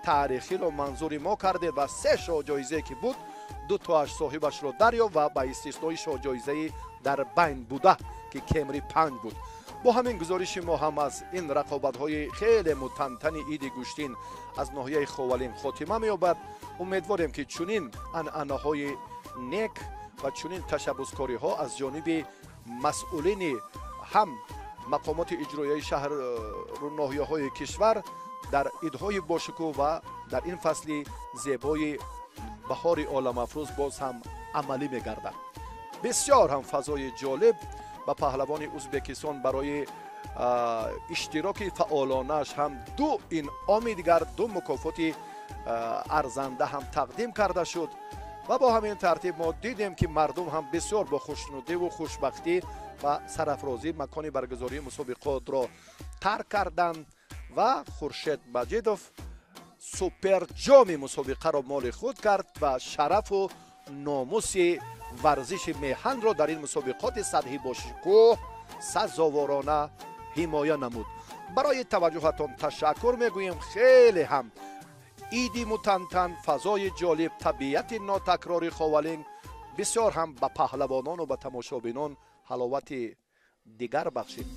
таърихиро манзури мо кардед ва се шоҳҷоизае ки буд, ду тоаш соҳибашро дарёфт ва ба истиснои шоҳҷоизаи дар байн буда ки Кемри 5 буд. Бо ҳамин гузориши мо ҳам аз ин рақобатҳои хеле мутантани иди гӯштин аз ноҳияи Ховалинг хотима меёбад. Умедворем ки чунин анъанаҳои нек ва чунин ташаббускориҳо аз ҷониби масъулини ҳам мақомоти иҷроияи шаҳру ноҳияҳои кишвар дар идҳои бошукӯҳ ва дар ин фасли зебои баҳори оламафрӯз боз ҳам амалӣ мегардад. Бисёр ҳам фазои ҷолиб ба паҳлавони Узбекистон барои иштироки фаъолонааш ҳам ду инъоми дигар, ду мукофоти арзанда ҳам тақдим карда шуд ва бо ҳамин тартиб мо дидем ки мардум ҳам бисёр бо хушнудиву хушбахтӣ ва сарафрозӣ макони баргузории мусобиқотро тарк карданд ва Хуршед Маҷидов суперҷоми мусобиқаро моли худ кард ва шарафу номуси варзиши меҳанро дар ин мусобиқоти сатҳи бошукӯҳ сазоворона ҳимоя намуд. Барои таваҷҷӯҳатон ташаккур мегӯем. Хеле ҳам иди мутантан, фазои ҷолиб, табиати нотакрори Ховалинг бисёр ҳам ба паҳлавонону ба тамошобинон ҳаловати дигар бахшид.